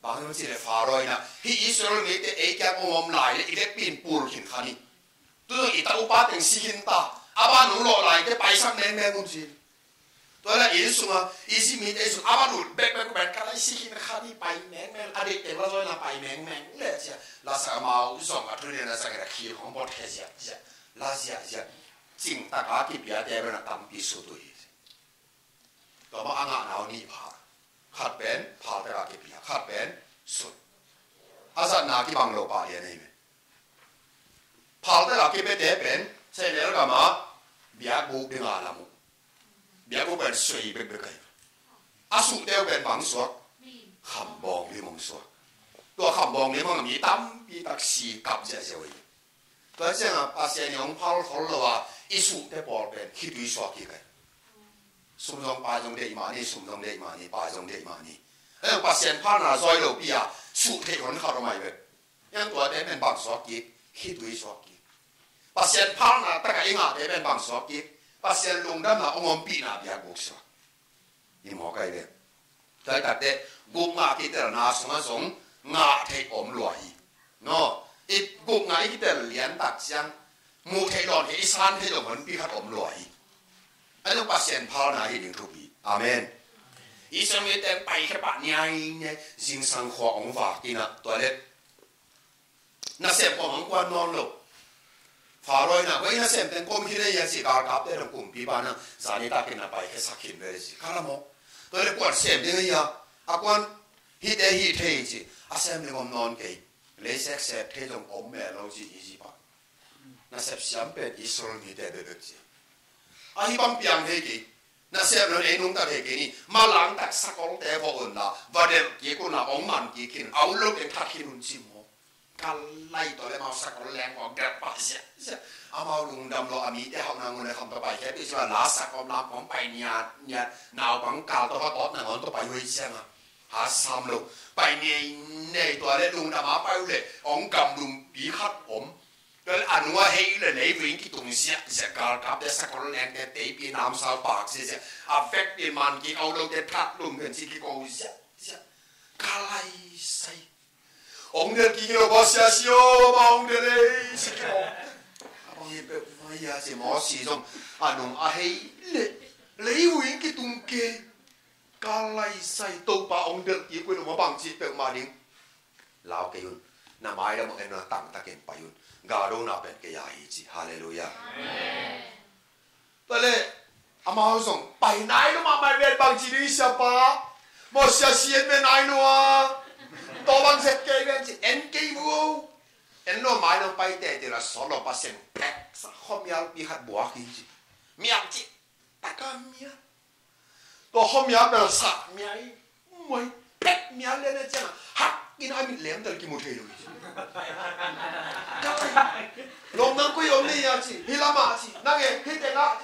Bang hang hiam cih leh Pharaoh in a, hih Israel mite ei kiang hong om lai leh i vekpi in pul khin kha ni. Tu zong i ta upa teng si khin ta, a ban hong lawh laite paisak mengmeng un ci. Tua leh inn sungah, Egypt mite inn sung a va lut bekbek pen ka lai si khin kha ni, pai mengmeng, a deih teng la zaw in a pai mengmeng leh ci a. Lasak amau zong a thuneihna zangin a khil hong bawt khe ziahziah, la ziahziah. Cingtak a kipiate pen a tampi sut uh hi. Tua mah a ngahna uh nih pha. Khat pen phaltak a kipia, khat pen sut. A zatna kibang lo pah lian ahi ve. Phaltak a kipiate pen sehnel gam ah biakbuk ding a lam uh. Biakbuk pen sui bekbek ahi. A suhte uh pen bang suak? Khambawng lim hong suak. Tua khambawng lim hong mi tampi tak si kap ziahziah uh hi. Tua ciangin Pasian in hong phal khol lo a i suhte pawl pen khitui suak kik ahi. Sum zong pai zong deih mah ni, sum zong deih mah ni, pai zong deih mah ni. Eh, Pasian phalna zawi lopi a suh theih hon khat om ahi ve. Yang tuate pen bang suak kik, khitui suak kik. Pasian phalna tak a i ngahte pen bang suak kik, Pasian lungdamna hong ompihna biakbuk suak. I mawk ahi ve. Tua hi takteh gupna kitelna sungah zong ngah theih om lua hi. No, i gupna i kitel lian tak ciang muh theih lawn theih i san theih zong honpi khat om lua hi. Ahi zong Pasian phalna hi ding thupi. Amen. Israel mite pai khia pah niainiai, zingsang khua hong vak in a, tua leh nasem kawm hong kuan nawn lo. Pharaoh in a, koi nasem teng kawm khin ei a ci, galkapte dong kumpipa in a, zani takin na pai khia sak khin ve ci. Ka la mawk. Tua leh kuan sem ding ei a, a kuan hihte hi thei ci. A sem ding om nawn kei. Leisek sep thei zong om meh lo ci Egypt ah. Nasep siam pen Israel mite bekbek ci. Ahi bang piang thei kei. Nasep lo nei nungta thei kei ni. Malang tak sakolte vawh un la, va delh kik un la, hong man kik khin, a ut lote that khin un ci maw. Ka lai, tua leh amau sakol leng hong delh pah ziahziah. Amau lungdam lo a, mite hauhna ngun a kham tawh pai khia pi ci a, la sakol lam hong pai niatniat, naupang kal tawh va tawt nangawn tawh pai huai ciang a. Ha sam lo, pai niainiai, tua leh lungdam a pai uh leh hong gamlumpi khat om. Tua leh a nung a hei leh leivui kitung ziahziah, galkapte sakol lengte teipi namsau pak ziahziah. A vekpi in man kik, a ut lote that lum hen ci kiko ziahziah. Ka lai sai. Hong delh kik hi lo ba sia sia, ma hong delh ei ci kiko. A bang hi peuhmah hi a ci maw ci zong. A nung a hei leh leivui kitung kei. Ka lai sai, Topa hong delh kik uh hi lo ma bang ci peuhmah ding. Lau kei un. Na mai lam ah en un, a tangtakin pai un. Galdona pen kei a hi ci. Halleluiah. Tua leh amau zong pai nai lo mahmah ven, bang ci ding, siapa? Maw, sia si en ve nai lo a. Tua bang zet kei ven ci, en kei vo. En lo mai lo pai tete la sawt lo, Pasian pek sa khuamialpi khat buak hi ci. Mial ci. Taka mial. Tua khuamial bel sa mial. Muai pek mial lian a ciang a hak in a mit lemtel kimu thei lo hi ci. Lawm nang koi om ni a ci. Hih lamah ci. Nang e, hih tengah.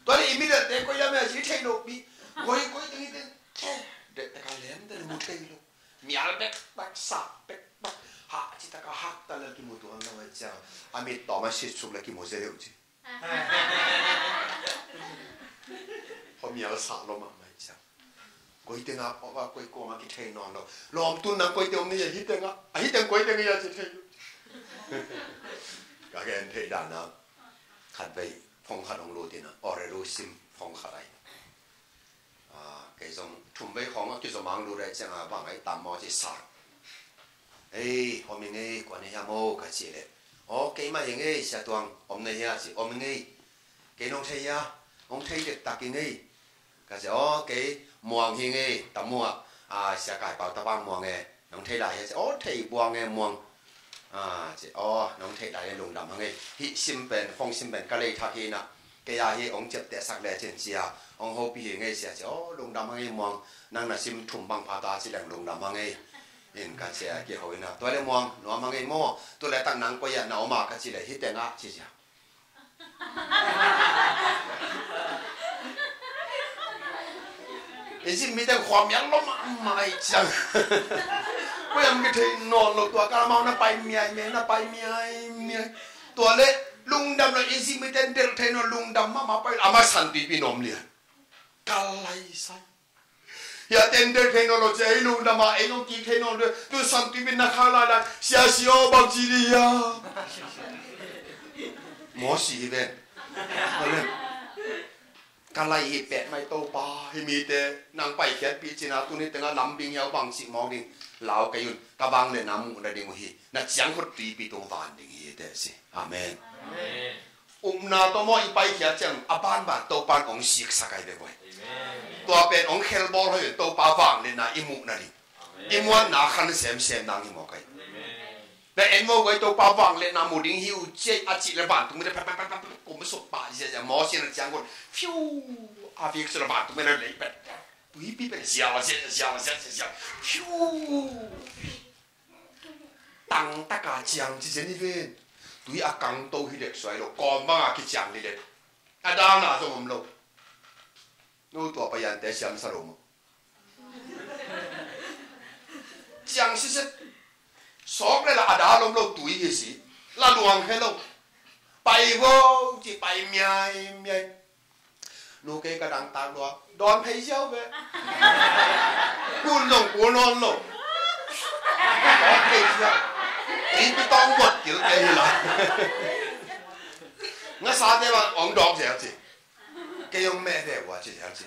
Tua leh i mit lemtel koi lam e a ci, thei lo pi. Koi, koi teng i teng. Te, de, taka lemtel mu thei lo. Mial bekbek, sa bekbek. Ha ci taka hak ta le kimu tuan lo a ciang a mit tawm a sitsuk le kimu zel lo ci. Khuamial sa lo mahmah hi ciang. Koi tengah, koi kuamah kithei nawn lo. Lawm tun nang koi teng om ni a, hih tengah. A hih teng koi teng hi a ci thei lo. Ka gen thei dan a. Khatvei phone khat hong lut in a, Orerusim phone khat ahi. Ah, kei zong thum vei khawng a kizom hang lut a ciang a, bang ai tam maw ci sa. Ei, om ing ei, kua na hiam aw ka cih leh. Aw, keimah hi ing ei, Sia Tuang, om na hia ci, om ing ei. Kei nong thei hia, hong thei dektak ing ei. Ka ci, aw, kei Muang hi ing ei, Tamuah, ah, Sia Kai Pau tapa Muang e, nong thei lai hia ci, aw, thei buang e Muang. Ah, ci, aw, nong theih lai leh lungdam hang ei. Hih sim pen, phone sim pen ka lei thak hi na. Kei a hi hong ciaptehsak lecin cia, hong hopih hi ngei sia ci, aw, lungdam hang ei Muang, nang na sim thum bang pha ta ci leng lungdam hang ei. In ka cia kiho ina, tua leh Muang, nuam hang ei maw, tu leh tak nang koi ah na om a ka ci leh, hih tengah ci cia. Egypt mite khuamial lo mahmah hi ciang. Koi am kithei nawn lo, tua kal amau na pai miaimiai, na pai miaimiai. Tua leh lungdam lo, Egypt mite delh thei nawn, lungdam mahmah pai, amah San Tuipi na om lian. Ka laisai. Hia ten delh thei nawn lo cia, ei lungdam a, ei nong kik thei nawn lo, tu San Tuipi na khak lailai, sia si aw bang ci ding hia. Mawsi hi ven. Amen. Ka lai hi pek mai Topa, hih mite nang paikhiatpih cihna tuni tengah lam bing hiau bang cih mawk ding, lau kei un, ka vangliatna muhna ding uh hi, na ciangkhut tuipi tung van ding hi teh si. Amen. Amen. Upna tawh maw i paikhiat ciang a banban Topan hong siksak ai bek uh hi. Amen. Tua pen hong khelbawl hoi Topa vangliatna i muhna ding. Amen. I muanna khan semsem nang hi mawk ai. Amen. Na en maw, guai Topa vangliatna mu ding hi uh ciai a cih le vantung mite pek pek pek pek kum suk pah ziazia, Mawsi na ciangkhut fiu a fik suk le vantung mite lei pek tuipi pek zial zial zial zial zial zial fiu. Tangtaka ciang ci zen hi ven. Tui a kangto hi dek suai lo, kawm banga kiciang hi dek. A dana zong om lo. No tua pa yante siamsa lo maw? Ciang siset. Sawk le la a da lom lo tui hi si. La luang khe lo. Pai vo ci pai miai miai. Nu kei ka dangtak lua. Dawn phei ziau ve. Kun zong kun nawn lo. Dawn phei ziau. Pi pi tawng buat kil kei hi la. Nga sa te bang ong dawk ziau ci. Kei hong meh ve ua ci ziau ci.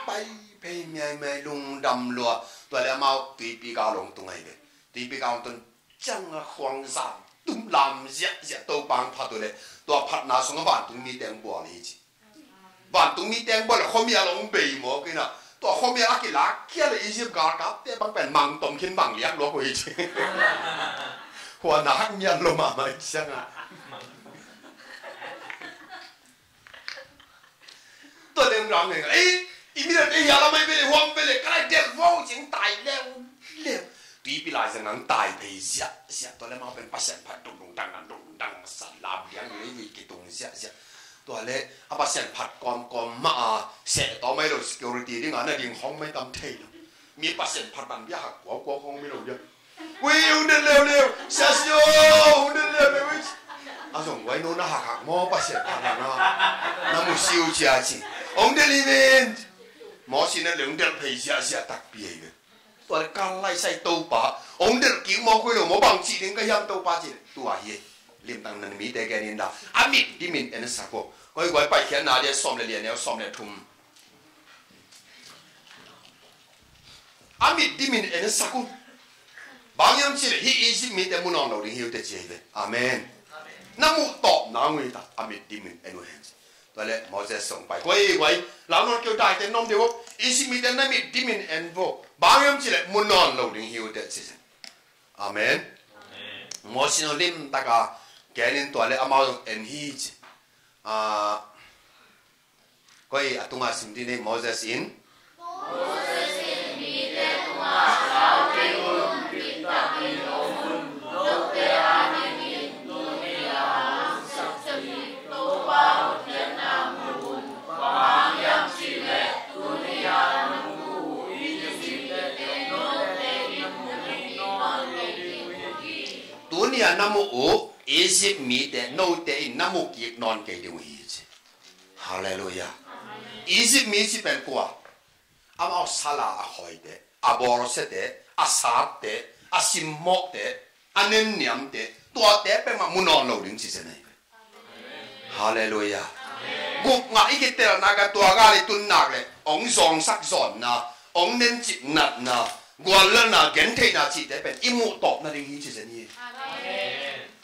Pai phei miai miai lungdam lua. Tua le amau tuipi ka long tung ai ve. Tuipi ka long tun ciang a khuang zam tum lam ziahziah Topa hong phat uh le. Tua phatna sungah vantung mite hong bual hi ci. Vantung mite hong bual le khuamial hong bei mawk in a. Tua khuamial a kilak khia le Egypt galkapte bang pen mangtom khin bang liak luak uh hi ci. Huan a hak mial lo mahmah hi ciang a. Tua leng ram leng, ei, i mi leng, ei, a lamai bele, huam bele, ka lai del vo, cing tai leu, leu. Tuipi lai zang ang tai pei ziah, ziah, tua leng mau pen Pasian phat dung dung dang dang dung dung dang sa lam liang lei vi kitung ziah, ziah. Tua leng a Pasian phat kawm kawm ma a, seh tawm mai lo security ding a na ding hong mai tam thei lo. Mi Pasian phat ban bia hak kua kua hong mi lo bia. Ui, hong del leuleu, sia sio, hong del leuleu, ui. A zong guai no na hakhak maw Pasian phat na na. Na mu siu cia ci. Hong del hi ven. Mawsi na le hong del phei ziahziah takpi hi ven. Tua le kal lai sai Topa. Hong del kik maw khui lo maw bang ci ding ka hiam Topa ci. Tua hi. Limtang na mite gen in da. A mit dimin en sak uh. Koi guai paikhiatna dia sawm le lia neu sawm le thum. A mit dimin en sak uh. Bang hiam cih leh hih Egypt mite mu nawn lo ding hi uh teh ci hi ve. Amen. Na muh tawpna hong hi ta, a mit dimin en uh hen ci. Tua leh Moses zong pai, guai guai, lau nawn kei un, daite na om ding uh. Egypt mite na mit dimin en vo. Bang hiam cih leh mu nawn lo ding hi uh teh ci hi. Amen. Moses zong limtak a gen in tua leh amau zong en hi ci. Ah, koi a tungah sim ding nei, Moses in. Tuni a na muh uh Egypt mite note in na mu kik nawn kei ding uh hi ci. Halleluiah. Egypt mi ci pen kua? Amau sal a a khawite, a bawlsiate, a satte, a simmawhte, a nenniamte, tuate peuhmah mu nawn lo ding ci zen ahi ve. Halleluiah. Gupna i kitelna ka tua gal i tun nak leh hong zawngsak zawnna, hong nencip natna, guallelhna, gentheihna cihte pen i muh tawp nading hi ci zen hi.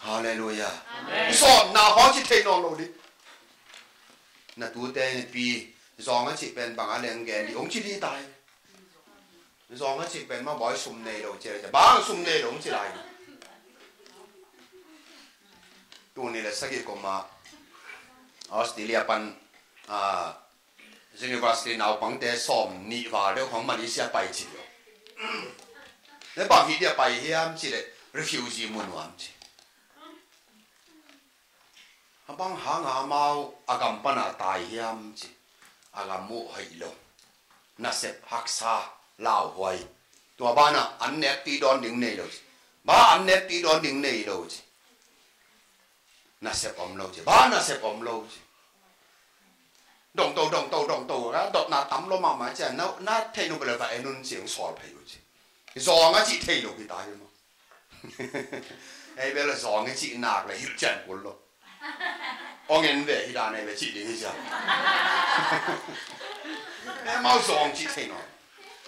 Halleluiah. Zawnna hong ci thei nawn lo ding. Na tute in pi, zawng a cih pen bang a leng gen dih, hong ci dih ta hi. Zawng a cih pen ma bawi sum nei lo ci a, bang sum nei lo hong ci lai. Tul nih le sagih kum a Australia pan, ah, university naupangte sawm nih val deuh khong Malaysia pai ci lo. Le bang hi dia pai hiam cih leh refugee mu nuam ci. A bang hang a amau a gam pan a tai hiam ci. A gam muh hoih lo. Nasep haksa lauhuai. Tua banah an nek tui dawn ding nei lo ci. Ba an nek tui dawn ding nei lo ci. Nasep om lo ci. Ba nasep om lo ci. Dongto, dongto, dongto. Ka dotna tam lo mahmah ci a. Na, na thei nung bel va en un ci hong sawl phei uh ci. Zawng a cih thei lo hi ta hi maw. Ei bel zawng i cih nak le hilh cian kul lo. Hong en ve hi dan ei ve cih ding hi ciang. Ei mau zawng cih thei nawn.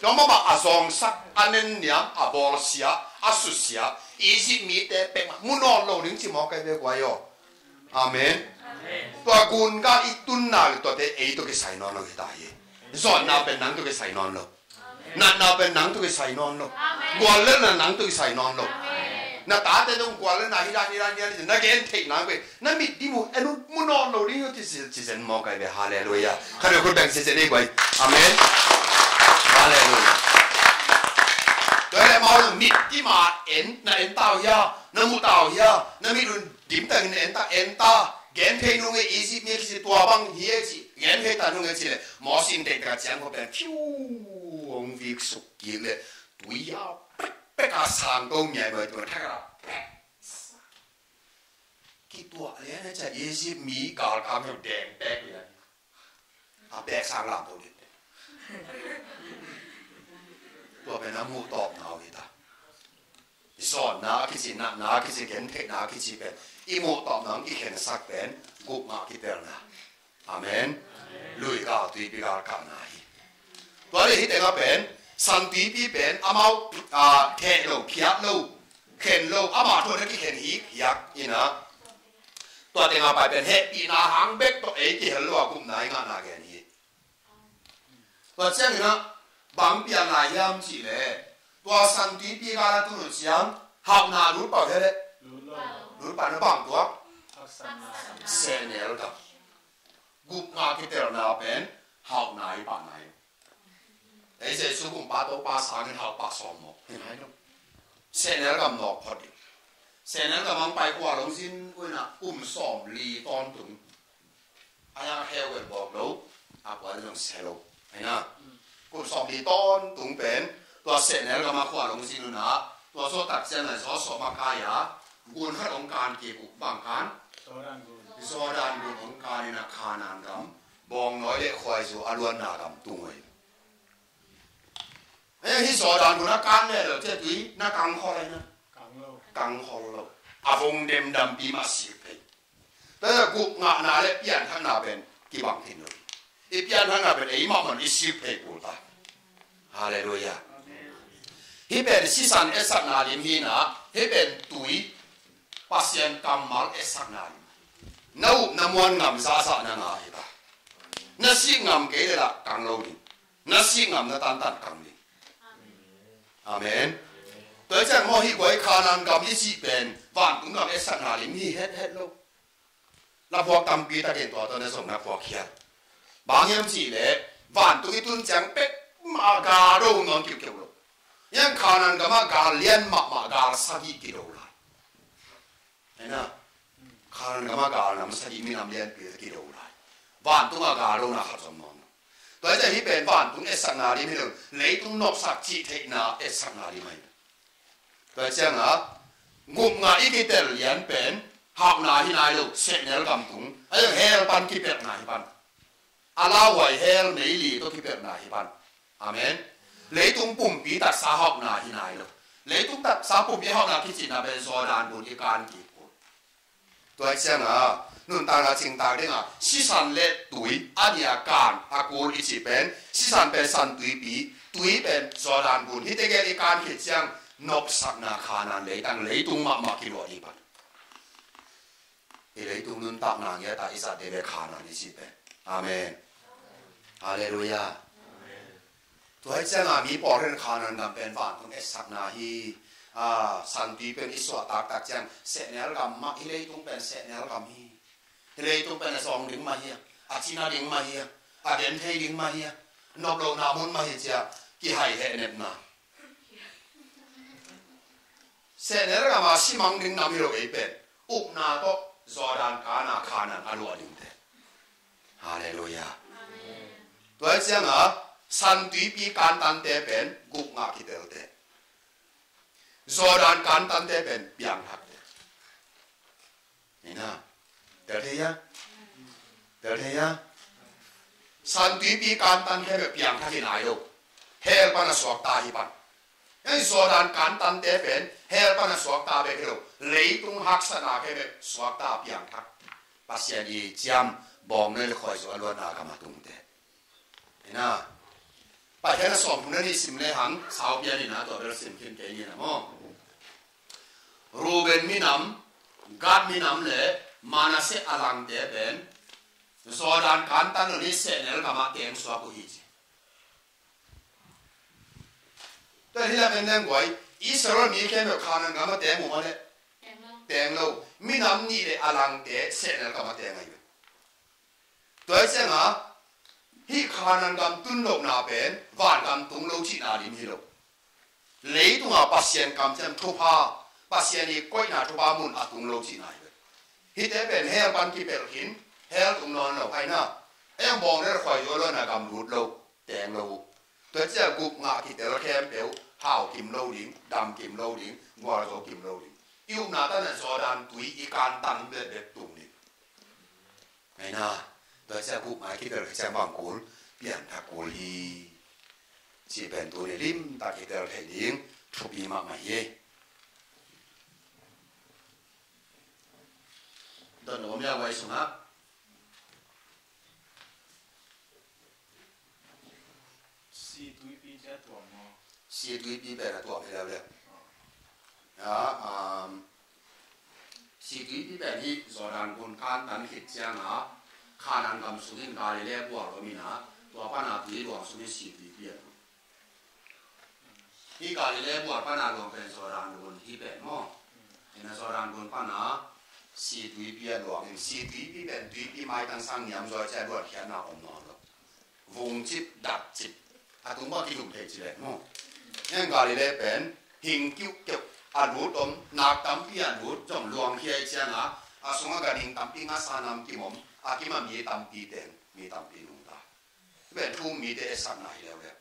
Dong mah bang a zawngsak, a nenniam, a bawlsia, a susia Egypt mite peuhmah mu nawn lo ding ci mawk ei ve guai aw. Amen. Tua gunga i tunna le tuate ei tawh kisai nawn lo hi ta hi. Zawnna pen nang tawh kisai nawn lo. Natna pen nang tawh kisai nawn lo. Guallelhna nang tawh kisai nawn lo. Na tate tawh guallelhna hi dan hi dan hi dan na gen theih nang pen na mit dim uh en uh mu nawn lo ding uh ci zen maw kai ve. Halleluiah. Khat vei khut beng ci zen ei guai. Amen. Halleluiah. Tua leh mau mit dim a en na en tau hia, na mu tau hia, na mit un dimtakin en ta, en ta. Gen thei nung e, Egypt mi kici tua bang hi e ci. Gen thei ta nung e ci leh Mosi in deihtak a ciang khua pen fiu hong vik suk kik leh tui a pekpek a sang ko miai mai tua thak a pek. Kituah lian a ciah Egypt mi galkap deng pek lian. A pek sang lam to lian. Tua pen a muh tawpna uh hi ta. Zawnna a kici, natna a kici, gentheihna a kici pen i muh tawpna hong kikhensak pen gupna kitelna. Amen. Lui gal, tuipi gal kahna hi. Tua le hi tengah pen san tuipi pen amau, ah, theh lo, phiat lo, khen lo, amah tawh na kikhen hi hiak ina. Tua tengah pai pen hehpihna hang bek tawh ei kihel lo a gupna i ngahna gen hi. Tua ciangin ah bang pian lai hiam cih leh tua san tuipi gal a tun uh ciang hauhna lut pah uh hia leh? Lut pah na bang tuak? Sehnel gam. Gupna kitelna pen hauhna i pahna hi. Ei Jesu kum pa to pa sangin hauh pah sawm maw? Sehnel gam nawk phot ding. Sehnel gam hong pai khua longzin uh inah kum sawm li tawntung. A yang heu ven bawk lo, a puan zong se lo. Aina. Kum sawm li tawntung pen tua sehnel gam a khua longzin uh inah tua zawh tak ciang a zawh sawm a kai a gun khat hong kan kik uh, bang kan? Jordan gun hong kan inah Khanaan gam bawngnawi le khuaizu a luanna gam tung uh hi. Hei, hih Jordan gun a kan le lo ciah tui na kang khol aina. Kang khol lo. A vong dem dampi mah sik phei. Tua gupna le pianthakna pen kibang khin lo. I pianthakna pen ei mahmah i sik phei kul ta. Halleluiah. Hih pen sisan etsakna lim hi-in ah, hih pen tui, Pasian kammal etsakna lim. Na up na muan ngam zahzah na ngah hi ta. Na sih ngam kei leh lah kang lo ding. Na sih ngam na tantan kang ding. Amen. Tua hi ciang maw, hih guai Kanaan gam i cih pen vantung gam etsakna lim hi hethet lo. Na phuak tampi takin tua tawh na zong na phuak hial. Bang hiam cih leh vantung i tun ciang pek mah gal do nawn kiukiu lo. Hih Kanaan gam ah gal lian mahmah gal sagih kido lai. Ahi na, Kanaan gam ah gal nam sagih minam lianpi kido lai. Vantung ah gal dona khat zong om nawn lo. Tua hi ciang hih pen vantung etsakna lim hi lo, leitung nopsak cih theihna etsakna lim ahi. Tua hi ciang a, gupngah i kitel lian pen hauhna hi nai lo, sehnel gam tung. Ahi zong hell pan kipelhna hi pan. A lauhuai hell meili tawh kipelhna hi pan. Amen. Leitung pumpi taksa hauhna hi nai lo. Leitung taksa pumpi hauhna kicinna pen Jordan gun i kan kik uh. Tua hi ciang a, nuntakna cingtak ding a, sisan le tui, a nih a kan, a kul i cih pen, sisan pen San Tuipi, tui pen Jordan gun. Hihte gel i kan khit ciang, nopsakna Kanaan leitang, leitung mahmah kiluah ding pan. I leitung nuntakna ngiat a i zat ding pen Kanaan i cih pen. Amen. Halleluiah. Tua hi ciang a mi pawlkhat in Kanaan gam pen vantung etsakna hi. A, San Tui pen i suah taktak ciang sehnel gam mah, hih leitung pen sehnel gam hi. Hih leitung pen a zawng ding mah hi a, a cina ding mah hi a, a genthei ding mah hi a, nop lohna mun mah hi ci a, kihai hehnepna. Sehnel gam a simang ding nam hi lo ei pen. Upna tawh Jordan kan a Kanaan a luah dingte. Halleluiah. Amen. Tua hi ciang a, San Tuipi kantante pen gupngah kitelte. Jordan kantante pen piangthakte. Hi na. Tel thei hia? Tel thei hia? San Tuipi kantan khempeuh piangthak hi nai lo. Hell pan a suakta hi pan. Hih Jordan kantante pen hell pan a suakta bek hi lo. Leitung haksatna khempeuh suakta piangthak. Pasian i ciam bawng nai le khuaizu a luanna gam a tungte. Hi na. Paikhiatna sawmthum le nih sim le hang, sau pian in a, tua bel sim khin kei ni na maw. Reuben minam, Gad minam le Manasseh a langte pen Jordan kantan lo ni sehnel gam ah teng suak uh hi ci. Tua hi lam en leng guai, Israel mi khempeuh Kanaan gam ah teng uh mah leh teng lo. Minam nih le a langte sehnel gam ah teng ahi ve. Tua hi ciang a, hih Kanaan gam tun lohna pen vangam tung lo cihna lim hi lo. Leitung a Pasian kamciam thupha, Pasian i koihna thupha mun a tung lo cihna hi lo. Hihte pen hell pan kipelh khin, hell tung nawn lo, ahi na. Ei bawng le khuaizu a luanna gam lut lo, teng lo uh. Tua hi ciang gupngah kitel khempeuh hau kim lo ding, dam kim lo ding, gualzo kim lo ding. I upna tan a Jordan tui i kantan bekbek tung ding. Ahi na, tua hi ciang gupngah kitel khit ciang bang kul, piangthak kul hi. Cih pen tuni limtak kitel thei ding thupi mahmah hi. Dot na om liau vai sungah. Si Tuipi ci a tuam maw? Si Tuipi pen a tuam hi leuleu. Ya, um, Si Tuipi pen hih Jordan gun kantan khit ciang a, Kanaan gam sungin Galilee bual om in a, tua pan a tui luang sungin Si Tuipi a lut. Hih Galilee bual pan a luang pen Jordan gun hi pen maw. Hi na, Jordan gun pan a Si Tuipi a luang in, Si Tuipi pen tuipi maitang sang niam zaw ci a, luankhiatna om nawn lo. Vung cip, dak cip. A tung bang kidum thei ci leng maw. Hih Galilee pen hing kiuhkeuh a lut om, nak tampi a lut, zong luangkhia hi ciang a, a sungah ganhing tampi, ngasa nam kim om, a kim a mi tampi teng, mi tampi nungta. Pen thu-um mite etsakna hi leuleu.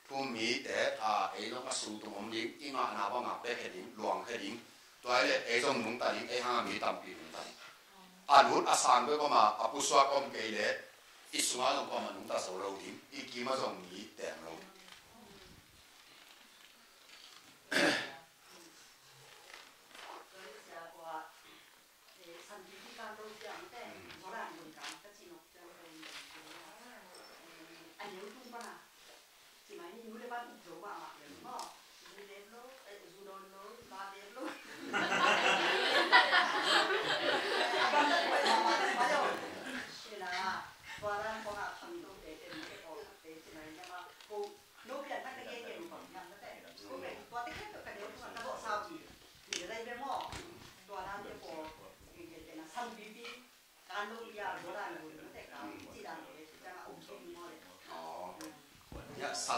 Thu-um mite, a, ei zong a sung tung om ding, i ngahna bang a pekhe ding, luangkhe ding. Tua hi leh ei zong nungta ding, ei hang a mi tampi nungta ding. A lut a sang bek om a, a pusuak om kei leh, i sungah zong kuamah nungta zo lo ding, i kimah zong mi teng lo ding.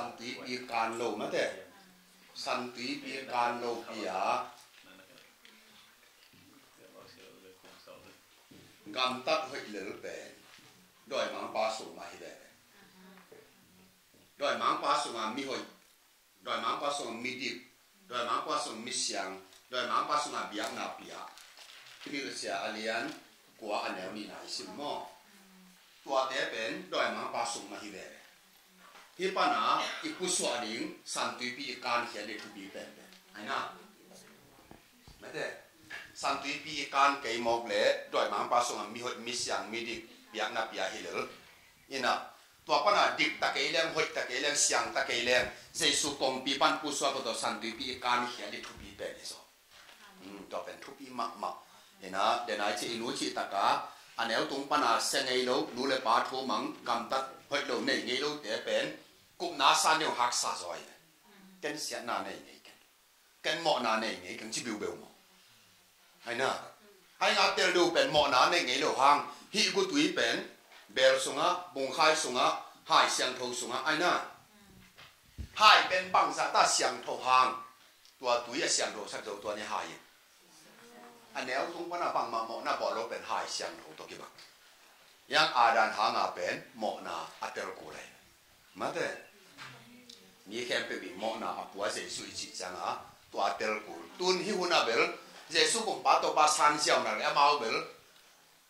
Santuipi kan lo mate. Santuipi kan lo pi a gamtat hoih lel pen dawimangpa sung mah hi ve. Dawimangpa sungah mihoih, dawimangpa sungah midik, dawimangpa sungah misiang, dawimangpa sungah biakna pia. Hih Sia a lian kua a neu nihna i sim maw? Tuate pen dawimangpa sung mah hi ve. Hih pana i pusuah ding Santuipi i kankhia ding thupi penpen aina. Mate, Santuipi i kan kei mawk le dawimangpa sungah mihoih, misiang, midik, biakna pia hi lel. Ina, tua pana dik ta kei leng, hoih ta kei leng, siang ta kei leng, Jesu kongpi pan pusuak ko tawh Santuipi i kankhia ding thupi pen hi zaw. Hmm, tua pen thupi mahmah. Ina, denai ci i nu ci taka a neu tung pana sia ngei lo, nu le pa thu mang, gamtat hoih lo nei ngei lo te pen kupna sa neu haksa zaw hi. Ken siatna nei ngei ken. Ken mawhna nei ngei keng ci biubeu maw? Aina. Ai nga tel deuh pen mawhna nei ngei lo hang. Hih gutui pen bel sungah, bungkhai sungah, hai siangtho sungah aina. Hai pen bangzah ta siangtho hang. Tua tui a siangtho sak zo tua ni hai. A neu tung pana bangmah mawhna bawl lo pen hai siangtho tawh kibang. Yang Adam hanga pen mawhna a tel kul lai. Mate. Mi khempeuh i mawhna a pua Jesu i cih cianga tua a tel kul. Tun hih huna bel Jesu kumpa tawh pa san ziau nak le amau bel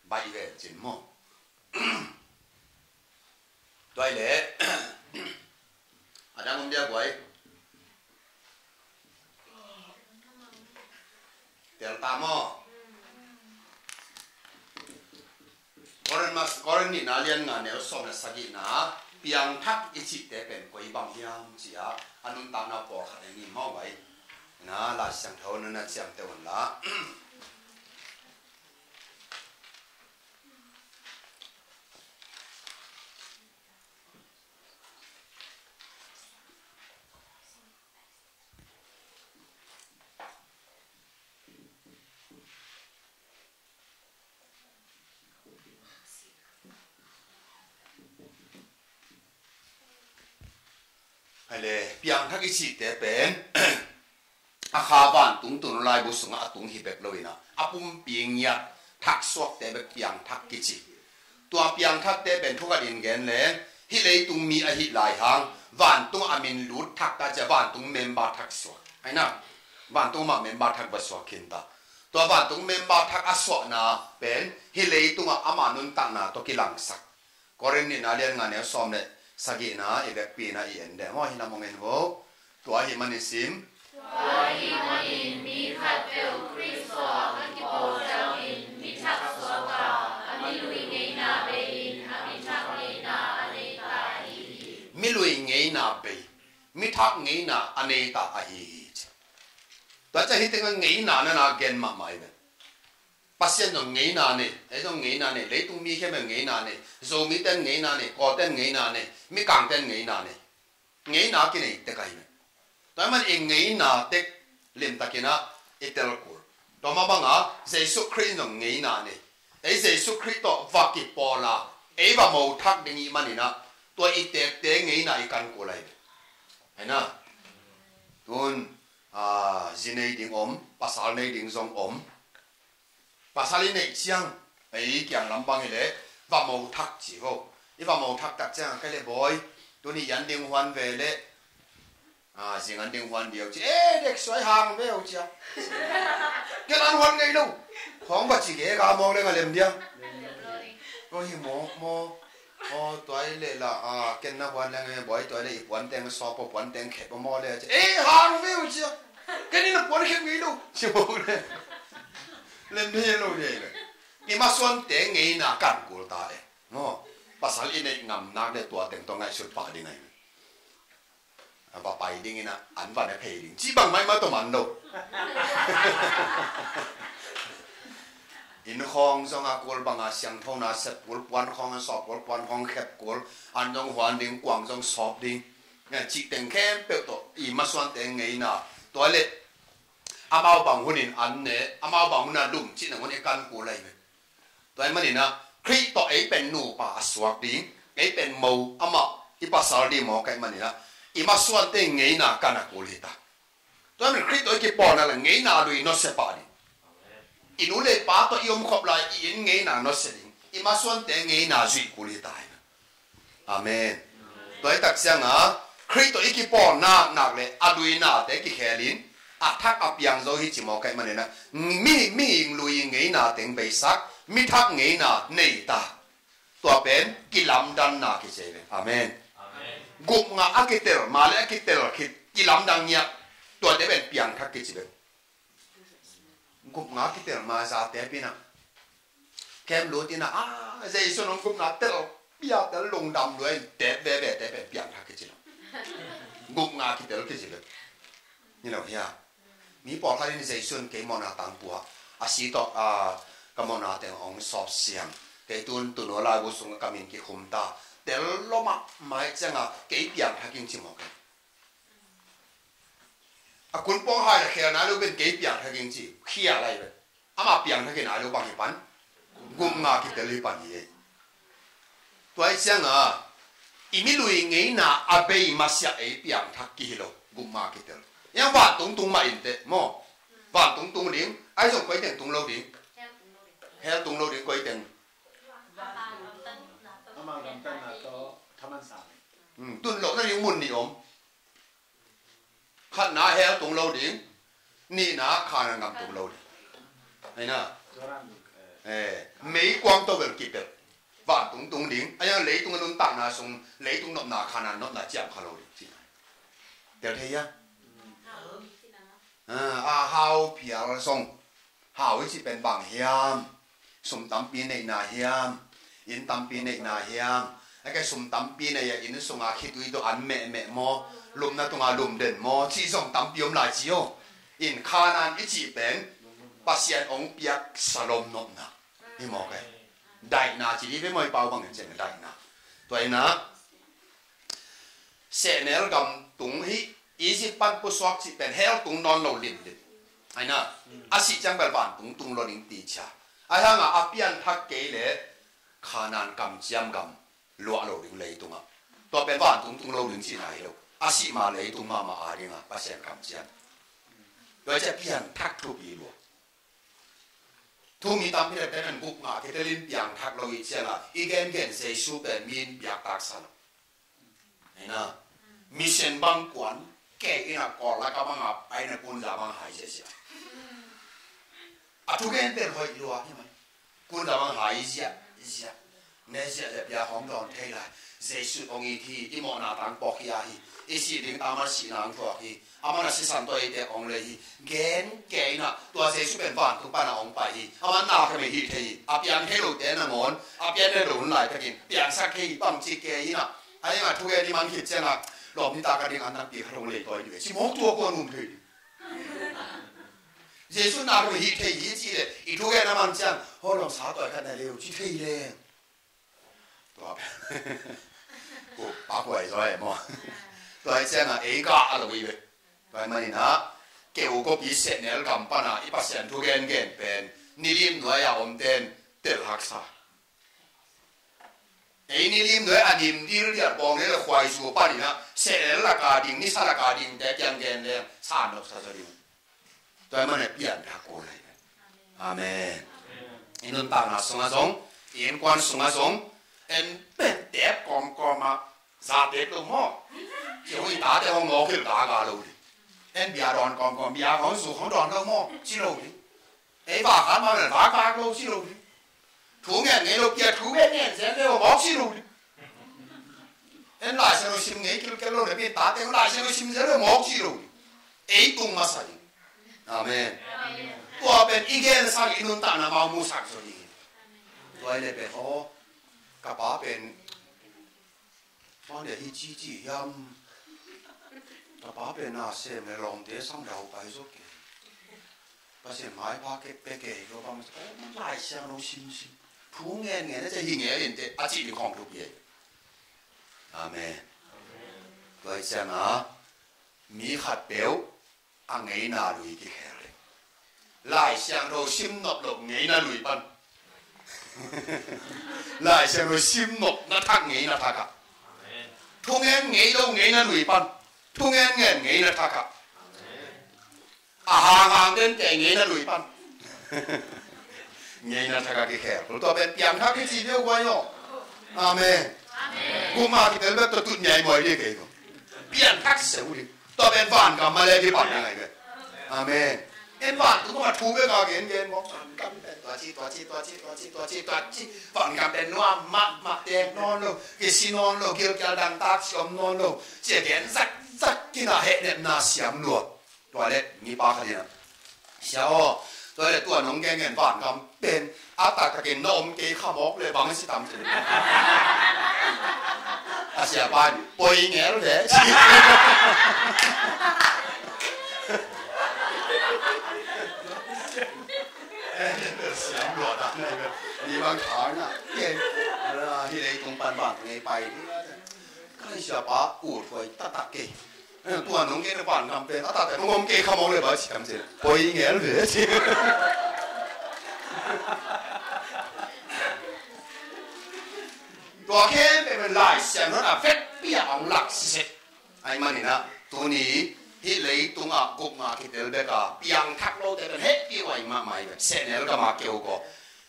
baih ven cin maw? Tuai le a dang om dia guai. Tel ta maw? Korin mas, Korin nihna lian nga neu sawm le sagihna, piangthak i cihte pen koi bang hiam cia a nuntakna pawlkhat en ni maw vai? Na Lai Siangtho nuna ciamteh un la. Hale, piangthak i cihte pen a kha vantung tun laibu sungah a tung hi bek lo ina, a pumpi ngiat thaksuakte bek piangthak kici. Tua piangthakte pen thukatin gen le hih leitung mi ahi lai hang vantung a min lut thak ta cia vantung member thak suak aina. Vantung mah member thak va suak khin ta. Tua vantung member thak a suahna pen hih leitungah ama nuntakna tawh kilangsak. Korin nihna lian nga neu sawm le sagihna i vekpina i en deh maw? Hi lam ong en vo. Tua hi manin sim. Tua hi manin mi khatpeuh Khrist tawh a kipawl ciangin mi thak suak a, a mi lui ngeina bei-in a mi thak ngeina a nei ta ahi hi. Mi lui ngeina bei, mi thak ngeina a nei ta ahi hi ci. Tua cia hi tengah ngeina nana gen mahmah i ve. Pasian zong ngeina nei, ei zong ngeina nei, leitung mi khempeuh ngeina nei, Zomite ngeina nei, Kawlten ngeina nei, Mikangten ngeina nei. Ngeina kinei tek ahi ve. Tua man i ngeina tek limtakinah i tel kul. Tua mah banga Jesu Khrih zong ngeina nei. Ei Jesu Khrih tawh va kipawla ei va mo thak ding i maninah tua i tekte ngeina i kan kul ahi ve. Aina. Tun, ah, zi nei ding om, pasal nei ding zong om. Pasal i neih ciang ei kiang lam bang hi leh va mo thak ci vo. I va mo thak tak ciang a kai le bawi, tuni yan ding huan ve leh, ah, zing an ding huan diau ci. Eh, dek suai hang ve uh cia. Ken an huan ngei lo. Khawng va ci ke ka mawk leng a lem dia. Oi, mawk mawk. Aw, tuai le la, ah, ken na huan leng e, bawi tuai le i puan teng sawp aw, puan teng khep aw maw le, ci. Eh, hang ve uh cia. Ken in a puan khep ngei lo. Ci mawk le. Lem thei lo dei le. I masuante ngeina kan kul ta e. Maw. Pasal i neih ngam nak le tua teng tawh ngaihsut pah ding ahi. A va pai dingin a, an va ne phei ding. Ci bang mai ma tawh man lo. Inn khawng zong a kul banga siangthona sep kul, puan khawng an sawp kul, puan khawng khep kul, an zong huan ding, kuang zong sawp ding. Nge, cih teng khempeuh tawh i masuante ngeina. Tua le amau bang hunin an ne, amau bang hunin a lum cih nangun i kan kul ahi ve. Tua ahih maninah Khrih tawh ei pen nupa a suak ding, ei pen mo amah i pasal ding maw ka hih maninah I masuante ngeina kan a kul hi ta. Tua ahih manin Khrih tawh i kipawlna le ngeina lui nusia pah ding. I nu le i pa tawh i om khop lai i inn ngeina nusia ding. I masuante ngeina zuih kul hi ta hi. Amen. Tua hi tak ciangin Khrih tawh i kipawl naknak le a luinate kikhelin a thak a piang zo hi ci mawk ahih manin mihing, mihing lui ngeina teng beisak, mi thak ngeina nei ta. Tua pen kilamdanna kici ve. Amen. Amen. Gupna a kitel, male a kitel khit kilamdang ngiat. Tuate pen piangthak kici ve. Gupna a kitel ma zate pina. Kem lut ina, ah, Jesu nong gupna tel, pia tel lungdam lua in tet veve te pen piangthak kici lo. Gupna a kitel kici ve. Ni lo hia. Mi pawlkhat in Jesu in kei mawhna tang pua, a si tawh, a, ka mawhna teng hong sawp siang. Kei tun tun aw laibu sungah ka min kikhum ta. Tel lua mahmah ciangin kei piangthak ing ci mawk e. A kun pawng hai la khel nai lo pen kei piangthak ing ci. Khia lai pen. Amah piangthak in nai lo bang hi pan. Gupna kitel hi pan hi e. Tua hi ciangin, i mi lui ngeina a bei masiah ei piangthak kihi lo, gupna kitel. Yang vantung tung mah in teh, maw. Vantung tung ding, ahi zong koi teng tung lo ding. Hell tung lo ding koi teng. Ama gamtatna tawh thaman sa. Hmm, tun lo na ding mun nih om. Khatna hell tung lo ding, nihna Khanaan gam tung lo ding. Aina. Eh, meikuang tawh bel kipel. Vantung tung ding, a yang leitung a nuntakna sung, leitung nopna Khanaan nopna ciam kha lo ding. Tel thei a. Ah, a hau phial song. Hau i cih pen bang hiam? Sum tampi neihna hiam? Inn tampi neihna hiam? A ke sum tampi nei a inn sunga khitui tawh an mehmeh maw? Lumna tunga lum den maw? Cih zong tampi om lai ci aw. In Khanaan i cih pen Pasian hong piak salom nopna hi maw kei? Daihna ci dih ve maw i pau bangin cian daihna. Tua ina Sehnel gam tung hi, Egypt pan pusuak cih pen hell tung nawn lo limlim. Aina, a sih ciang bel vantung tung lo ding ti cia. Ahi hanga a pianthak kei le Khanaan kamciam gam luah lo ding leitungah. Tua pen vantung tung lo ding cihna hi lo. A sih ma leitung mahmah a dinga Pasian kamciam. Tua cia pianthak thupi lua. Thu mi tampi le pen an gupna kitelin piangthak lo i cianga i gengen Jesu pen min piaktaksa lo. Aina, mission bang kuan kei ina Kawl laka banga aina Kunza bang hai ziazia. A thugen pen hoih lua hi mai. Kunza bang hai ziazia. Ne ziazia pia hong dawn thei lai. Jesu hong it hi, i mawhna tang pawk hi a hi. I sih ding tang man sihna ang thuak hi. Aman a sisan tawh eite hong lei hi. Gen kei ina, tua Jesu pen vantung pana hong pai hi. Aman na kha mei hi thei hi. A piang thei lote nangawn, a pian le lo hun laitakin piangsak thei hi bangci kei ina. A inga thugen i mang khit cianga lawm nita ka ding an tampi kha thong lei tawi dih ve. Ci mawk tua kuan um thei dih. Jesu na kha mei hi thei hi ci le i thugen a mang ciang ho lawm sa tawi khat na leu ci thei leng. Tua pen. Ku, pa kuai zaw e maw. Tua hi cianga ei gah a lo i ve. Tua hi manina keu kopi sehnel gam pana i Pasian thu gengen pen nilim nuai a om ten tel haksa. Ei nilim nuai a nim dil dial bawng le khuaizu panina sehnel laka ding, nisa laka ding te kiang gen le sa nopsa zaw ding. Tua hi mana pianthak kul lai. Amen. I nuntakna sunga zong, i innkuan sunga zong, en pen tep kawmkawma za tep lo maw? Ci hong i tate hong mawk hilh ta ga lo ding. En bia dawn kawmkawm bia hong zu hong dawn lo maw? Ci lo ding. Ei vakak ma vel vakak lo ci lo ding. Thu ngen ngei lo kia thu ngen ngen zen le mawk ci lo ding. En Lai Siangtho sim ngei kilkel lo le pi tate Lai Siangtho sim zen le mawk ci lo ding. Ei tung masa ding. Amen. Tua pen i gensak i nuntakna mau musak zo ding. Tua i le pen aw ka pa pen Mande hi cici hiam? Ka pa pen na sem le lawmte sang dau pai zo ke. Pasian maipha kek pe kei lo bang. Lai Siangtho simsim thu ngen ngen a cia hi ngen in te a cih ding khawng thupi ei. Amen. Tua hi cianga mi khat peuh a ngeina lui kikhel ding. Lai Siangtho sim nop lo ngeina lui pan. Lai Siangtho sim nop na thak ngeina thak ah. Thungen ngei lo ngeina lui pan. Thu ngen ngen ngeina thak ah. A hanghang den kei ngeina lui pan. Ngeina thak ah kikhel. Tua pen piangthak hi ci deuh guai aw. Amen. Guma kitel bek tua tut ngiai muai dih kei ko. Piangthak seu dih. Tua pen vangam mah le kipan ding ahi ve. Amen. En vantung mah thu bek a gen gen maw. Vangam pen tua ci, tua ci, tua ci, tua ci, tua ci, tua ci. Vangam pen nuam mahmah, teng nawn lo, kisi nawn lo, gilkial dangtak siam nawn lo. Cia gen zak zak kina hehnepna siam lua. Tua le mipa khat in ah, sia aw, tua le tua nong gen ngen vangam pen a taktakin na om kei kha mawk le bang a si tam ci. A siapa in poi ngel ve ci. Siam lua dah na ve. Ni bang thang na. Hi leitung pan bang ngei pai ni. Kai siapa ut huai taktak kei. Tua nong gen vangam pen a taktak nong om kei kha mawk le bang a si tam ci. Poi ngel ve ci. Tua khempeuh pen Lai Siangtho in a vekpi a hong lak siseh. Ahih manin ah tuni hih leitung ah gupna kitel bek a piangthak lote pen hehpih uh ahih mahmah hi ve. Sehnel gam a keu ko.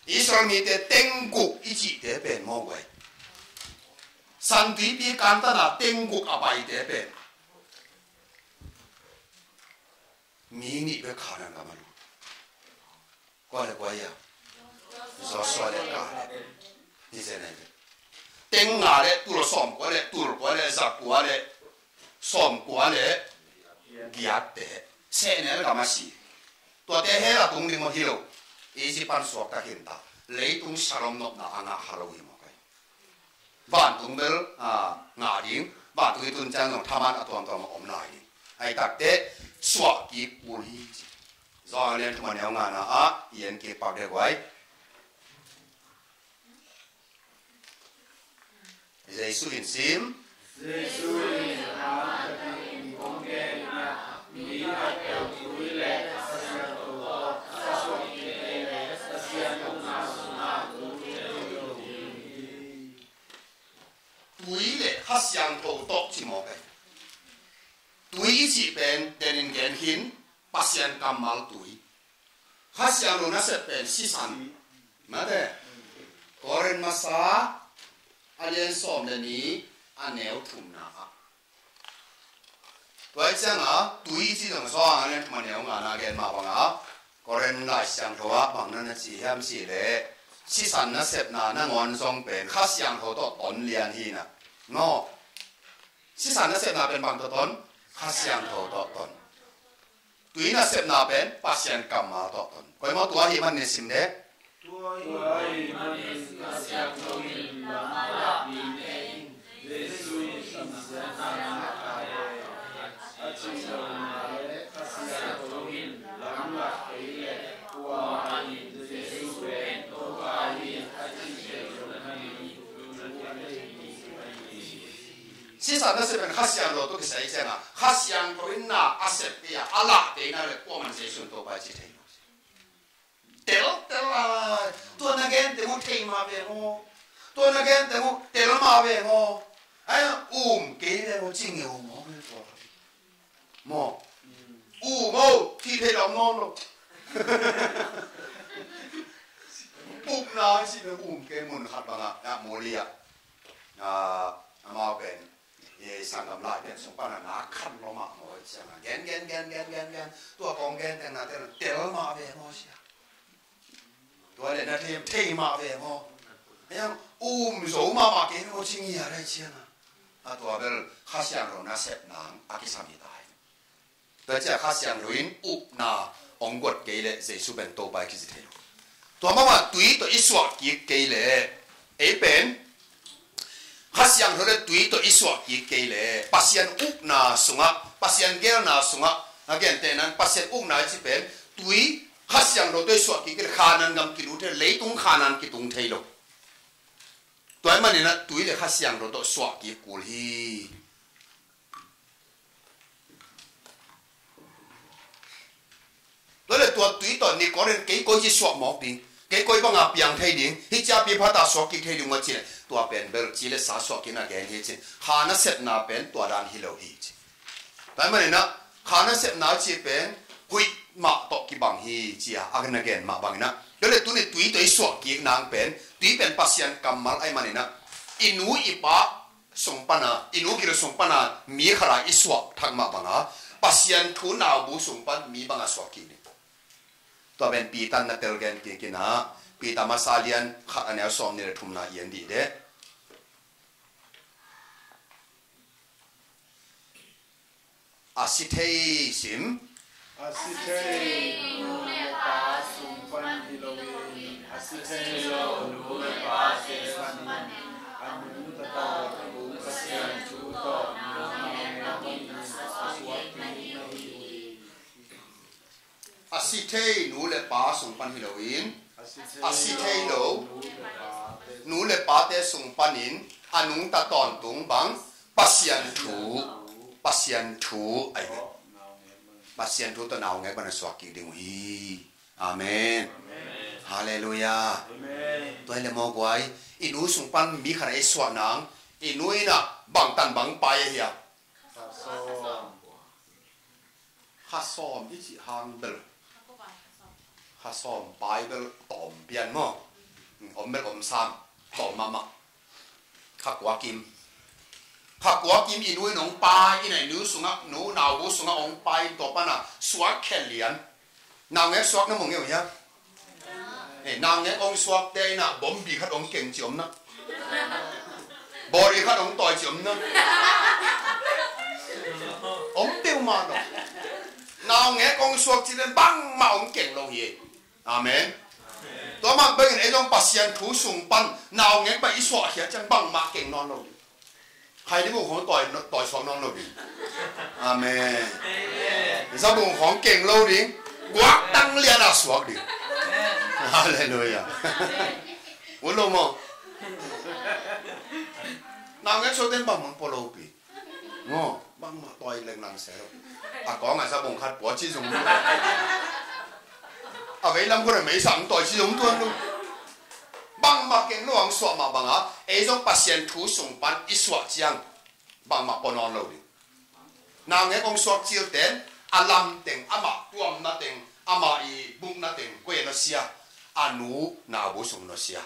Israel mite teng guk i cihte pen maw guai. San Tuipi kantan a teng guk a paite pen mi nih bek Kanaan gam a lut. Kua le kua ia? Joshua le Caleb. Hi zen ahi ve. Teng nga le tul sawmkua le tul kua le zakua le sawmkua le giatte sehnel gam a si. Tuate hell a tung ding maw? Hi lo. Egypt pan suakta khin ta. Leitung shalom nopna a ngah kha lo hi maw kai. Vantung bel, ah, ngah ding, vantung i tun ciang zong thaman a tuamtuam a om lai ding. Ahih takteh suah kik kul hi ci. Johan lian thum a neu ngana ah i en kik pak dek uh ai. Jesu in sim. Jesu in a, kong gen na, mi a tel tui le a siang tui le a siang tui le Tui le Kha Siangtho tawh ci mawk e. Tui i cih pen denin gen khin, Pasian kammal tui. Kha Siangtho nasep pen sisan. Mate. Korin masa a lian sawm le nih a neu thumna ah. Tua i cianga tui i cih zong sawng a lian thum a neu ngana gen mah banga Korin Lai Siangtho ah bang na na ci hiam cih leh sisan nasepna nangawn zong pen Kha Siangtho tawh ton lian hi na. Maw? Sisan nasepna pen bang tawh ton? Kha Siangtho tawh ton. Tui nasepna pen Pasian kammal tawh ton. Koi maw tua hi man ni sim dek. Tua hi man ni Kha Siangtho in lam lak mi te in Jesu in Pasian kammal a ci lo na le Kha Siangtho in lam lak kei le kua in Jesu pen Topa hi a ci thei lo na hi. Sisan nasep pen Kha Siangtho tawh kisai cianga Kha Siangtho in na a sep kei a, a lah kei na le kuaman Jesu in Topa ci thei lo. Tel tel a, tua na gen teng uh thei mah ve maw. Tua na gen teng uh tel mah ve maw. Ai um kei ve maw, ci ngeu maw ve tua. Maw. Um maw, thih thei lam maw lo. Upna si na um kei mun khat banga na mawlia. Ah, amau pen, eh, sanggam lai pen sung pana na khan lo mah maw, cianga gen gen gen gen gen gen. Tua kong gen teng na tel tel mah ve maw sia. Tua le na thei thei mah ve maw. Yang um zo mah mah kei maw ci ngia rai cianga. A tua bel Kha Siangtho nasep nang a kisam hi ta hi. Tua cia Kha Siangtho in upna hong guat kei leh Jesu pen Topa i kici thei lo. Tua mahmah tui tawh i suah kik kei leh ei pen Kha Siangtho le tui tawh i suah kik kei leh Pasian ukna sungah, Pasian geelna sungah a gentehnan Pasian ukna i ci pen tui Kha Siangtho tawh i suah kik kei leh Kanaan gam kilut thei, leitung Kanaan kitung thei lo. Tua ahih maninah tui le Kha Siangtho tawh suah kik kul hi. Tua le tua tui tawh ni Korin kei koi ci suah mawk ding, kei koi banga piang thei ding, hi cia pi phata suak kik thei ding maw ci le tua pen bel ci le sa suak kik na gen hi ci. Kha nasepna pen tua dan hi lo hi ci. Tua ahih manin ah, kha nasepna cih pen huih mah tawh kibang hi ci-a a na gen mah bangin ah, tua leh tuni tui tawh i suah kik nang pen, tui pen Pasian kammal ahih manin ah, i nu i pa sung pana, i nu gil sung pana mi khat a i suah thak mah banga, Pasian thu naubu sung pan mi banga suak kik ding. Tua pen Peter na tel gen kik in ah, Peter masa lian khat a neu sawmnih le thumna i en dih deh. A si thei sim. A si thei nu le pa sung pan hi loin, a si thei lo nu le pate sung panin a nungta tawntung Pasian thu tawh naungek bangin a suak kik ding uh hi. A si thei nu le pa sung pan hi loin, a si thei lo nu le pate sung panin a nungta tawntung bang Pasian thu, Pasian thu ahi ve. Pasian thu tawh naungek bangin a suak kik ding uh hi. Amen. Halleluiah. Tua hi leh maw guai, i nu sung pan mi khat a i suah nang, i nu in ah bangtan bang pai ahi a? Kha sawm i cih hang bel, kha sawm pai bel tawm pian maw? Om bel om sam, tawm mahmah. Kha kua kim, kha kua kim i nu in hong pai in ah, i nu sungah, nu naubu sungah hong pai in, tua pana suak khel lian. Naungek suak na mu ngei uh hiam? Eh, naungek hong suakte in ah bombi khat hong keng ci om na, bawri khat hong tawi ci om na. Om peuhmah lo. Naungek hong suak cih pen bangmah hong keng lo hi. Amen. Tua mah bangin ei zong Pasian thu sung pan naungek bang i suahkhiat ciang bangmah keng nawn lo ding. Khaidi bung khawng tawi, tawi suak nawn lo ding. Amen. Za bung khawng keng lo ding. Guak tang lian a suak ding. Halleluiah. Ut lo maw? Naungek suakte in bangmah pua lo pi. Maw, bangmah tawi lenglang se lo. A kawng a za bung khat pua ci zong, a veilam khun a meisa tawi ci zong tuan lo. Bangmah keng lo hong suah mah banga, ei zong Pasian thu sung pan i suah ciang bangmah pua nawn lo ding. Naungek hong suak cilte in a lam teng, amah tuamna teng, amah i bukna teng koi a nusia? A nu naubu sung nusia.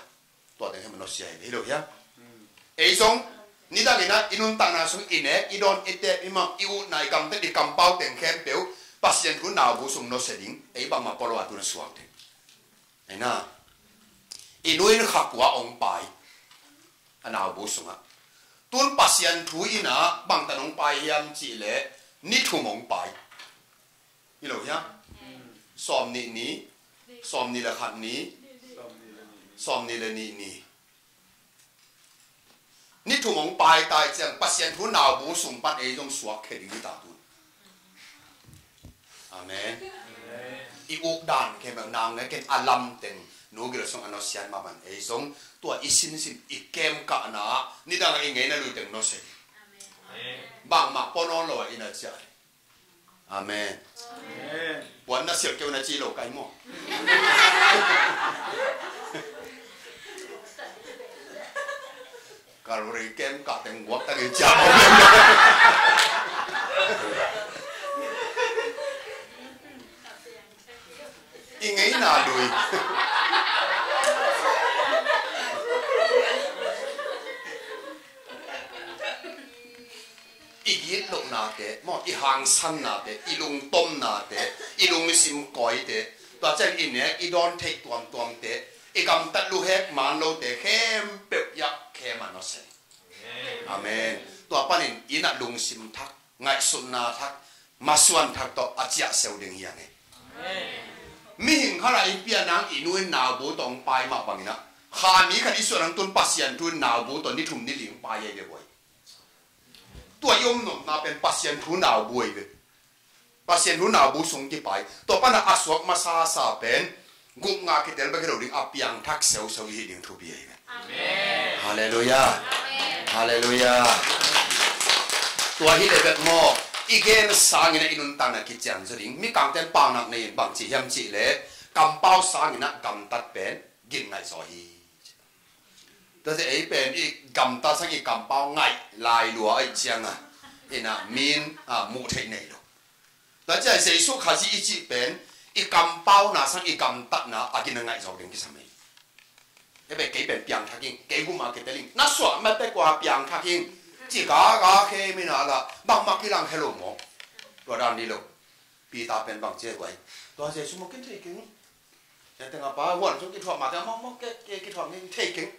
Tua teng hi mah nusia hi ve, hi lo hiam? Ei zong nidangin ah i nuntakna sung i nek, i dawn, i teep, i mang, i utna, i gamtat, i kampau teng khempeuh Pasian thu naubu sung nusia ding ei bangmah pua lo a, tu na suak ding. Ahi na, i nu in kha kua hong pai a naubu sungah? Tun Pasian thu in ah bangtan hong pai hiam cih leh ni thum hong pai. Hi lo hiam? Sawmnih ni, sawmnih le khat ni, sawmnih le nih ni. Ni thum hong pai ta i ciang Pasian thu naubu sung pan ei zong suak khia ding hi ta tun. Amen. I uk dan khempeuh naungek in a lam teng, nu gil sung a nusiat mah bang ei zong tua i sinsin, i kemkahna, nidang a i ngeina lui teng nusia ding. Bangmah pua nawn lo a i na ciah. Amen. Amen. Puan na silh keu na ci lo kai maw? Calvary camp kah teng guak tangin ciah maw? I ngeina lui. I gitlohnate maw, i hangsannate, i lungtomnate, i lungsim kawite, tua ciang i nek i dawn theih tuamtuamte, i gamtat luhek man lote khempeuh i khem a nusia. Amen. Tua panin i na lungsim thak, ngaihsutna thak, masuan thak tawh a ciahseu ding hi hang e. Mihing khat a i pian nang i nu in naubu tawh hong pai mah bangin ah, kha mi khat i suah nang tun Pasian thu in naubu tawh ni thum ni li hong pai ahi ve buai. Tua i om nopna pen Pasian thu naubu ahi ve. Pasian thu naubu sung kipai. Tua pana a suak masasa pen gupna kitel bek hi lo ding, a piangthak seuseu i hih ding thupi ahi ve. Amen. Halleluiah. Amen. Halleluiah. Tua hi leh bek maw, i gen sangin a i nuntakna kician zaw ding. Mikangte in paunak nei in bang ci hiam cih leh, kampau sangin a gamtat pen gin ngaih zaw hi. Tua ciang ei pen i gamtat sang i kampau ngaih lai lua ahih ciangin, Ina min a muh theih nei lo. Tua ciang Jesu Khazih i cih pen i kampauna sang i gamtatna a gina ngaih zawk ding kisam hi. Kei pen, kei pen piangthak ing, kei gum a kitel ing, na suah mah pek ua piangthak ing, ci gaga khe mina la bangmah kilang khe lo maw? Tua dan ni lo. Peter pen bang ci a guai. Tua Jesu maw kin thei keng. Tua teng a pa huan sung kithuah mah teng a maw maw ke, ke kithuah ngei thei keng.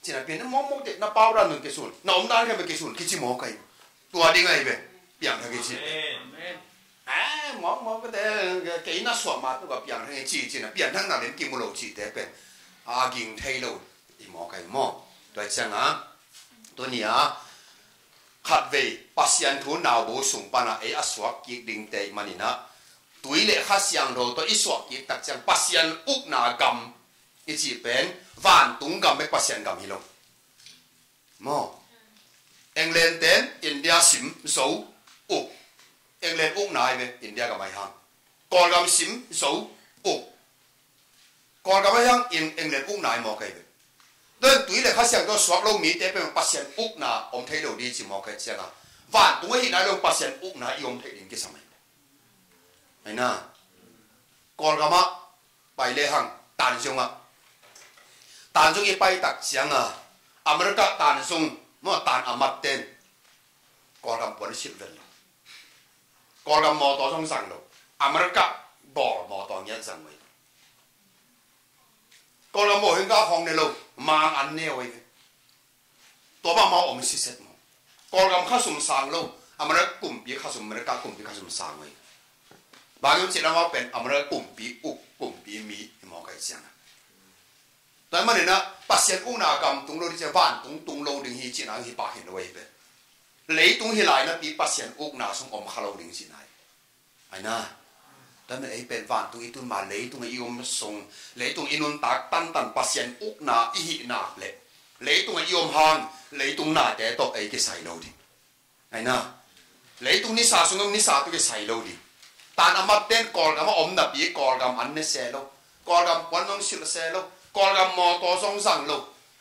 Cina pen maw maw te na pau dan nun kisun, na om dan khe mah kisun, kici maw kai. Tua ding ahi ve. Piangthak i cih. Amen. Eh, mawkmawk te, kei na suah mah tuk a piangthak i cih cina, piangthakna len kimu lo cihte pen a ging thei lo i mawk ahi maw? Tua ciangin tuni a khatvei Pasian thu naubo sung pana ei a suak kik dingte i manin ah, tui le Kha Siangtho tawh i suak kik tak ciang Pasian ukna gam i cih pen vantung gam bek Pasian gam hi lo. Maw? England ten India sim zo uk. England ukna ahi ve, India gam ahi hang. Kawlgam sim zo uk. Kawlgam ahi hang in England ukna ahi mawk ahi ve. Tua in tui le Kha Siangtho suak lo mite pen Pasian ukna om thei lo ding ci mawk ahi ciangin, vantung ahih nai lo Pasian ukna i om thei ding kisam ahi ve. Ahi na. Kawlgam ah pai lehang, Tanzung ah. Tanzung i pai tak ciangin America Tanzung maw, tan a mat ten Kawlgam puan i silh vel lo. Kawlgam mawtaw zong zang lo. America bawl mawtaw ngiat zang mai. Kawlgam bawl hin ka hong ne lo. Mang an ne oi ve. Tua bang mau om siset maw? Kawlgam khasum sang lo. America kumpi khasum, America kumpi khasum sang oi. Bang yun cih lamah pen America kumpi uk, kumpi mi hi mawk ahi ciangin. Tua manin ah Pasian ukna gam tung lo ding ciang vantung tung lo ding hi cihna hi pah hi lo ahi pen. Leitung hi lai napi Pasian ukna sung om kha lo ding cihna hi. Ahi na. Tua manin ei pen vantung i tun ma leitung i om sung, leitung i nuntak tantan Pasian ukna i hih nak le leitung i om hang leitung nate tawh ei kisai lo ding. Ahi na. Leitung nisa sung om nisa tawh kisai lo ding. Tan a mat ten Kawlgam a om napi Kawlgam an ne se lo. Kawlgam puan zong silh se lo. Kawlgam mawtaw zong zang lo.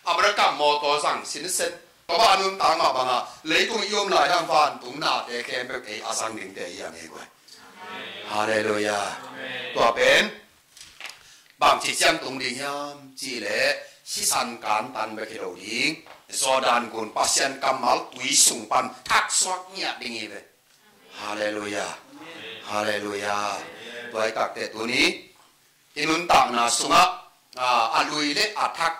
America mawtaw zang sinsen. Tua bang a nuntak mah bangin leitung i om lai hang vantung nate khempeuh ei a zang dingte hi a ngei guai. Halleluiah. Tua pen bangci ciang tung ding hiam cih leh sisan kantan bek hi lo ding. Jordan gun Pasian kammal tui sung pan thaksuak ngiat ding hi ve. Halleluiah. Halleluiah. Tua hi tak teh tuni i nuntakna sungah a, a lui le a thak,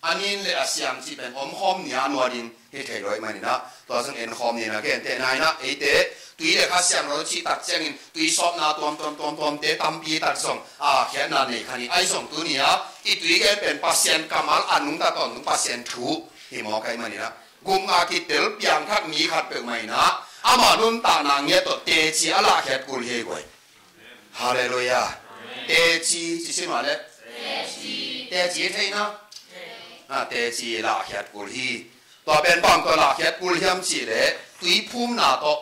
a nin le a siam cih pen omkhawm ni a nuadin hi thei lo ahih manin ah, tua zong enkhawm ni a, gentehna in ah eite tui le Kha Siangtho cih tak ciangin tui sawpna tuamtuam tuamtuamte tampi tak zong a khiatna nei kha ni. Ahi zong tuni a i tui gen pen Pasian kammal a nungta tawntung Pasian thu hi mawk ahih manin ah, gum a kitel piangthak mi khat peuhmah in ah ama nuntakna ngiat tawh teci a lahkhiat kul hi ei guai. Halleluiah. Teci ci sin mah leh teci thei na. Ah, teci lahkhiat kul hi. Tua pen bang tawh lahkhiat kul hiam cih leh tui phumna tawh.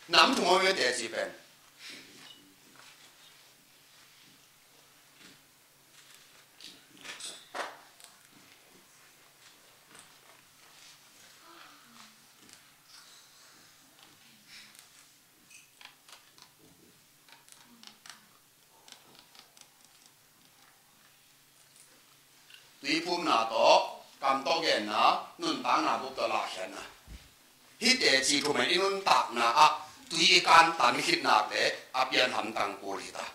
Nam thum om ve teci pen. Tui phumna tawh, kam tawh genna, nuntakna bup tawh lahkhiatna. Hih teci thum in i nuntakna ah tui i kantan khit nak leh a pian hamtang kul hi ta.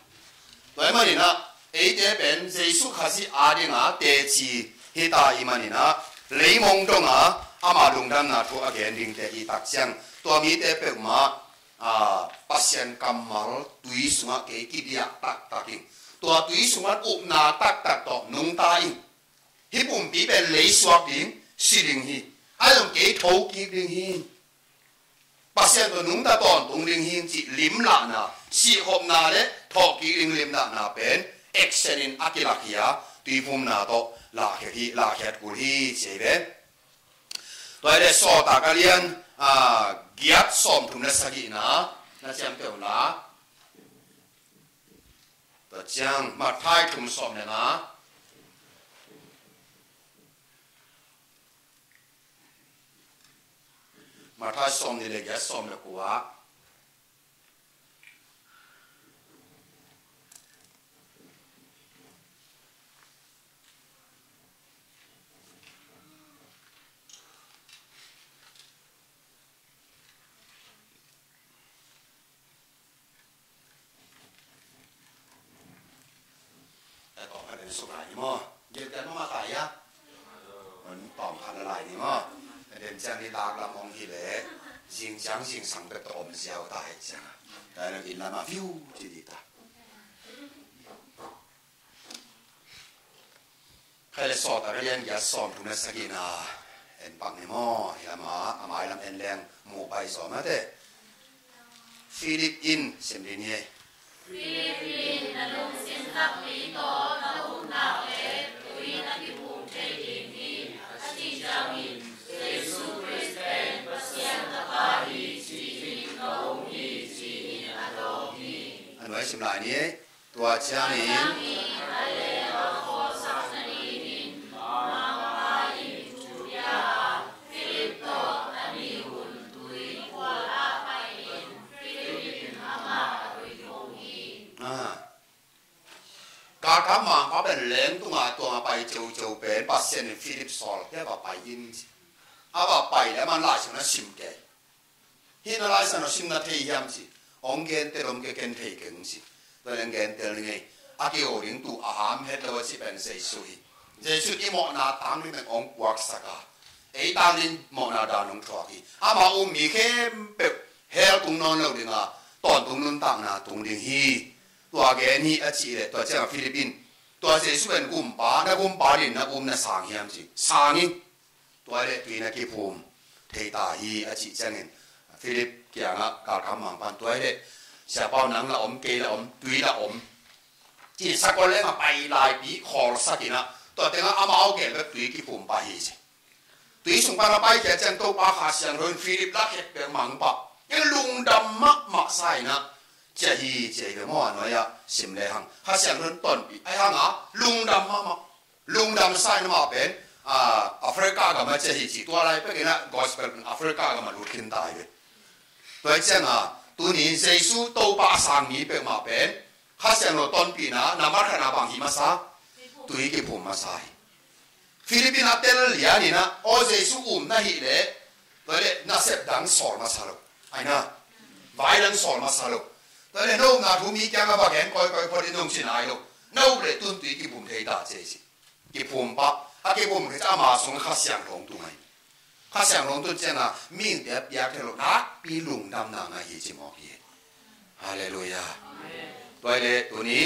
Tua ahih manin ah eite pen Jesu Khazih adingin teci hi ta ahih manin ah, leimong dongin ama lungdamna thu a gen dingte i tak ciang, tua mite peuhmah a, Pasian kammal tui sungah kei kidiah taktak ing. Tua tui sungah upna taktak tawh nungta ing. Hih pumpi pen leisuak ding, si ding hi. Ahi zong kei thokik ding hi. Pasian tawh nungta tawntung ding hi cih limlahna, sihkhopna le thawhkik ding limlahna pen action in a kilak hi a, tuiphumna tawh lahkhiat hi, lahkhiat kul hi ci hi ve. Tua hi leh Sawltak a lian, a, giat sawmthum le sagihna, na ciamteh un la. Tua ciang Matthai thum sawm le nga. Matthai sawmnih le giat, sawm le kua. Tawm khat en suk lai ni maw? Gilkial mah mah ta ia. Tawm khat la lai ni maw? Dem ciang ni lak lam hong hi leh zing ciang zingsang pek tawh om ziau ta hi ciang a. Ka inn lam a fiu ci dih ta. Khai le Sawltak a lian giat, sawmthum le sagihna en pak ni maw? Hi lam a, a mai lam en leng muh pai zaw mate. Philip in sim dih ni ei. Philip in, na lungsim takpi tawh na upna le tui na kiphum thei ding hi, a cih ciangin Jesu Khrist pen Pasian Tapa hi ci-in ka um hi, ci-in a dawng hi. A nuai sim lai ni ei. Tua ciangin ah, Kalkam Mangpa pen lengtung a tuang a pai ceuceu pen Pasian in Philip sawl hi a, va pai in ci. A va pai le aman Lai Siangtho na sim kei. Hih na Lai Siangtho sim na thei hiam ci. Hong gentel om kei, ken thei keng ci. Tua leng gentel ni ngei. A kiho ding tu a ham het lo a ci pen Jesu hi. Jesu in i mawhna tang ding pen hong puaksak a, ei tang ding mawhna dan hong thuak hi. Amah um mi khempeuh hell tung nawn lo ding a, tawntung nuntakna tung ding hi. Tua gen hi a cih leh tua ciangah Philip in, tua Jesu pen gumpa, na gumpa ding na um na sang hiam ci. Sang hi. Tua leh tui na kiphum thei ta hi a cih ciangin Philip kiangah Kalkam Mangpan, tua leh Siapa aw, nang la om, kei la om, tui la om, ci-in sakol lengah pai laipi khawlsak in ah, tua tengah amau gel bek tui kiphum pah hi ci. Tui sung pan a paikhia ciang Topa Kha Siangtho in Philip lakhia pek mangpah, lungdam mahmah sa in ah, ci-a hi, ci-a hi ve maw, a nuai-ah sim lehang Kha Siangtho in tonpih ahih hangah lungdam mahmah. Lungdam sa in amah pen, ah, Africa gam ah ci-a hi ci, tua lai pekin ah gospel pen Africa gam ah lut khin ta hi ve. Tua hi ciangah tuni Jesu Topa a sang mi peuhmah pen Kha Siangtho tonpihna nambat khatna bang hih masa? Tui kiphum masa hi. Philip in a tel lian in ah, aw Jesu um na hih leh, tua leh nasep dang sawl masa lo. Ai na, vai dang sawl masa lo. Tua leh na upna thu mi kiangah va gen kawikawi phot in, nong ci nai lo. Na up leh tun tui kiphum thei ta ci hi ci. Kiphum pah, a kiphum khit ciang ama sungah Kha Siangtho hong tung hi. Kha Siangtho hong tun ciangah mihingte a piak theih loh nakpi lungdamna ngah hi ci mawk hi. Halleluiah. Tua hi leh tuni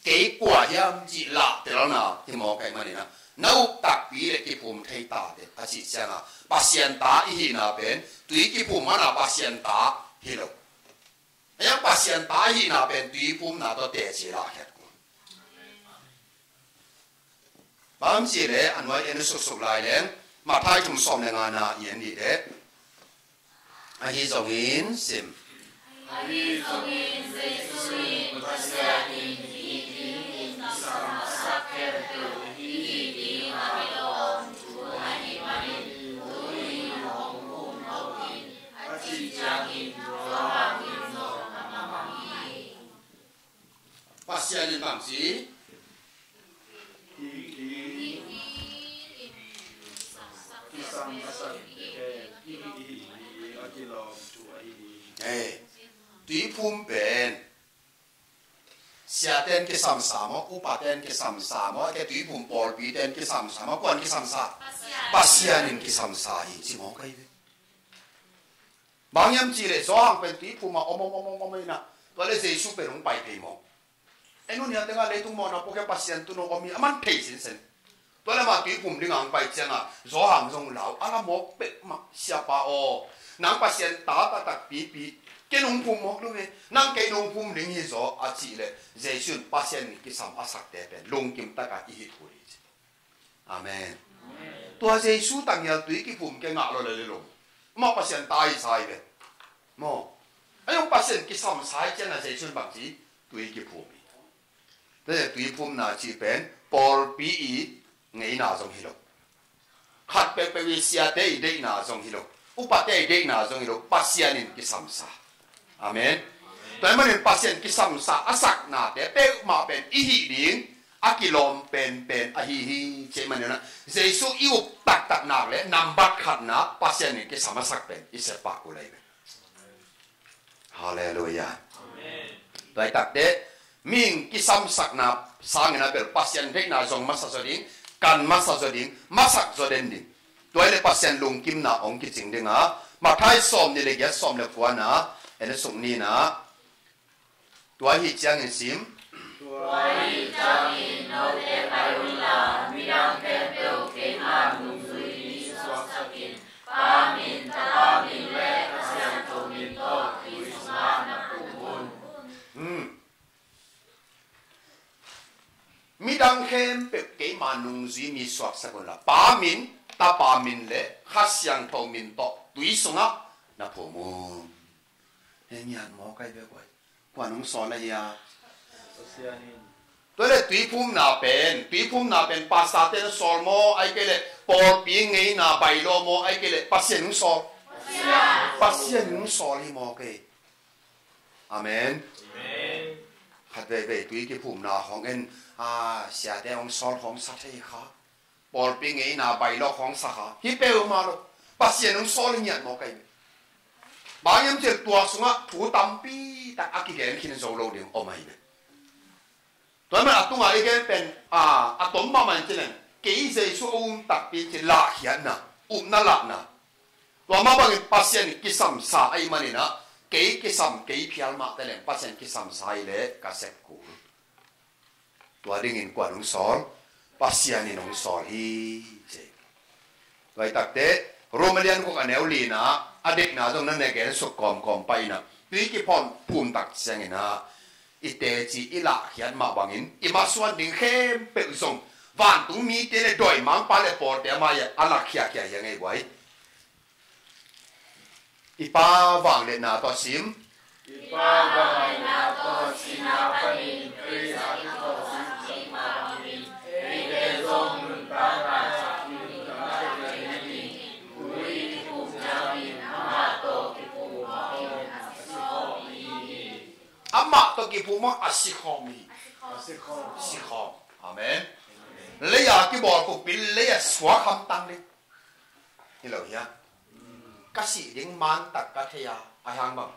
kei kua hiam cih lahtelna hi mawk ahih manin ah, na up takpi leh kiphum thei ta teh a cih ciangah Pasian ta i hihna pen tui kiphum mana Pasian ta hi lo. Ahi hang Pasian ta i hihna pen tui phumna tawh teci lahkhiat kul. Bang cih leh a nuai en suksuk lai leng Matthai thum sawm le ngana i en dih leh, ahi zongin sim. Ahi zongin Jesu in Pasian in hih dingin kisam a sak khempeuh i hih ding a kilawm thu ahih manin tuni hong phum lo in, a cih ciangin Johan in zong a mang hi. Pasian in bang ci? Hih ding kisam a sak khempeuh i hih ding a kilawm thu ahi hi. Ei, tuiphum pen siate'n kisamsa maw, upate'n kisamsa maw, a ke tuiphum pawlpite'n kisamsa maw, kua'n kisamsa? Pasian. Pasian in kisamsa hi ci mawk ahi ve. Bang hiam cih leh Johan pen tuiphum ah om om om om om in ah, tua leh Jesu pen hong pai phei mawk. En un, hiah tengah leitung mawhna pua kei, Pasian tun hong om hi, aman thei sinsen. Tua leh amah tuiphum dingah hong pai ciangah Johan zong lau a la mawk peuhmah, Siapa aw, nang Pasian ta taktak pipi, ken hong phum mawk lo ve, nang kei nong phum ding hi zaw a cih leh Jesu in Pasian in kisam a sakte pen lungkim takah i hih kul hi ci. Amen. Tua Jesu tangial tui kiphum kei ngah lo le le lo. Amah Pasian ta hi sa hi ve. Maw. Ahi zong Pasian kisamsa hi ciangah Jesu in bang ci? Tui kiphum hi. Tua tuiphumna cih pen pawlpi i ngeina zong hi lo. Khat peuhpeuh i siate i deihna zong hi lo. upate deihna zong hi lo, Pasian in kisamsa. Amen. Tua ahih manin Pasian kisamsa a saknate peuhmah pen i hih ding a kilawm penpen ahi hi. Cih manin ah Jesu i up taktak nak leh nambat khatna Pasian in kisam a sak pen i sepah uh lai ve. Halleluiah. Tua i takte mihing kisamsakna sangin a bel Pasian deihna zong masa zaw ding, kan masa zaw ding, masak zaw den ding. Tua i le Pasian lungkimna hong kicing ding a, Matthai sawm nih le giat, sawm le kuana en suk ni na. Tua hi ciangin sim. Tua hi ciangin note pai unla, midang khempeuh keima nungzui mi suaksakin, Pa min, Tapa min le Kha Siangtho min tawh tui sungah na phum un. Hmm. Midang khempeuh keima nungzui mi suaksak unla, Pa min, Tapa min le Kha Siangtho min tawh tui sungah na phum un. Hei, ngiat mawk ai ve guai. Kuan hong sawl ahi a. Tua le tuiphumna pen, tuiphumna pen pastor ten sawl maw, ai kei le pawlpi ngeina bylaw maw, ai kei le Pasian hong sawl. Pasian hong sawl hi maw kei. Amen. Khat veivei tui kiphumna hong en, a, siate hong sawl hong sa thei kha. Pawlpi ngeina bylaw hong sa kha. Hi peuhmah lo. Pasian hong sawl hi ngiat mawk ai ve. Bang hiam cih leh tua sungah thu tampi tak a kigen khin zo lo ding om ahi ve. Tua man a tungah i gen pen, a, a tom mahmah in ci leng, kei Jesu a um takpi in ci lahkhiatna, upna lahna. Tua mah bangin Pasian kisamsa ahih manin ah, kei kisam, kei phial mah te leng Pasian kisamsa hi leh ka sep kul. Tua dingin kuan hong sawl, Pasian in hong sawl hi, ci. Tua i takte, Rom a lian guk a neu lina, a deihna zong na ne gen suk kawmkawm pah ina. Tui kiphum phum tak ciangin ah, i teci i lahkhiat mah bangin, i masuan ding khempeuh zong, vantung mite le dawimangpa le pawlte a mai-ah a lahkhiakhia hi a ngei buai. I Pa vangliatna tawh sim. I Pa vangliatna tawh sihna panin Khrih a kitawhsak cih mah bangin eite zong nuntakna a kimuhna ding tui kiphum ciangin amah tawh kiphum mawkin a sikhawm i hi. Amah tawh kiphum mawk a sikhawm i hi. A sikhawm. Amen. Lei-a kibawlpih pi, lei-a suak hamtang ding hi lo hia. Ka sih ding mantak ka thei a, a hang bang.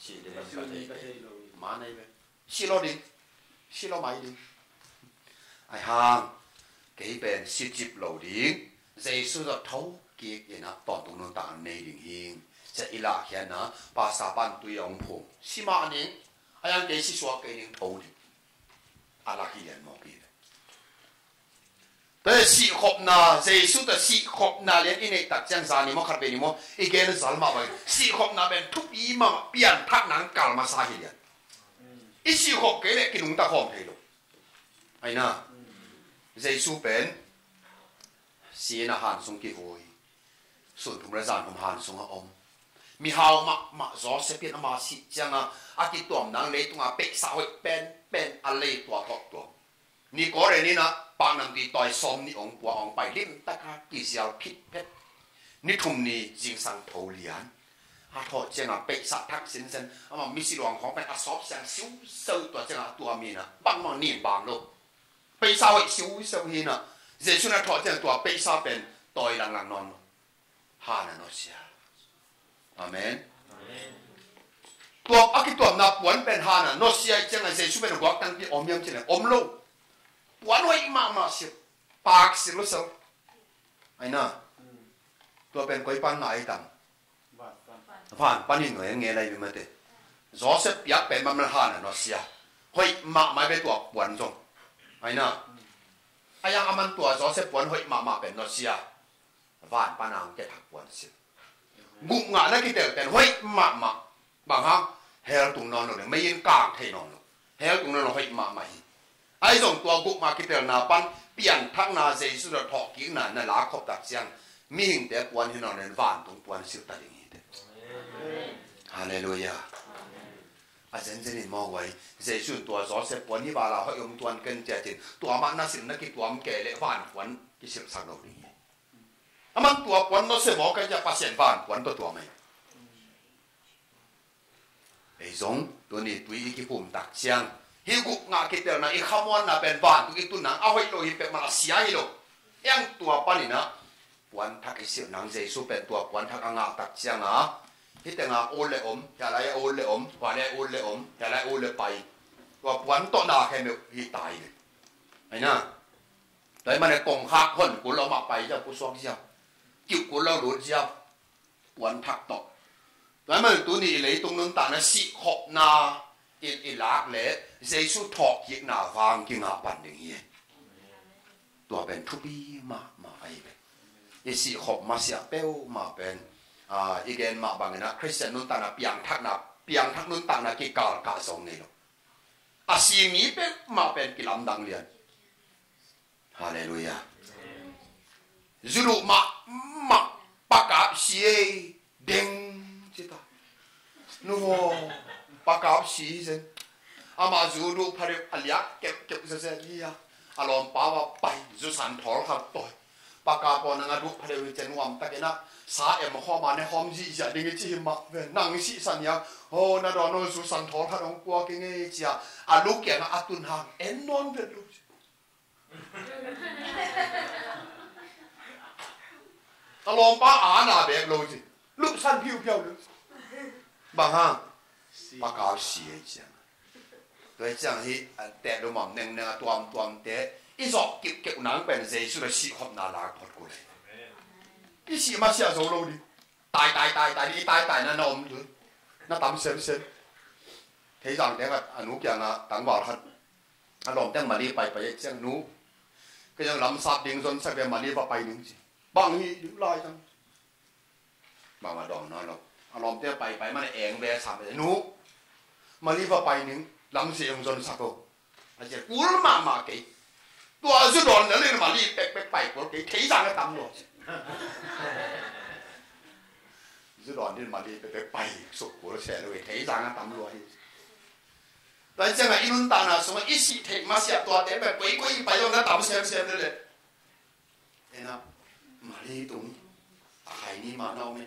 Sih ding ka thei. Man ai ve. Sih lo ding. Sih lo mai ding. A hang. Kei pen sih cip lo ding. Jesu tawh tho kik in a tawntung nuntakna nei ding hi. Cia i lahkhiatna, pastor pan tui a hong phum. Sih mah ning. A hang kei sih suak kei ning tho ding. A lak hi lian mawk hi ve. Tua sihkhopna, Jesu tawh sihkhopna lian i neih tak ciang zani maw khat vei ni maw, i gen zal mah bang. Sihkhopna pen thupi mahmah pianthakna hong kal masa hi lian. I sihkhop kei leh kinungta khawm thei lo. Aina, Jesu pen sihna han sung kivui. Sun thum le zan thum han sungah om. Mihau mahmah Joseph in ama sih ciangah a kituamna leitungah peisa hoih penpen a lei tua thawh tuam. Nikodem in ah paknamtui tawi sawm nih hong pua hong pai limtaka kizial phitphet. Ni thum ni zingsang tho lian. A thawh ciangah peisa thak sinsen, ama misi luang khawng pen a sawp siang siuseu, tua ciangah tua mi in ah bangmah nin bang lo. Peisa hoih siuseu hi in ah, Jesu in a thawh ciangah tua peisa pen tawi langlang nawn lo. Han a nusia. Amen. Tua a kituamna puan pen han a nusia i ciangah Jesu pen a guak tangpi om hiam cih leh om lo. Puan hoih mahmah sil, pak sil lo sel. Aina. Tua pen koi pan ngah ai tam. Van panin nuai a ngel ai ve mate. Joseph piak pen man han a nusia. Hoih mahmah ve tua puan zong. Aina. A yang a man tua Joseph puan hoih mahmah pen nusia. Van pana hong kethak puan sil. Gupngah na kitel pen hoih mahmah. Bang hang, hell tung nawn lo ding, mei in kang thei nawn lo. Hell tung nawn lo, hoih mahmah hi. Ahi zong tua gupngah kitelna pan pianthakna Jesu tawh thawhkikna na lakhop tak ciang, mihingte puan hi nawn lo ding, vantung puan sil ta ding hi te. Halleluiah. A zenzen in maw guai, Jesu in tua Joseph puan hi vala hoih om tuan ken cia cin, tua mah na sil na kituam kei leh van puan kisilsak lo ding hi. Aman tua puan nusia mawk a, Pasian vanpuan tawh tuam hi. Ei zong tuni tui i kiphum tak ciang, hih gupna kitelna, i khamuanna pen vantung i tun nang a hoih lo hi peuhmah, a sia hi lo. Eng tua panin ah puanthak i silh nang, Jesu pen tua puanthak a ngah tak ciang a, hih tengah ul le om, hiah lai ul le om, huai lai ul le om, hiah lai ul le pai. Tua puan tawh na khempeuh hi tai ve. Ahi na. Tua ahih manin kongkhak hon kul a, amah pai ziau, pusuak ziau. Kiuh kul lo lut ziau. Puanthak tawh. Tua ahih manin tuni i leitung nuntakna sihkhopna i, i lak leh Jesu thawhkikna vang kingah pan ding hi. Tua pen thupi mahmah ahi ve. I sihkhop masiah peuhmah pen, ah, i gen mah bangin ah Khristian nuntakna piangthakna, piangthak nuntakna kikalkah zong nei lo. A si mi peuhmah pen kilamdang lian. Halleluiah. Zu duh mahmah, pakap si ei, deng ci ta. Nu aw, pakap si zen. Amah zu duh pha deuh, a liak keuhkeuh zezet hi a. A lawmpa va pai, zu san thawl khat tawi. Pakap aw, nang a duh pha deuh hi ciang nuam takin ah sa em khawm a, ne khawm zihziah ding hi ci hi mah ve. Nang sihsan hi a, aw, na dawn aw, zu san thawl khat hong pua keng ei ci a. A lu kiangah a tun hang en nawn vet lo ci. A lawmpa a na bek lo ci. Lupsan phiuphiau lo. Bang hang? Pakap si ei ciang. Tua hi ciang hih a teh lumam nengneng a tuamtuamte i zawh keuhkeuh nang pen Jesu le sihkhopna lak phot kul hi. I sih masiah zo lo ding. Tai, tai, tai, tai, i tai, tai na na om tu. Na tam semsem. Theizang te khat a nu kiangah tangval khat. A lawm teng Mali paipai ciang, nu, kei zong lamsap ding zonsak ve, Mali va pai ning ci. Bang hi ding lai tang. Bang a dawng nawn lo. A lawmte paipai man eng ve sam ve. Nu, Mali va pai ning, lamsap ding zonsak o. A ci kul mahmah kei. Tua zu dawn na ling Mali pekpek pai kul kei, Theizang a tam lo. Zu dawn din Mali pekpek pai suk kul se lo, Theizang a tam lo hi. Tua ciangah i nuntakna sungah i sih theih masiah tuate pen koikoi i pai zong na tam semsem lel e. Ena, Mali tung a khai ni mah na om e.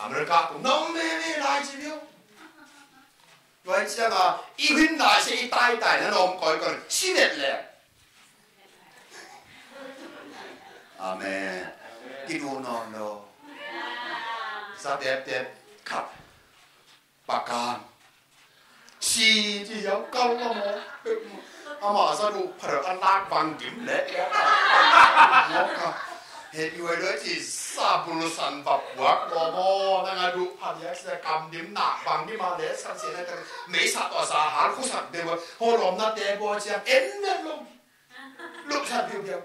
America tung na om e, lai ci viau. Tua ciangah i hin lai se i taitai na na om koikoi si vet le. Amen. Kiduh nawn lo. Sa teptep khat. Pakam. Si ci hiau kal la maw. Amah sa duh pha deuh a nak vang dim le. Maw ka. He pi wai doi ci sa bul san va puak lo maw. Nang a duh pha deuh sia kam dim nak vang dim a le san sia na ka. Mei sa tawh sa hal khu sak de wa. Ho lawm na te bua ciang en vet lo. Lupsan phiuphiau.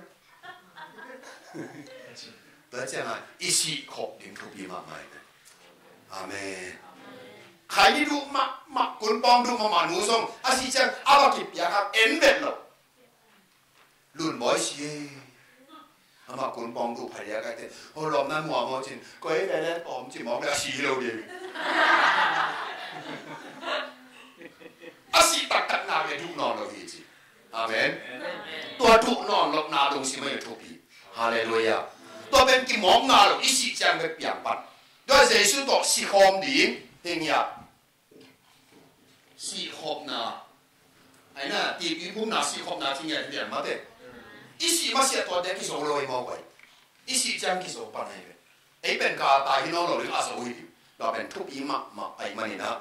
Tua ciangah i sihkhop ding thupi mahmah hi. Amen. Khai ni duh mahmah, kunpawng duh mahmah nu zong a sih ciang a va kipiak hang en vet lo. Lunbawi si e. Amah kunpawng duh pha deuh a kai te. Ho lawm na muamaw cin. Koi ve le tawm ci mawk le a si lo ding. A sih taktak nak le duh nawn lo hi ci. Amen. Tua duh nawn lohna lungsim a thupi. Halleluiah. Tua pen kimawkna lo, i sih ciang bek piang pan. Tua Jesu tawh si khawm ding, hing hiah. Sihkhopna. Aina, tipi phumna sihkhopna ci ngiat hi piang mate. I sih masiah tuate kizo lo hi mawk ai. I sih ciang kizo pan ai ve. Ei pen ka tai hi nawn lo ding a zo hi ding. Tua pen thupi mahmah ahih manin ah,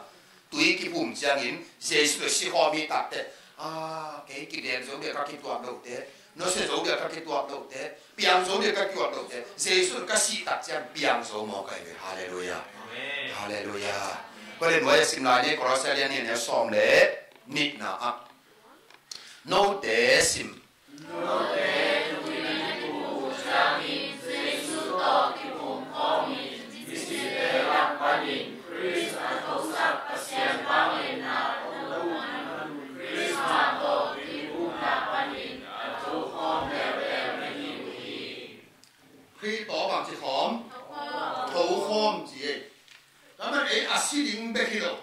tui kiphum ciangin Jesu le si khawm i takte, a, kei kidek zo bek ka kituat lote, nusia zo bek ka kituat lote, piang zo bek ka kituat lote, Jesu ka sih tak ciang piang zo mawk ai ve. Halleluiah. Amen. Halleluiah. Tua le nuai a sim lai ni, Kolose lian nih, a neu sawm le nihna ah. Note sim. Khrih tawh bang ci khawm? Tho khawm ci e. Tua man ei a si ding bek hi lo.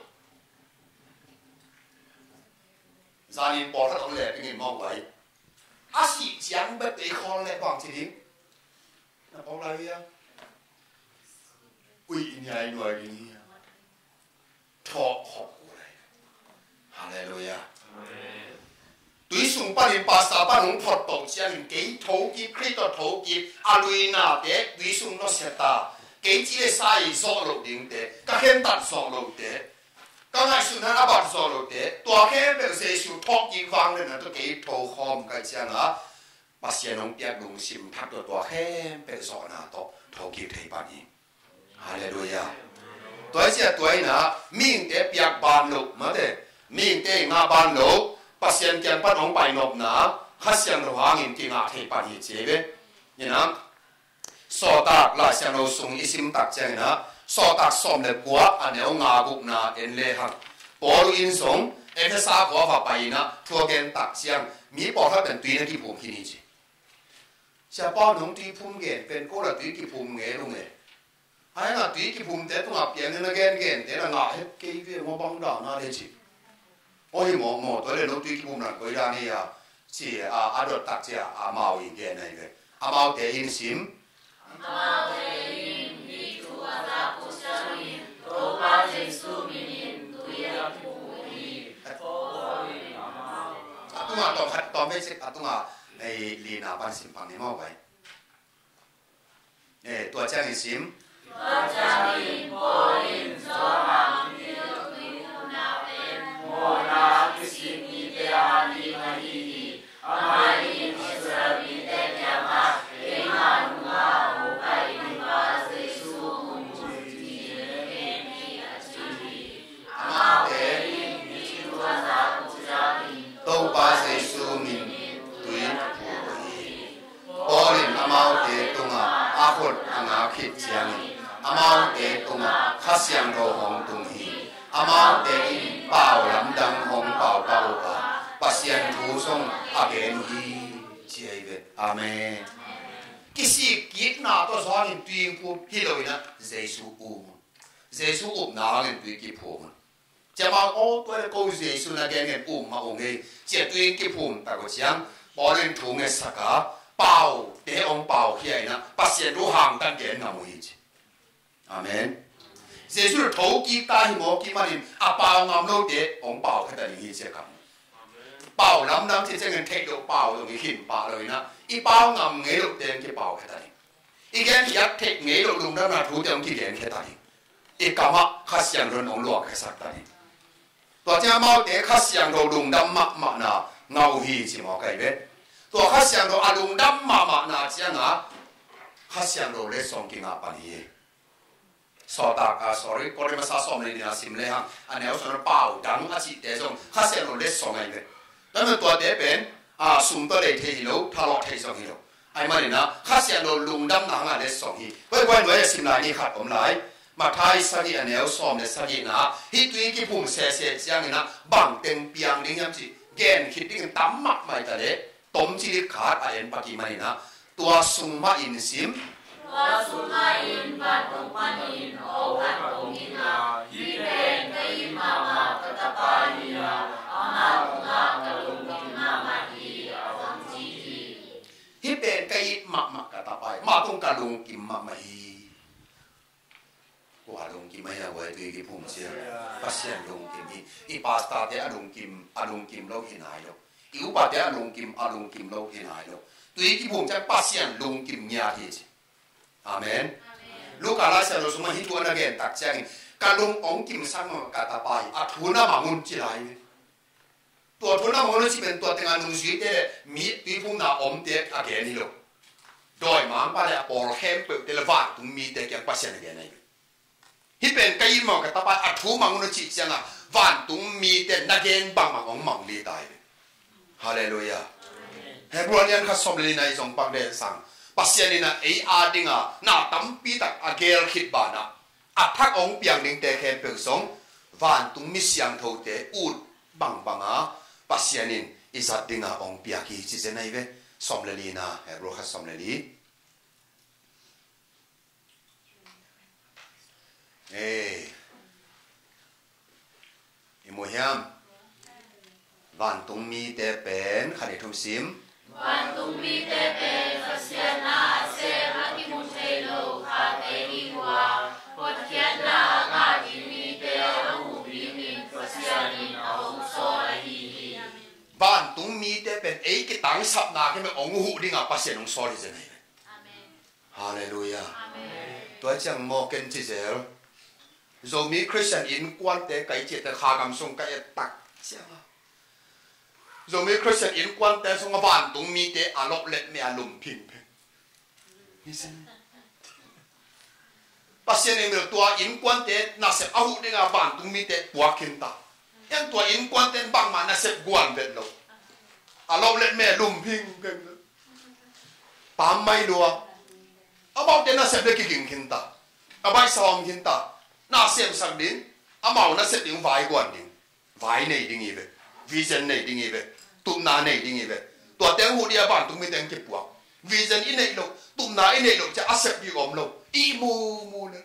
Zanin pawlkhat hong leh pingin mawk vai. A sih ciang bek ei khawl leh bang ci ding. Na phawk lai uh hiam? Ui, i niai nuai ding hi a. Thawh khawh uh lai. Halleluiah. Tui sung panin pastor pan hong phot toh ciangin kei thokik, Khrih tawh thokik, a luinate tui sung nusia ta. Kei ci le sa i zawh loh dingte, ka khentat zawh lohte, ka ngaihsutna a bat zawh lohte, tua khempeuh Jesu thawhkik vangliatna tawh kei tho khawm ka hih ciangin Pasian hong piak lungsim thak tawh tua khempeuh zawhna tawh thokik thei pan hi. Halleluiah. Tua hi ciang tua in ah mihingte piak ban loh, mate, mihingte ngah ban loh, Pasian kiang pan hong pai nopna Kha Siangtho hangin kingah thei pan hi ci hi ve. In ah Sawltak Lai Siangtho sung i sim tak ciangin ah, Sawltak sawm le kua a neu nga gukna en le hang, Paul in zong Efesa khua va pai in ah thu a gen tak ciang mi pawlkhat pen tui na kiphum khin hi ci. Sia Paul, nong tui phum gen pen ko la tui kiphum ngei lung e. Ai nga tui kiphumte tungah piang in a gengente la ngah het kei ve maw, bang dan a le ci. Aw hi maw, maw, tua le no tui kiphum nan koi dan hi a, ci a, a dot tak ciang amau in gen ahi ve. Amaute in sim. Amaute in hih thu a zak uh ciangin Topa Jesu min in tui a kiphum uh hi. A tungah tawm khat tawm vei sek, a tungah ei lina pan sim pang ni maw vai. Eh, tua ciangin sim. Tua ciangin Paul in Johan thiltui phumna pen mawhna a kisik mite a ding ahi hi. Amah in Israel mite kiangah keima nungah hong pai ding pa Jesu hong tung hi, a ci hi. Amaute in hih thu a zak uh ciangin Topa Jesu min tui kiphum uh hi. Paul in amaute tungah a khut a ngak khit ciangin amaute tungah Kha Siangtho hong tung hi. Amaute in pau lamdang hong pau pah uh a, Pasian thu zong a gen uh hi, ci ahi ve. Amen. Kisik kikna tawh zong in tui kiphum hi lo in ah Jesu um, Jesu upna hangin tui kiphum. Ciamau aw, tua le ko Jesu na gen ngen um mah ung ei, ci a tui kiphum tak uh ciang Paul in thu ngetsak a, paute hong pau khia in ah Pasian thu hangtak gen ngam uh hi ci. Amen. Jesu thokik ta hi maw, kik manin a pau ngam lote hong pau khia ta ding hi ci a kam. Pau lamdang ci ciangin theih loh pau zong i khin pah lo in ah, i pau ngam ngei lohte hong kipau khia ta ding. I gen khiat theih ngei loh lungdamna thute hong kigen khia ta ding. I kamah Kha Siangtho in hong luang khiasak ta ding. Tua ciang amaute Kha Siangtho lungdam mahmahna ngah uh hi ci mawk ahi ve. Tua Kha Siangtho a lungdam mahmahna ciangah Kha Siangtho letsong kingah pan hi. Sawltak, ah, sorry, Korin masa sawm le nihna sim le hang, a neu sawm na pau dang a cihte zong Kha Siangtho letsong ahi ve. Tua manin tuate pen, ah, sum tawh lei thei hi lo, thalawh thei zong hi lo. Ahih manin ah Kha Siangtho lungdamna hangah letsong hi. Huai, huai nuai a sim lai ni khat om lai. Matthai sagih a neu sawm le sagihna, hih tui kiphum sese ciangin ah bang teng piang ding hiam cih gen khit dingin tam mahmah hi ta leh, tom cilik khat a en pak hi manin ah, tua sung mah in sim. Tua sung mah in vantung panin aw khat hong tung a, hih pen ka it mahmah ka tapa hi a, amah tungah ka lungkim mahmah hi, a hong ci hi. Hih pen ka it mahmah ka tapa hi, amah tung ka lungkim mahmah hi. Kua lungkim ahi a, kua tui kiphum sia? Pasian lungkim hi. I pastorte a lungkim, a lungkim lo hi nai lo. I upate a lungkim, a lungkim lo hi nai lo. Tui kiphum ciang Pasian lungkim ngiat hi ci. Amen. Luka Lai Siangtho sungah hih thu a na gen tak ciangin, ka lung hong kimsak mahmah ka tapa hi, a thu na mang un ci lai hi. Tua thu na mang un a cih pen tua tengah nungzuite le mi tuiphumna omte a gen hi lo. Dawimangpa le a pawl khempeuhte le vantung mite kiang Pasian a gen ahi ve. Hih pen ka it mahmah ka tapa hi, a thu mang un a cih ciangah vantung mite na gen bangbang hong mang li ta hi ve. Halleluiah. Hebru a lian khat sawm le lina i zong pak den sang, Pasian in a ei a dinga na tampi tak a gel khit banah, a thak hong piang dingte khempeuh zong vantung mi siangthote ut bangbanga Pasian in i zat dinga hong piak hi ci zen ahi ve. Sawm le lina, Hebru khat sawm le li. Ei, i mu hiam? Vantung mite pen, khat, nih, thum sim. Vantung mite pen Pasian na a sem a kimu thei lo khate hi uh a, hotkhiatna a ngah ding mite a huh dingin Pasian in a hong sawl ahi hi. Vantung mite pen ei kitangsapna khempeuh hong huh dingin Pasian hong sawl hi zen ahi ve. Halleluiah. Tua ciang maw ken ci zel, Zomi Christian innkuante kai ciate kha gam sung ka et tak ciang a, Zomi Christian innkuante sungah vantung mite a lop let me a lum phingphing. Pasian in tua innkuante nasep a huh dingin vantung mite puak khin ta. Tua innkuante bangmah nasep guan vet lo. A lop let me lum phingphing. Pam mai lua. Amaute nasep le kiging khin ta. A baihsa om khin ta. Na semsak ding. Amau nasep ding vai guan ding. Vai nei ding hi ve. Vision nei ding hi ve. Tupna nei ding hi ve. Tua teng huh dingin vantung mite kipuak. Vision i neih loh, tupna i neih loh ciang a sep ding om lo. I mumu le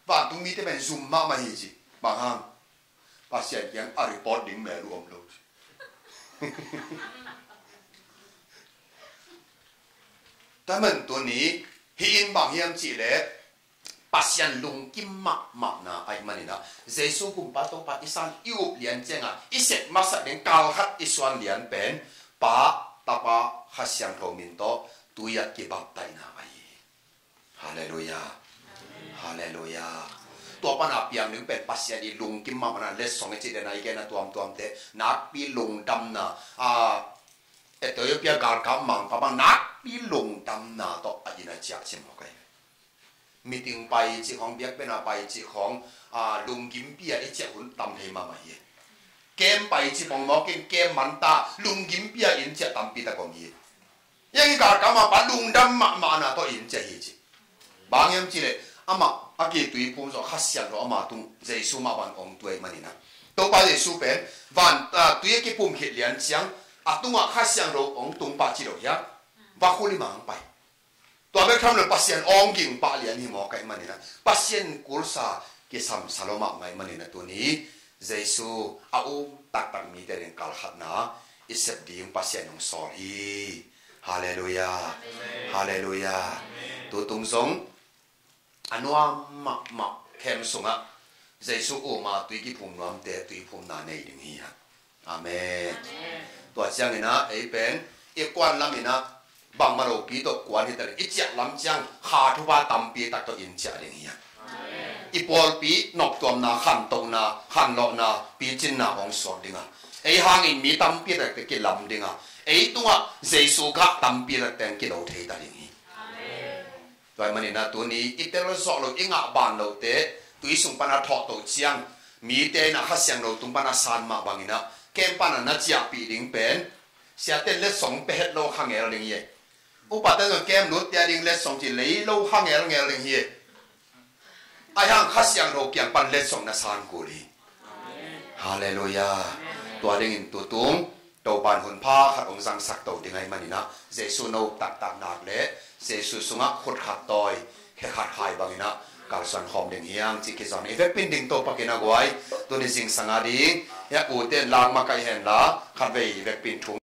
vantung mite pen zum mahmah hi ci. Bang hang? Pasian kiang a report ding mel uh om lo. Tua man tuni hih in bang hiam cih leh Pasian lungkim mahmahna ahih manin ah, Jesu Gumpa Topa i san i up lian ciangin i sep masa ding kal khat i suan lian pen Pa, Tapa, Kha Siangtho min tawh tui ah kibaptaihna ahi hi. Halleluiah. Halleluiah. Tua pan a piang ding pen Pasian i lungkim mahmahna letsong i cih den a i gen a tuamtuamte nakpi lungdamna, a, Ethiopia galkap mangpa bang nakpi lungdamna tawh a inn a ciah ci mawk ahi. Meeting pai cih khawng, biakpiakna pai cih khawng, a, lunggimpi a i ciah hun tam thei mahmah hi. Camp pai cih khawng mawk in camp man ta lunggimpi a inn ciah tampi tak om hi. Yang i galkap mangpa lungdam mahmahna tawh inn ciah hi ci. Bang hiam cih leh amah a kituiphum zawh Kha Siangtho ama tung Jesu mah bang hong tuai manin ah, Topa Jesu pen van, a, tui a kiphum khit lian ciang a tungah Kha Siangtho hong tung pah ci lo hiam? Vakhua lim ah hong pai. Tua bek tham lo Pasian awng ging pah lian hi mawk ahih manin ah, Pasian kulsa kisamsa lo mahmah ahih manin ah, tuni Jesu a um taktak mite ding kal khatna i sep ding Pasian hong sawl hi. Halleluiah. Halleluiah. Tutung zong a nuam mahmah camp sungah Jesu um a tui kiphum nuamte tuiphumna nei ding hi hang. Amen. Tua ciangin ah ei pen i kuan lamin ah bangmah lopi tawh kuan hi ta leh i ciah lam ciang kha thupha tampi tak tawh inn ciah ding hi hang. I pawlpi noptuamna, khantohna, khanlawhna, picinna hong suak ding a, ei hangin mi tampi takte kilam ding a, ei tungah Jesu gah tampi takte hong kilo thei ta ding hi. Tua ahih manin ah tuni i tel zawh loh, i ngah ban lohte tui sung pan a thawh toh ciang, mite in ah Kha Siangtho tung pan a san mah bangin ah camp pan a na ciahpih ding pen siate letsong pia het lo kha ngel ding hi. Upate zong camp nutte a ding letsong ci lei lo kha ngelngel ding hi. Ahih hang Kha Siangtho kiang pan letsong na san kul hi. Halleluiah. Tua dingin tutung Topa in hun pha khat hong zangsak to ding ahih manin ah, Jesu no taktak nak leh Jesu sungah khut khat tawi, khe khat khai bangin ah kalsuan khawm ding hi hang cih kizong i vekpi in ding Topa kiang a guai. Tuni zingsang a ding, ya ute in lang makaih hen la, khatvei vekpi in thu